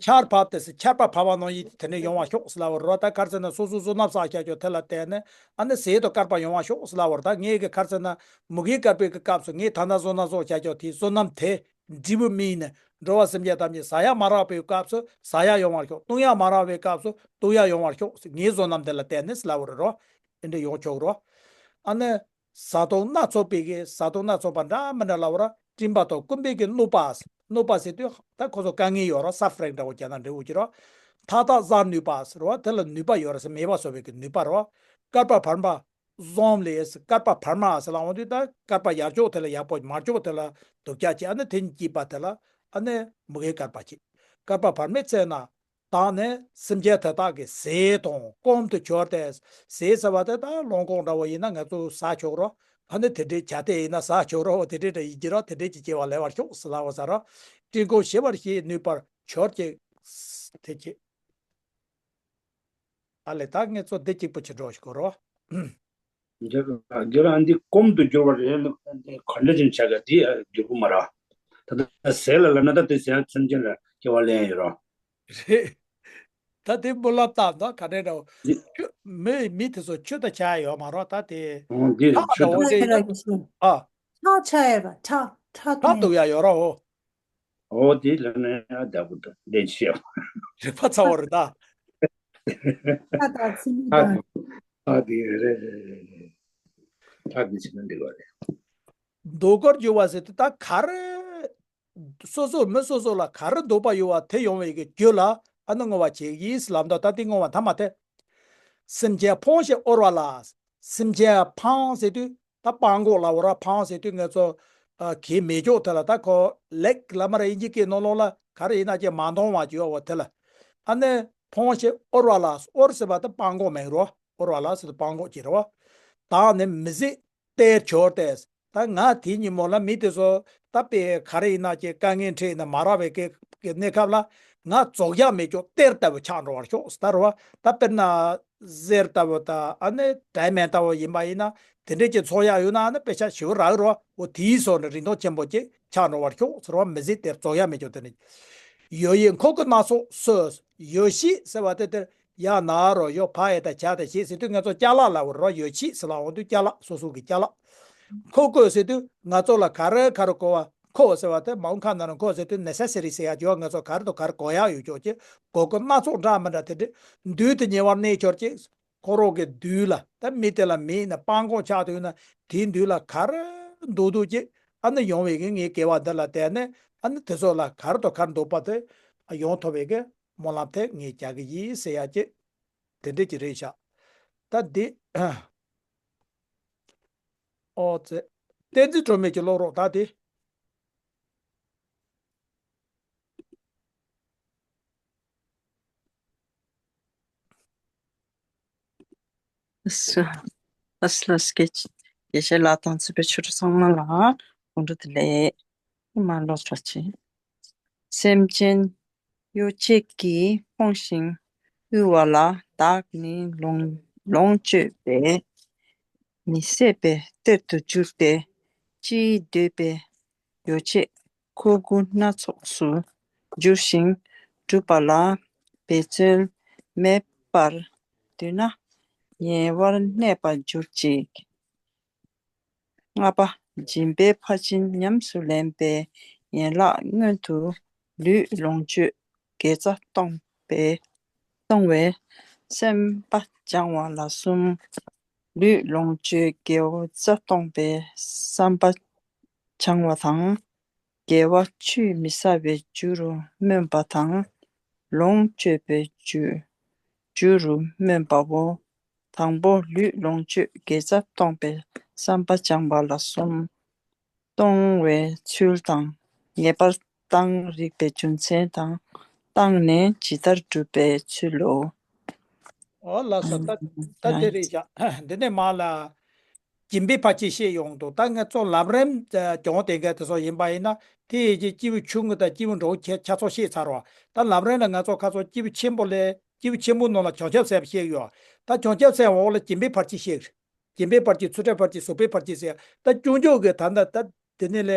ཆར་བབས་ཏེ་ཟེར། ཆར་པ་བབས་པ་ནང་བཞིན་དེ་ནས་ཡོང་བ་ཤོག་ཟེར་ལབ་པ་རེད་བ། ད་ག་རེ་ཟེར་ན་སོ་སོ་སོ་ནམ་བསགས་བཞག་ཀྱང་དེ་ལ་བརྟེན་ནས་ཨ་ནི་ཟས་དང་བསྐལ་པ་ཡོང་བ་ཤོག་ཟེར་ལབ་པ་རེད། ད་ངས་གི་ག་རེ་ཟེར་ན་མུ་གེའི་བསྐལ་པའི་གི་སྐབས་སུ་ངས་ད་ལྟ་སོ་ནམ་བསགས་བཞག་ཀྱང་དེའི་སོ་ནམ་དེ་འབྲས་བུ་སྨིན་ནས་འགྲོ་བ་སེམས་ཅན་ཐམས་ཅད་ཟ་ཡ་མ་རག་པའི་སྐབས་སུ་ཟ་ཡ་ཡོང་བར་ཤོག། བཏུང་ཡ་མ་རག་པའི་སྐབས་སུ་བཏུང་ཡ་ཡོང་བར་ཤོག་ཟེར། ངའི་སོ་ནམ་དེ་ལ་བརྟེན་ནས་ཟེར་ལབ་པ་རེད་རོ། དེ་འདྲ་ཡོང་ཆོག་རོ། ཨ་ནི། བཟའ་བཏུང་སྣ་ཚོགས་པའི་གི། བཟའ་བཏུང་སྣ་ཚོགས་པ་འདྲ་མི་འདྲ་ལབ་པ་ར། སྤྲིན་པ་དང་སྐོམ་པའི་གི་གནོད་པ། གནོད་པ་ཟེར་དུས་ད་ཁོ་ཚོ་དཀའ་ངལ་ཡོད་ར། སབ་ཕ་རིང་འདྲ་བོ་བྱས་ན་འགྲིག་གི་ར། མཐའ་དག་སེལ་ནུས་པ་ཟེར་བ་དེ་ལ་ནུས་པ་ཡོད་ར་ཟེར། མེད་པ་བཟོ་བའི་གི་ནུས་པ་ར། བསྐལ་པ་བར་མ་གསུམ་ལས། བསྐལ་པ་བར་མ་ཟེར་ལབ་འོང་དུས་ད་བསྐལ་པ་ཡར་ཕྱོགས་དེ་ལ་ཡག་པོ། མར་ཕྱོགས་དེ་ལ་སྡུག་ཅག་ཅིག། ཨ་ནི་དེ་གཉིས་སྐྱིད་པ་དེ་ལ་ཨ་ནི་མུ་གེའི་བསྐལ་པ་ཅིག། བསྐལ་པ་བར་མའི་ཚེ་ན། དང་ནི་སེམས་ཅན་དེ་དག་གི་ཟས་དང་སྐོམ་དུ་གྱུར་ཏེ། ཟས་ཟེར་བ་དེ་ད་རླངས་འཁོར་འདྲ་བོ་ཡིན་ན་ང་ཚོ་ཟ་ཆོག་རོ། ཨ་ནི་དེ་འདྲའི་ཇ་དེ་ཡིན་ན་ཟ་ཆོག་རོ། དེ་འདྲའི་འདྲ་ཡིན་གྱི་རོ། དེ་འདྲའི་ཅིག་སྐྱེ་བ་ལེན་པར་ཤོག་ཟེར་ལབ་པ་ཟེར་རོ། བཀྲེས་སྐོམ་ཞི་བར་བྱེད་ནུས་པར་གྱུར་ཅིག། དེ་ཅིག། ཨ་ལས། ད་ངས་ཚོ་འདི་གཅིག་པུ་ཅིག་འགྲོ་ཞིག་གོ་རོ། འགྱུར་འགྱུར་ཨ་འདི་སྐོམ་དུ་འགྱུར་བ་རེད། ག་འདྲ་ཅིག་བྱ་དགའ་འདི་འགྱུར་གི་མ་ར། ད་ལྟ་ཟས་ལ་ལབ་ན་ད་དེ་ཟས་སེམས་ཅན་ལ་སྐྱེ་བ་ལེན་ཡོད་ར། རེད། ད་དེ་སྨོན་ལམ་བཏབ་ན་ག་འདྲ་འདྲ་བོ། འདི་ཆུ་མི་མི་དེ་ཚོ་ཆུ་ད་ཆ་ཡོད་མ་རོ། ད་དེ་འོ་འདི་ཁྲག་ཆུ་འདྲ་བོ་ད་རེད། ཨ། ཁྲག་ཆ་ཡོད་པ། ཁྲག་ཁྲག་ཁྲག་འཐུང་ཡ་ཡོད་ར་འོ། འོ་དེ་ལབ་ན་ཡང་བདག་པོ་དང་ལས་བྱེད་པ། རིག་པ་ཚ་བོ་རེད་ད། ཁྲག་དང་ཚིལ་མིག་ཨ་དང་། ཨ་དེ་རེད་རེད་རེད་རེད། ཁྲག་དེ་བྱེད་ན་འགྲིག་པ་རེད། ཟློས་གར་འགྱུར་བ་ཟེར་དུས་ད་ག་རེ། སོ་སོ་མི་སོ་སོ་ལ་ག་རེ་འདོད་པ་ཡོད་པ་དེ་ཡོང་བའི་གི་རྒྱུ་ལ་ཨ་ནི་བསྔོ་བ་བྱེད་ཀྱི་ཡིན་ལབ་འདུག། ད་དེ་བསྔོ་བ་ཐ་མ་དེ། སེམས་ཅན་ཕོངས་ཤིང་དབུལ་བ་ལ། སེམས་ཅན་ཕོངས་ཟེར་དུས་ད་སྤྲང་པོ་ལབ་པ་ར། ཕོངས་ཟེར་དུས་ང་ཚོ་ཨ་གལ་མེད་ཅོག་དེ་ལ། ད་ཁོ་ལེག་ལབ་མ་ར། དབྱིན་ཇི་སྐད་ནང་ལོགས་ལ་ག་རེ་ཡིན་ན་ཅིག་མ་མཐོང་བ་ཅིག་ཡོད་པ་དེ་ལ། ཨ་ནི་ཕོངས་ཤིང་དབུལ་བ་ལ། དབུལ་ཟེར་བ་ད་སྤྲང་པོ་མིང་རོ། དབུལ་བ་ལ་ཟེར་དུས་སྤྲང་པོ་ཅིག་རེད་བ། དང་ནི་མི་བཟད་གཏེར་གྱུར་ཏེ། ད་ང་དེའི་ཉིན་མོ་ལ་མི་དེ་ཚོ་ད་དཔེ་ག་རེ་ཡིན་ན་ཅིག་དཀའ་ངལ་འཕྲད་ཡིན་ན་མ་རག་པའི་གི་གི་གནས་སྐབས་ལ་ང་རྫོགས་ཡ་མེད་ཅོག་གཏེར་ལྟ་བུ་ཆགས་འགྲོ་བར་ཤོག་ཟེར་ད་རེད་བ། ད་དཔེར་ན་གཟེར་ལྟ་བུ་དང་ཨ་ནི་ཌའི་མན་ཌི་ལྟ་བུ་ཡིན་པ་ཡིན་ན་དེ་འདྲས་ཀྱི་འཚོ་ཡ་ཡོད་ན་ཨ་ནི་དཔེ་ཆ་ཞེ་པོ་རག་རེད་བ། འོ་དེའི་བཟོ་འདྲ་རིན་ཐང་ཆེན་པོ་ཅིག་ཆགས་འགྲོ་བར་ཤོག་ཟེར་བ། མི་བཟད་གཏེར། རྫོགས་ཡ་མེད་ཅོག་དེ་ནི། ཡོ་བྱད་མཁོ་དགུ་སྣ་ཚོགས་གསོལ། ཡོ་བྱད་ཟེར་བ་དེ་དེར། ཡ་ན་རོ་ཡོ། བ་ཡ་བཏགས་བྱ་བཏགས་བྱེད་ཟེར་དུས་ང་ཚོ་ཅ་ལག་ལབ་པ་རེད། ཡོ་བྱད་ཟེར་ལབ་འོང་དུས་ཅ་ལག། སོ་སོ་གི་ཅ་ལག། མཁོ་དགུ་ཟེར་དུས་ང་ཚོ་ལ་ག་རེ་ག་རེ་དགོས་པ། མཁོ་ཟེར་བ་དེ་མ་འོངས་ཁ་ན་རོ་མཁོ་ཟེར་དུས་ནེ་སེ་སི་རི་ཟེར་ཡ་ཅིག་ཡོད། ང་ཚོ་ག་རེ་དང་ག་རེ་དགོས་ཡག་ཡོད་ཅོག་ཅིག། དགོས་མཁོ་སྣ་ཚོགས་འདྲ་མི་འདྲ་དེ་འདྲས། འདུས་ཏེ་ཉེ་བར་གནས་གྱུར་ཅིག། ཁོ་རང་གི་འདུས་ལ་ད་མི་དེ་ལ་མེད་ན་སྤྲང་པོ་ཆགས་འདུག་ན་དེའི་འདུས་ལ་ག་རེ་འདུག་འདུག་ཅིག་ཨ་ནི་ཡོང་བའི་གི་ངའི་དགེ་བ་འདི་ལ་བརྟེན་ནས་ཨ་ནི་དེ་ཚོ་ལ་ག་རེ་དང་ག་རེ་འདོད་པ་དེ་ཡོང་ཐུབ་པའི་གི་སྨོན་ལམ་དེ་ངས་རྒྱག་གི་ཡིན་ཟེར་ཡ་ཅིག། དེ་འདྲས་ཅིག་རེད་ཤག། ད་འདི། ཨོ་ཙི། བསྟན་འཛིན་སྒྲོལ་མ་གི་ཀློག་རོགས་ད་དེ། ཨ་ལ་སྐད་ཆ། དགེ་བཤེས་ལགས་དང་ཚེ་འཕེལ་ཆོས་གྲགས་ཚང་མ་ལ་དགོང་དྲོ་བདེ་ལེགས། མ་ལོ་ཚ་ཆེ། སེམས་ཅན་གཡོ་བྱེད་ཀྱིས་ཕོངས་ཤིང་དབུལ་བ་ལ། བདག་ནི་ལོངས་ལོངས་སྤྱོད་པས་མི་ཟད་པའི་གཏེར་དུ་གྱུར་ཏེ། ཅིའི་འདོད་པའི་ཡོ་བྱད་མཁོ་དགུ་སྣ་ཚོགས་སུ་བསྒྱུར་ཞིང་བསྒྲུབས་པ་ལ་འབད་བརྩོན་མེད་པར་བསྡུ་ན། ཉེ་བར་གནས་པར་གྱུར་ཅིག། ལྔ་པ། སྦྱིན་པའི་ཕར་ཕྱིན་ཉམས་སུ་ལེན་པའི་ཡན་ལག་སྔོན་དུ་ལུས་ལོངས་སྤྱོད་དགེ་རྩ་གཏོང་པའི་གཏོང་བས་བསམ་པ་སྦྱང་བ་ལ་གསུམ། ལུས་ལོངས་སྤྱོད་དགེ་རྩ་གཏོང་པའི་བསམ་པ་སྦྱང་བ་དང་། དགེ་བ་ཆུད་མི་ཟ་བའི་རྒྱུ་རུ་སྨོན་པ་དང་། ལོངས་སྤྱོད་པའི་རྒྱུ་རྒྱུ་རུ་སྨོན་པའོ། དང་པོ་ལུས་ལོངས་སྤྱོད་དགེ་རྩ་གཏོང་པའི་བསམ་པ་སྦྱང་བ་ལ་གསུམ། གཏོང་བའི་ཚུལ་དང་། ངེས་པར་བཏང་རིགས་པའི་རྒྱུ་མཚན་དང་། བཏང་ནས་ཇི་ལྟར་སྒྲུབ་པའི་ཚུལ་ལོ། ཨོ་ལགས་སོ། ད་ད་དེ་རེད་བཞག་འདི་ནས་མ་ལ། སྦྱིན་པའི་ཕར་ཕྱིན་བཤད་ཡོང་འདུག་ད་ང་ཚོ་ལམ་རིམ་སྦྱོང་བསྡད་མཁན་དེ་ཚོ་ཡིན་པ་ཡིན་ན། དེ་ཡི་རྗེས་སྐྱེས་བུ་ཆུང་ངུ་དང་སྐྱེས་བུ་འབྲིང་པོ་ཁྱེད་ཆ་ཚང་ཤེས་ཚར་བ། ད་ལམ་རིམ་ལ་ང་ཚོ་ཁ་ཚོ་སྐྱེས་བུ་ཆེན་པོ་ལས་སྐྱེས་བུ་ཆེན་པོ་ནང་ལ་བྱང་ཆུབ་སེམས་བཤད་ཡོད། ད་བྱང་ཆུབ་སེམས་འོག་ལ་སྦྱིན་པའི་ཕར་ཕྱིན་བཤད། སྦྱིན་པའི་ཕར་ཕྱིན། ཚུལ་ཁྲིམས་ཕར་ཕྱིན། བཟོད་པའི་ཕར་ཕྱིན་ཟེར། ད་སྐྱོན་བརྗོད་ཀྱི་ད་ལྟ་ད་དེ་ནས་ལས།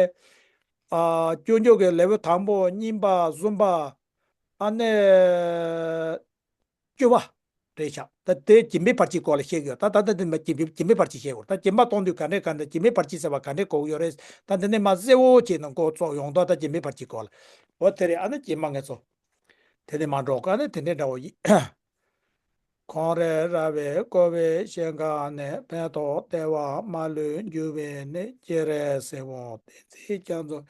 ཨ་སྐྱོན་བརྗོད་ཀྱི་ལེའུ་དང་པོ་གཉིས་པ་གསུམ་པ། ཨ་ནི། བཅུ་པ། རེད་ཤག་ད་དེ་སྦྱིན་པའི་ཕར་ཕྱིན་སྐོར་ལ་བཤད་ཀྱི་ཡོད། ད་ད་ལྟ་འདི་མ་སྦྱིན་པའི་སྦྱིན་པའི་ཕར་ཕྱིན་བཤད་དགོས། ད་སྦྱིན་པ་གཏོང་དུས་ག་འདྲས་ག་འདྲས་སྦྱིན་པའི་ཕར་ཕྱིན་ཟེར་བ་ག་འདྲས་གོ་གི་ཡོད་རེད། ད་འདི་ནས་མ་གསལ་བོ་བྱས་ནས་འགོ་བཙུགས་ཡོང་དོ། ད་སྦྱིན་པའི་ཕར་ཕྱིན་སྐོར་ལ། འོ་དེ་རེད། ཨ་ནི་རྗེས་མ་ངས་ཚོ། དེ་ནས་མ་འགྲོ་ག་ནས་དེ་འདྲས་འདྲ་བོ་ཡིན། ཁོང་རེ་ར་བས་བསྐོར་བའི་ཞིང་ཁམས་ནས། ཕན་འདོགས་བདེ་བ་མ་ལུས་འབྱུང་བའི་གནས། སྤྱན་རས་གཟིགས་དབང་བསྟན་འཛིན་རྒྱ་མཚོ།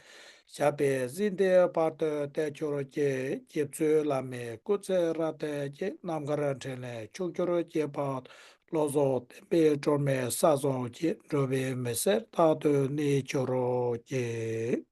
ཞབས་པད་སྲིད་མཐའི་བར་དུ་བརྟན་གྱུར་ཅིག། རྗེ་བཙུན་བླ་མའི་སྐུ་ཚེ་རབ་བརྟན་ཅིག། རྣམ་དཀར་འཕྲིན་ལས་ཕྱོགས་བཅུར་རྒྱས་པ། བློ་བཟང་བསྟན་པའི་སྒྲོན་མེ་གསལ་སོང་ཅིག། འགྲོ་བའི་མི་སེར་རྟག་ཏུ་གནས་གྱུར་ཅིག།